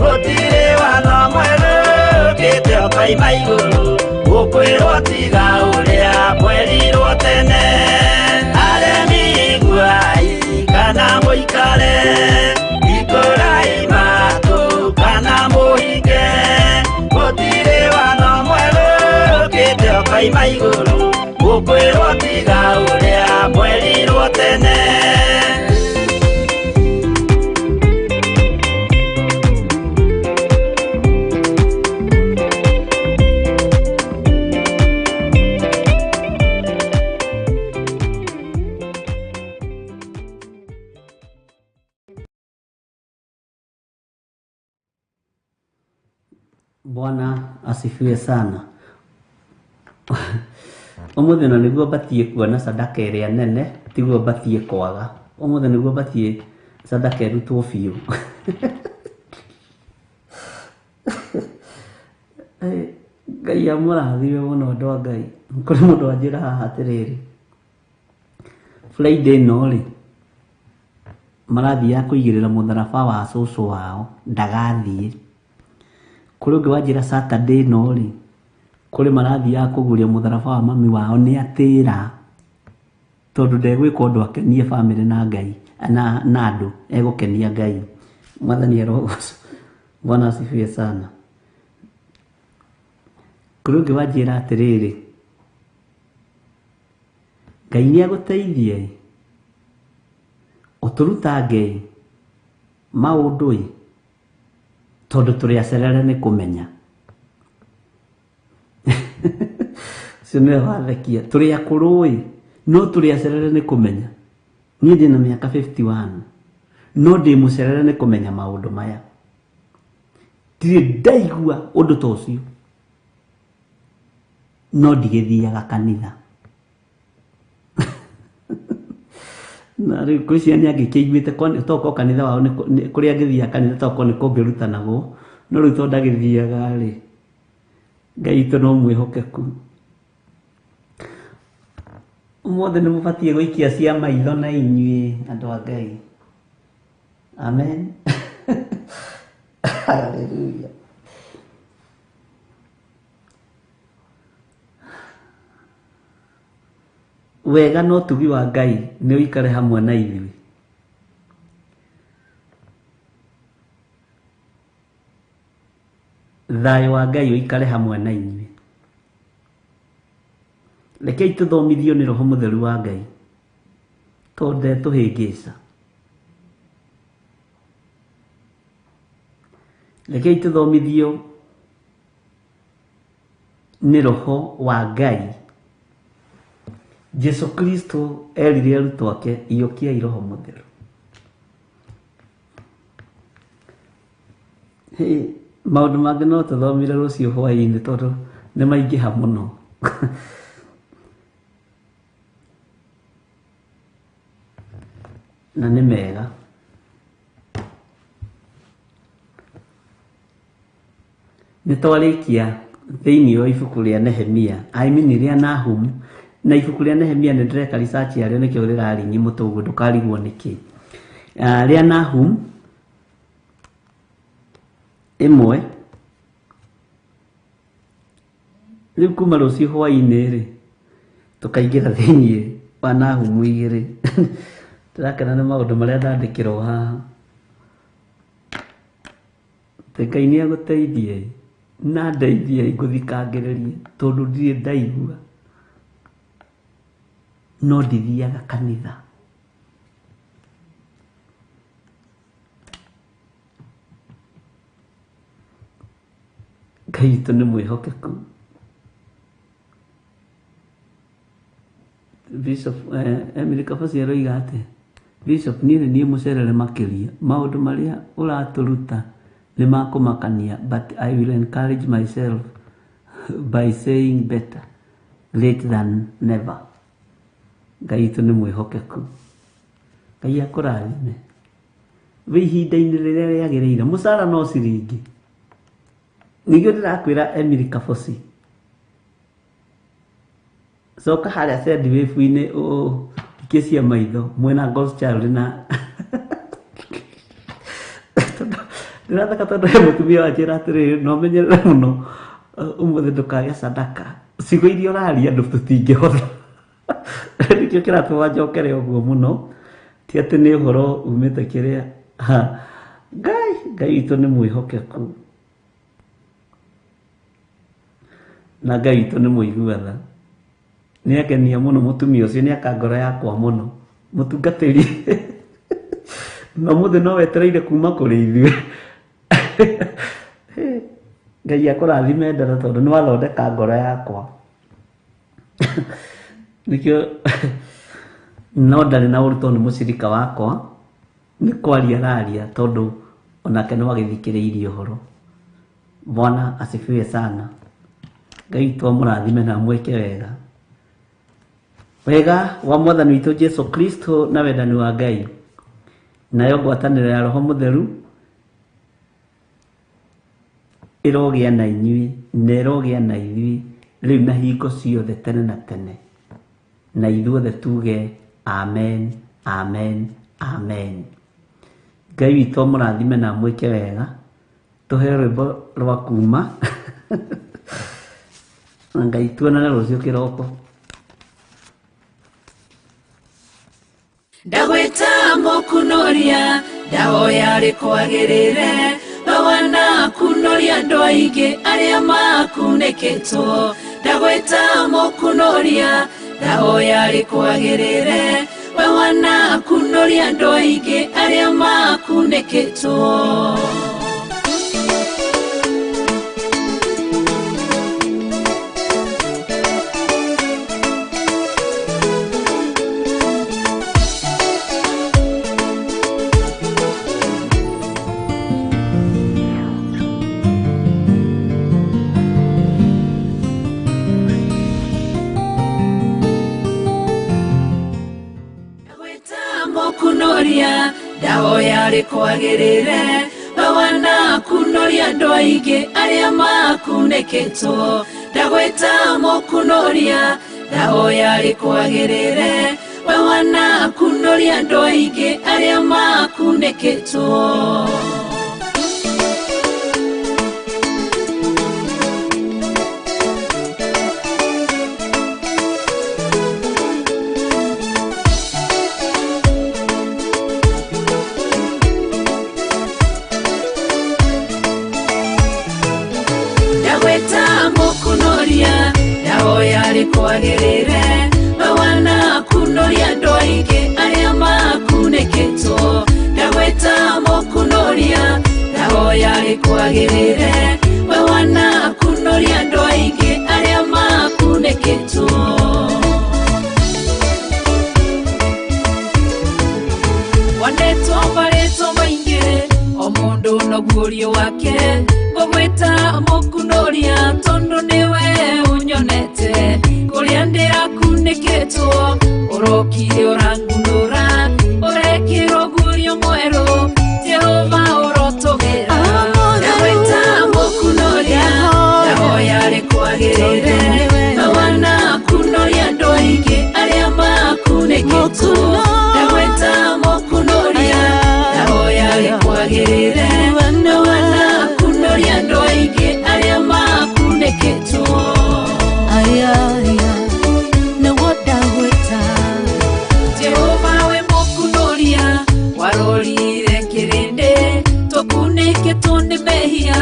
gũtirĩ watho mwerũ ũkĩte ũkoima igũrũ gũkwĩrwo tiga ũrĩa mwerirwo tene aremi iguai kana mũikare hingũrai matũ kana mũhinge gũtirĩ watho mwerũ ũkĩte ũkoima igũrũ gũkwĩrwo tiga ũrĩa mwerirwo tene. Bwana asifiwe sana. Umuthi na niguo batie kuona sadaka ĩrĩa nene tiguo batie kwaga. Umuthi niguo batie sadaka ĩrutwo biũ. Ngai amũrathime mũno andũ a Ngai. Kũrĩ mũndũ anjĩra haha atĩrĩrĩ, Friday ĩno rĩ, Marathiaga kũigĩrĩra mũtharaba wa cũcũ wao, ndagathiĩ. Kũrĩ ũngĩ wanjĩra Saturday ĩno rĩ, kũrĩ marathiaga kũguria mũtharaba wa mami wao nĩ atĩra, tondũ ndegwĩka ũndũ akenie bamĩrĩ na Ngai na andũ, egũkenia Ngai. Mwathani arogocwo. Bwana asifiwe sana. Kũrĩ ũngĩ wanjĩra atĩrĩrĩ, Ngai nĩ agũteithie ũtũrutange maũndũ ĩ, tondũ tũrĩ acerere nĩ kũmenya. Ũcio nĩwe wathekia. Tũrĩ akũrũ ĩ, no tũrĩ acerere nĩ kũmenya. Niĩ ndĩna mĩaka 51, no ndĩ mũcerere nĩ kũmenya maũndũ maya. Ndirĩ ndaigua ũndũ ta ũcio, no ndigĩthiaga kanitha. Na rĩu ngwĩciria nĩ angĩkĩiguĩte tokorwo kanitha wao kũrĩa angĩthiaga kanitha tokorwo nĩ kũngĩrutanagwo, no rĩu tondũ ndagĩthiaga rĩ, Ngai witũ no mwĩhokeku. Ũmũthĩ nĩ mũbatiĩ gũikia cia maitho na inyuĩ andũ a Ngai. Amen. Hallelujah. Wega na ũtugi wa Ngai nĩ ũikare hamwe na ithuĩ. Thayũ wa Ngai ũikare hamwe na inyuĩ. Rekei tũthomithio nĩ Roho Mũtheru wa Ngai, tondũ ndetũhĩngĩca. Rekei tũthomithio nĩ Roho wa Ngai. Jesu Kristo erire arutwo ake, iyũkiai Roho Mũtheru. Maũndũ mangĩ no tũthomire rũciũ hwaĩ-inĩ tondũ nĩ maingĩha mũno. Na nĩ mega. Nĩ twarĩkia thĩinĩ wa ibuku rĩa Nehemia, I mean rĩa Nahum, na ibuku rĩa Nehemia nĩ ndĩreka research yarĩo nĩkĩo rĩraringi mũtwe ũguo ndũkarigwo nĩkĩ. Rĩa Nahum ĩmwe, rĩu kuma rũciũ hwaĩ-inĩ rĩ, tũkaingĩra thĩinĩ wa Nahum 2. Ndĩrakena nĩ maũndũ marĩa ndandĩkĩrwo haha. Ngai nĩ agũteithie na ndeithie ngũthikangĩrĩrie tondũ ndirĩ ndaigua, no ndithiaga kanitha. Ngai witũ nĩ mwĩhokeku. Bishop Emily Kabaci aroiga atĩ Bishop, niĩ nĩ niĩ mũcerere makĩria. Maũndũ marĩa ũratũruta nĩ makũmakania, but I will encourage myself by saying better late than never. Ngai witũ nĩ mwĩhokeku. Ngai akũrathime. Wĩ ihinda-inĩ rĩrĩa rĩagĩrĩire, mũcara no ciringi. Nĩkĩo ndĩrakwĩra Emily Kaboci, coka harĩa Sendwave-inĩ ũikie cia maitho mwena God's Child na ndĩratheka tondũ he mũtumia wanjĩra atĩrĩrĩ, no menyerere mũno ũmũthĩ ndũkage sadaka. Ciugo iria ũraria andũ tũtingĩhota. Nĩkĩo kĩratũma njokere ũguo mũno, ti atĩ nĩ ũhoro umĩte kĩrĩa. Ngai, Ngai witũ nĩ mwĩhokeku. Na Ngai witũ nĩ mũigua tha. Nĩ akenia mũno mũtumia ũcio, nĩ aka ngoro yakwa mũno. Mũtungatĩri. Na ũmũthĩ no wetereire kuma kũrĩ ithuĩ. Ngai akũrathime ndara tondũ nĩ wathondeka ngoro yakwa. Nĩkĩo no ndarĩ na ũru tondũ nĩ mũcirika wakwa, nĩ kwaria araria tondũ onake no agĩthikĩrĩirie ũhoro. Bwana asifiwe sana. Ngai witũ amũrathime na amwĩke wega. Wega wa Mwathani witũ Jesu Kristo na wendani wa Ngai, nayo ngwatanĩro ya Roho Mũtheru ĩrogĩa na inyuĩ na ĩrogĩa na ithuĩ rĩu na hingo ciothe tene na tene. Na ithuothe tuge amen, amen, amen. Ngai witũ amũrathime na amwĩke wega. Tũhe rwĩmbo rwa kuma na Ngai tuonane rũciũ kĩroko. Ndagwĩta mũkunoria ndahoya rĩkwagĩrĩre mawana kunoria andũ aingĩ arĩa makunĩkĩtwo. Ndagwĩta mũkunoria ndahoya rĩkwagĩrĩre mawana kunoria andũ aingĩ arĩa makunĩkĩtwo. Ndahoya rĩkwagĩrĩre mawana kunoria andũ aingĩ arĩa makunĩkĩtwo. Ndagwĩta mũkunoria ndahoya rĩkwagĩrĩre mawana kunoria andũ aingĩ arĩa makunĩkĩtwo. Ndahoya rĩkwagĩrĩre mawana kunoria andũ aingĩ arĩa makunĩkĩtwo. Ndagwĩta mũkunoria ndahoya rĩkwagĩrĩre mawana kunoria andũ aingĩ arĩa makunĩkĩtwo. Wanetwo marĩtwo maingĩ o mũndũ noguo wake ngũgwĩta mũkunoria tondũ nĩwe ũnyonete. Kũrĩa ndĩrakunĩkĩtwo ũrokire ũrangunũra ũrekĩrwo guorio mwerũ Jehova ũrotũgĩra. Ndagwĩta mũkunoria ndahoya rĩkwagĩrĩre mawana kunoria andũ aingĩ arĩa makunĩkĩtwo. Ndagwĩta mũkunoria ndahoya rĩkwagĩrĩre mawana kunoria andũ aingĩ arĩa makunĩkĩtwo. Jehova we mũkunoria warorire kĩrĩndĩ tũkunĩkĩtwo nĩ mehia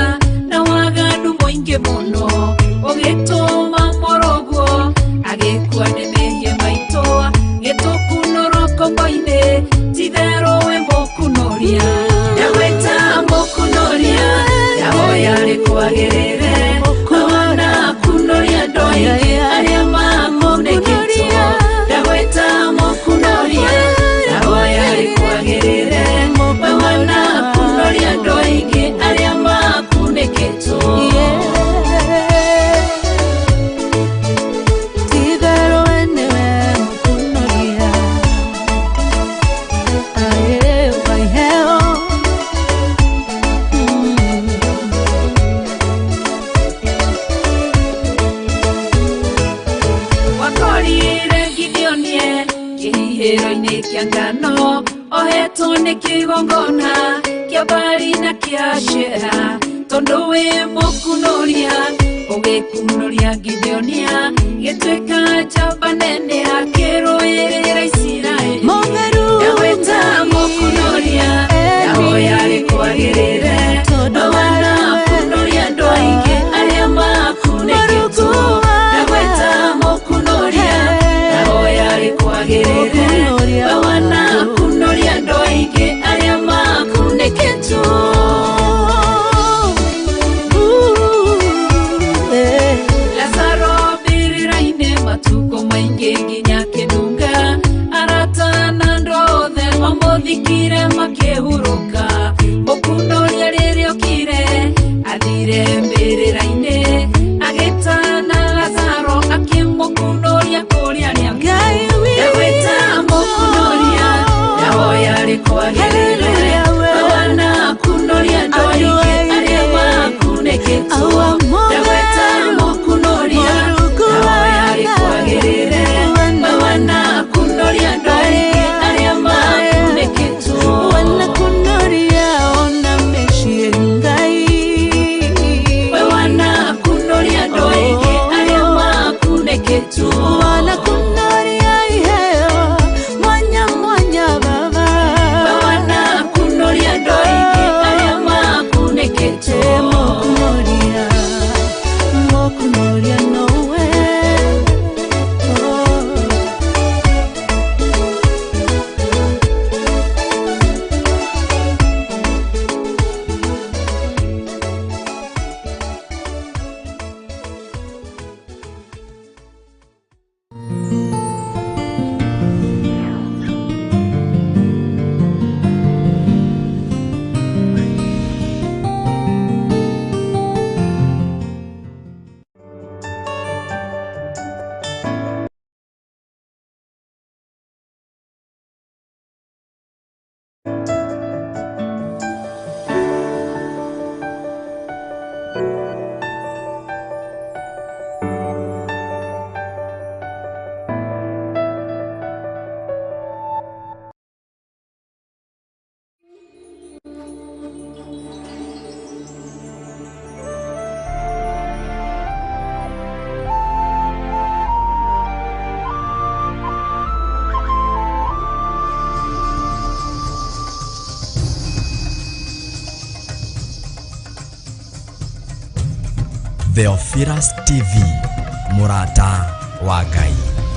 na waganu mũingĩ mũno ũgĩtũma mũrũguo agĩkua nĩ mehia maitũ gĩtũkunũrwo ngombo-inĩ titherũ we mũkunoria. Ndagwĩta mũkunoria ndahoya rĩkwagĩrĩre mawana kunoria andũ aingĩ arĩa makunĩkĩtwo. Ndagwĩta mũkunoria ndahoya rĩkwagĩrĩre mawana kunoria andũ aingĩ arĩa makunĩkĩtwo. Wakorire Gideonie kĩhihĩro-inĩ kĩa ngano ohetwo nĩ kĩgongona kĩa Baali na kĩa Ashera tondũ wĩ mũkunoria ũgĩkunoria Gideonia gĩtuĩka njamba nene akĩrũĩrĩra Isiraeli. Ndagwĩta mũkunoria ndahoya rĩkwagĩrĩre mawana kunoria andũ aingĩ arĩa makunĩkĩtwo. Ndagwĩta mũkunoria ndahoya rĩkwagĩrĩre mawana kunoria andũ aingĩ arĩa makunĩkĩtwo. Lazaro mbĩrĩra-inĩ matukũ maingĩ nginya Theophilus TV, mũrata wa Ngai.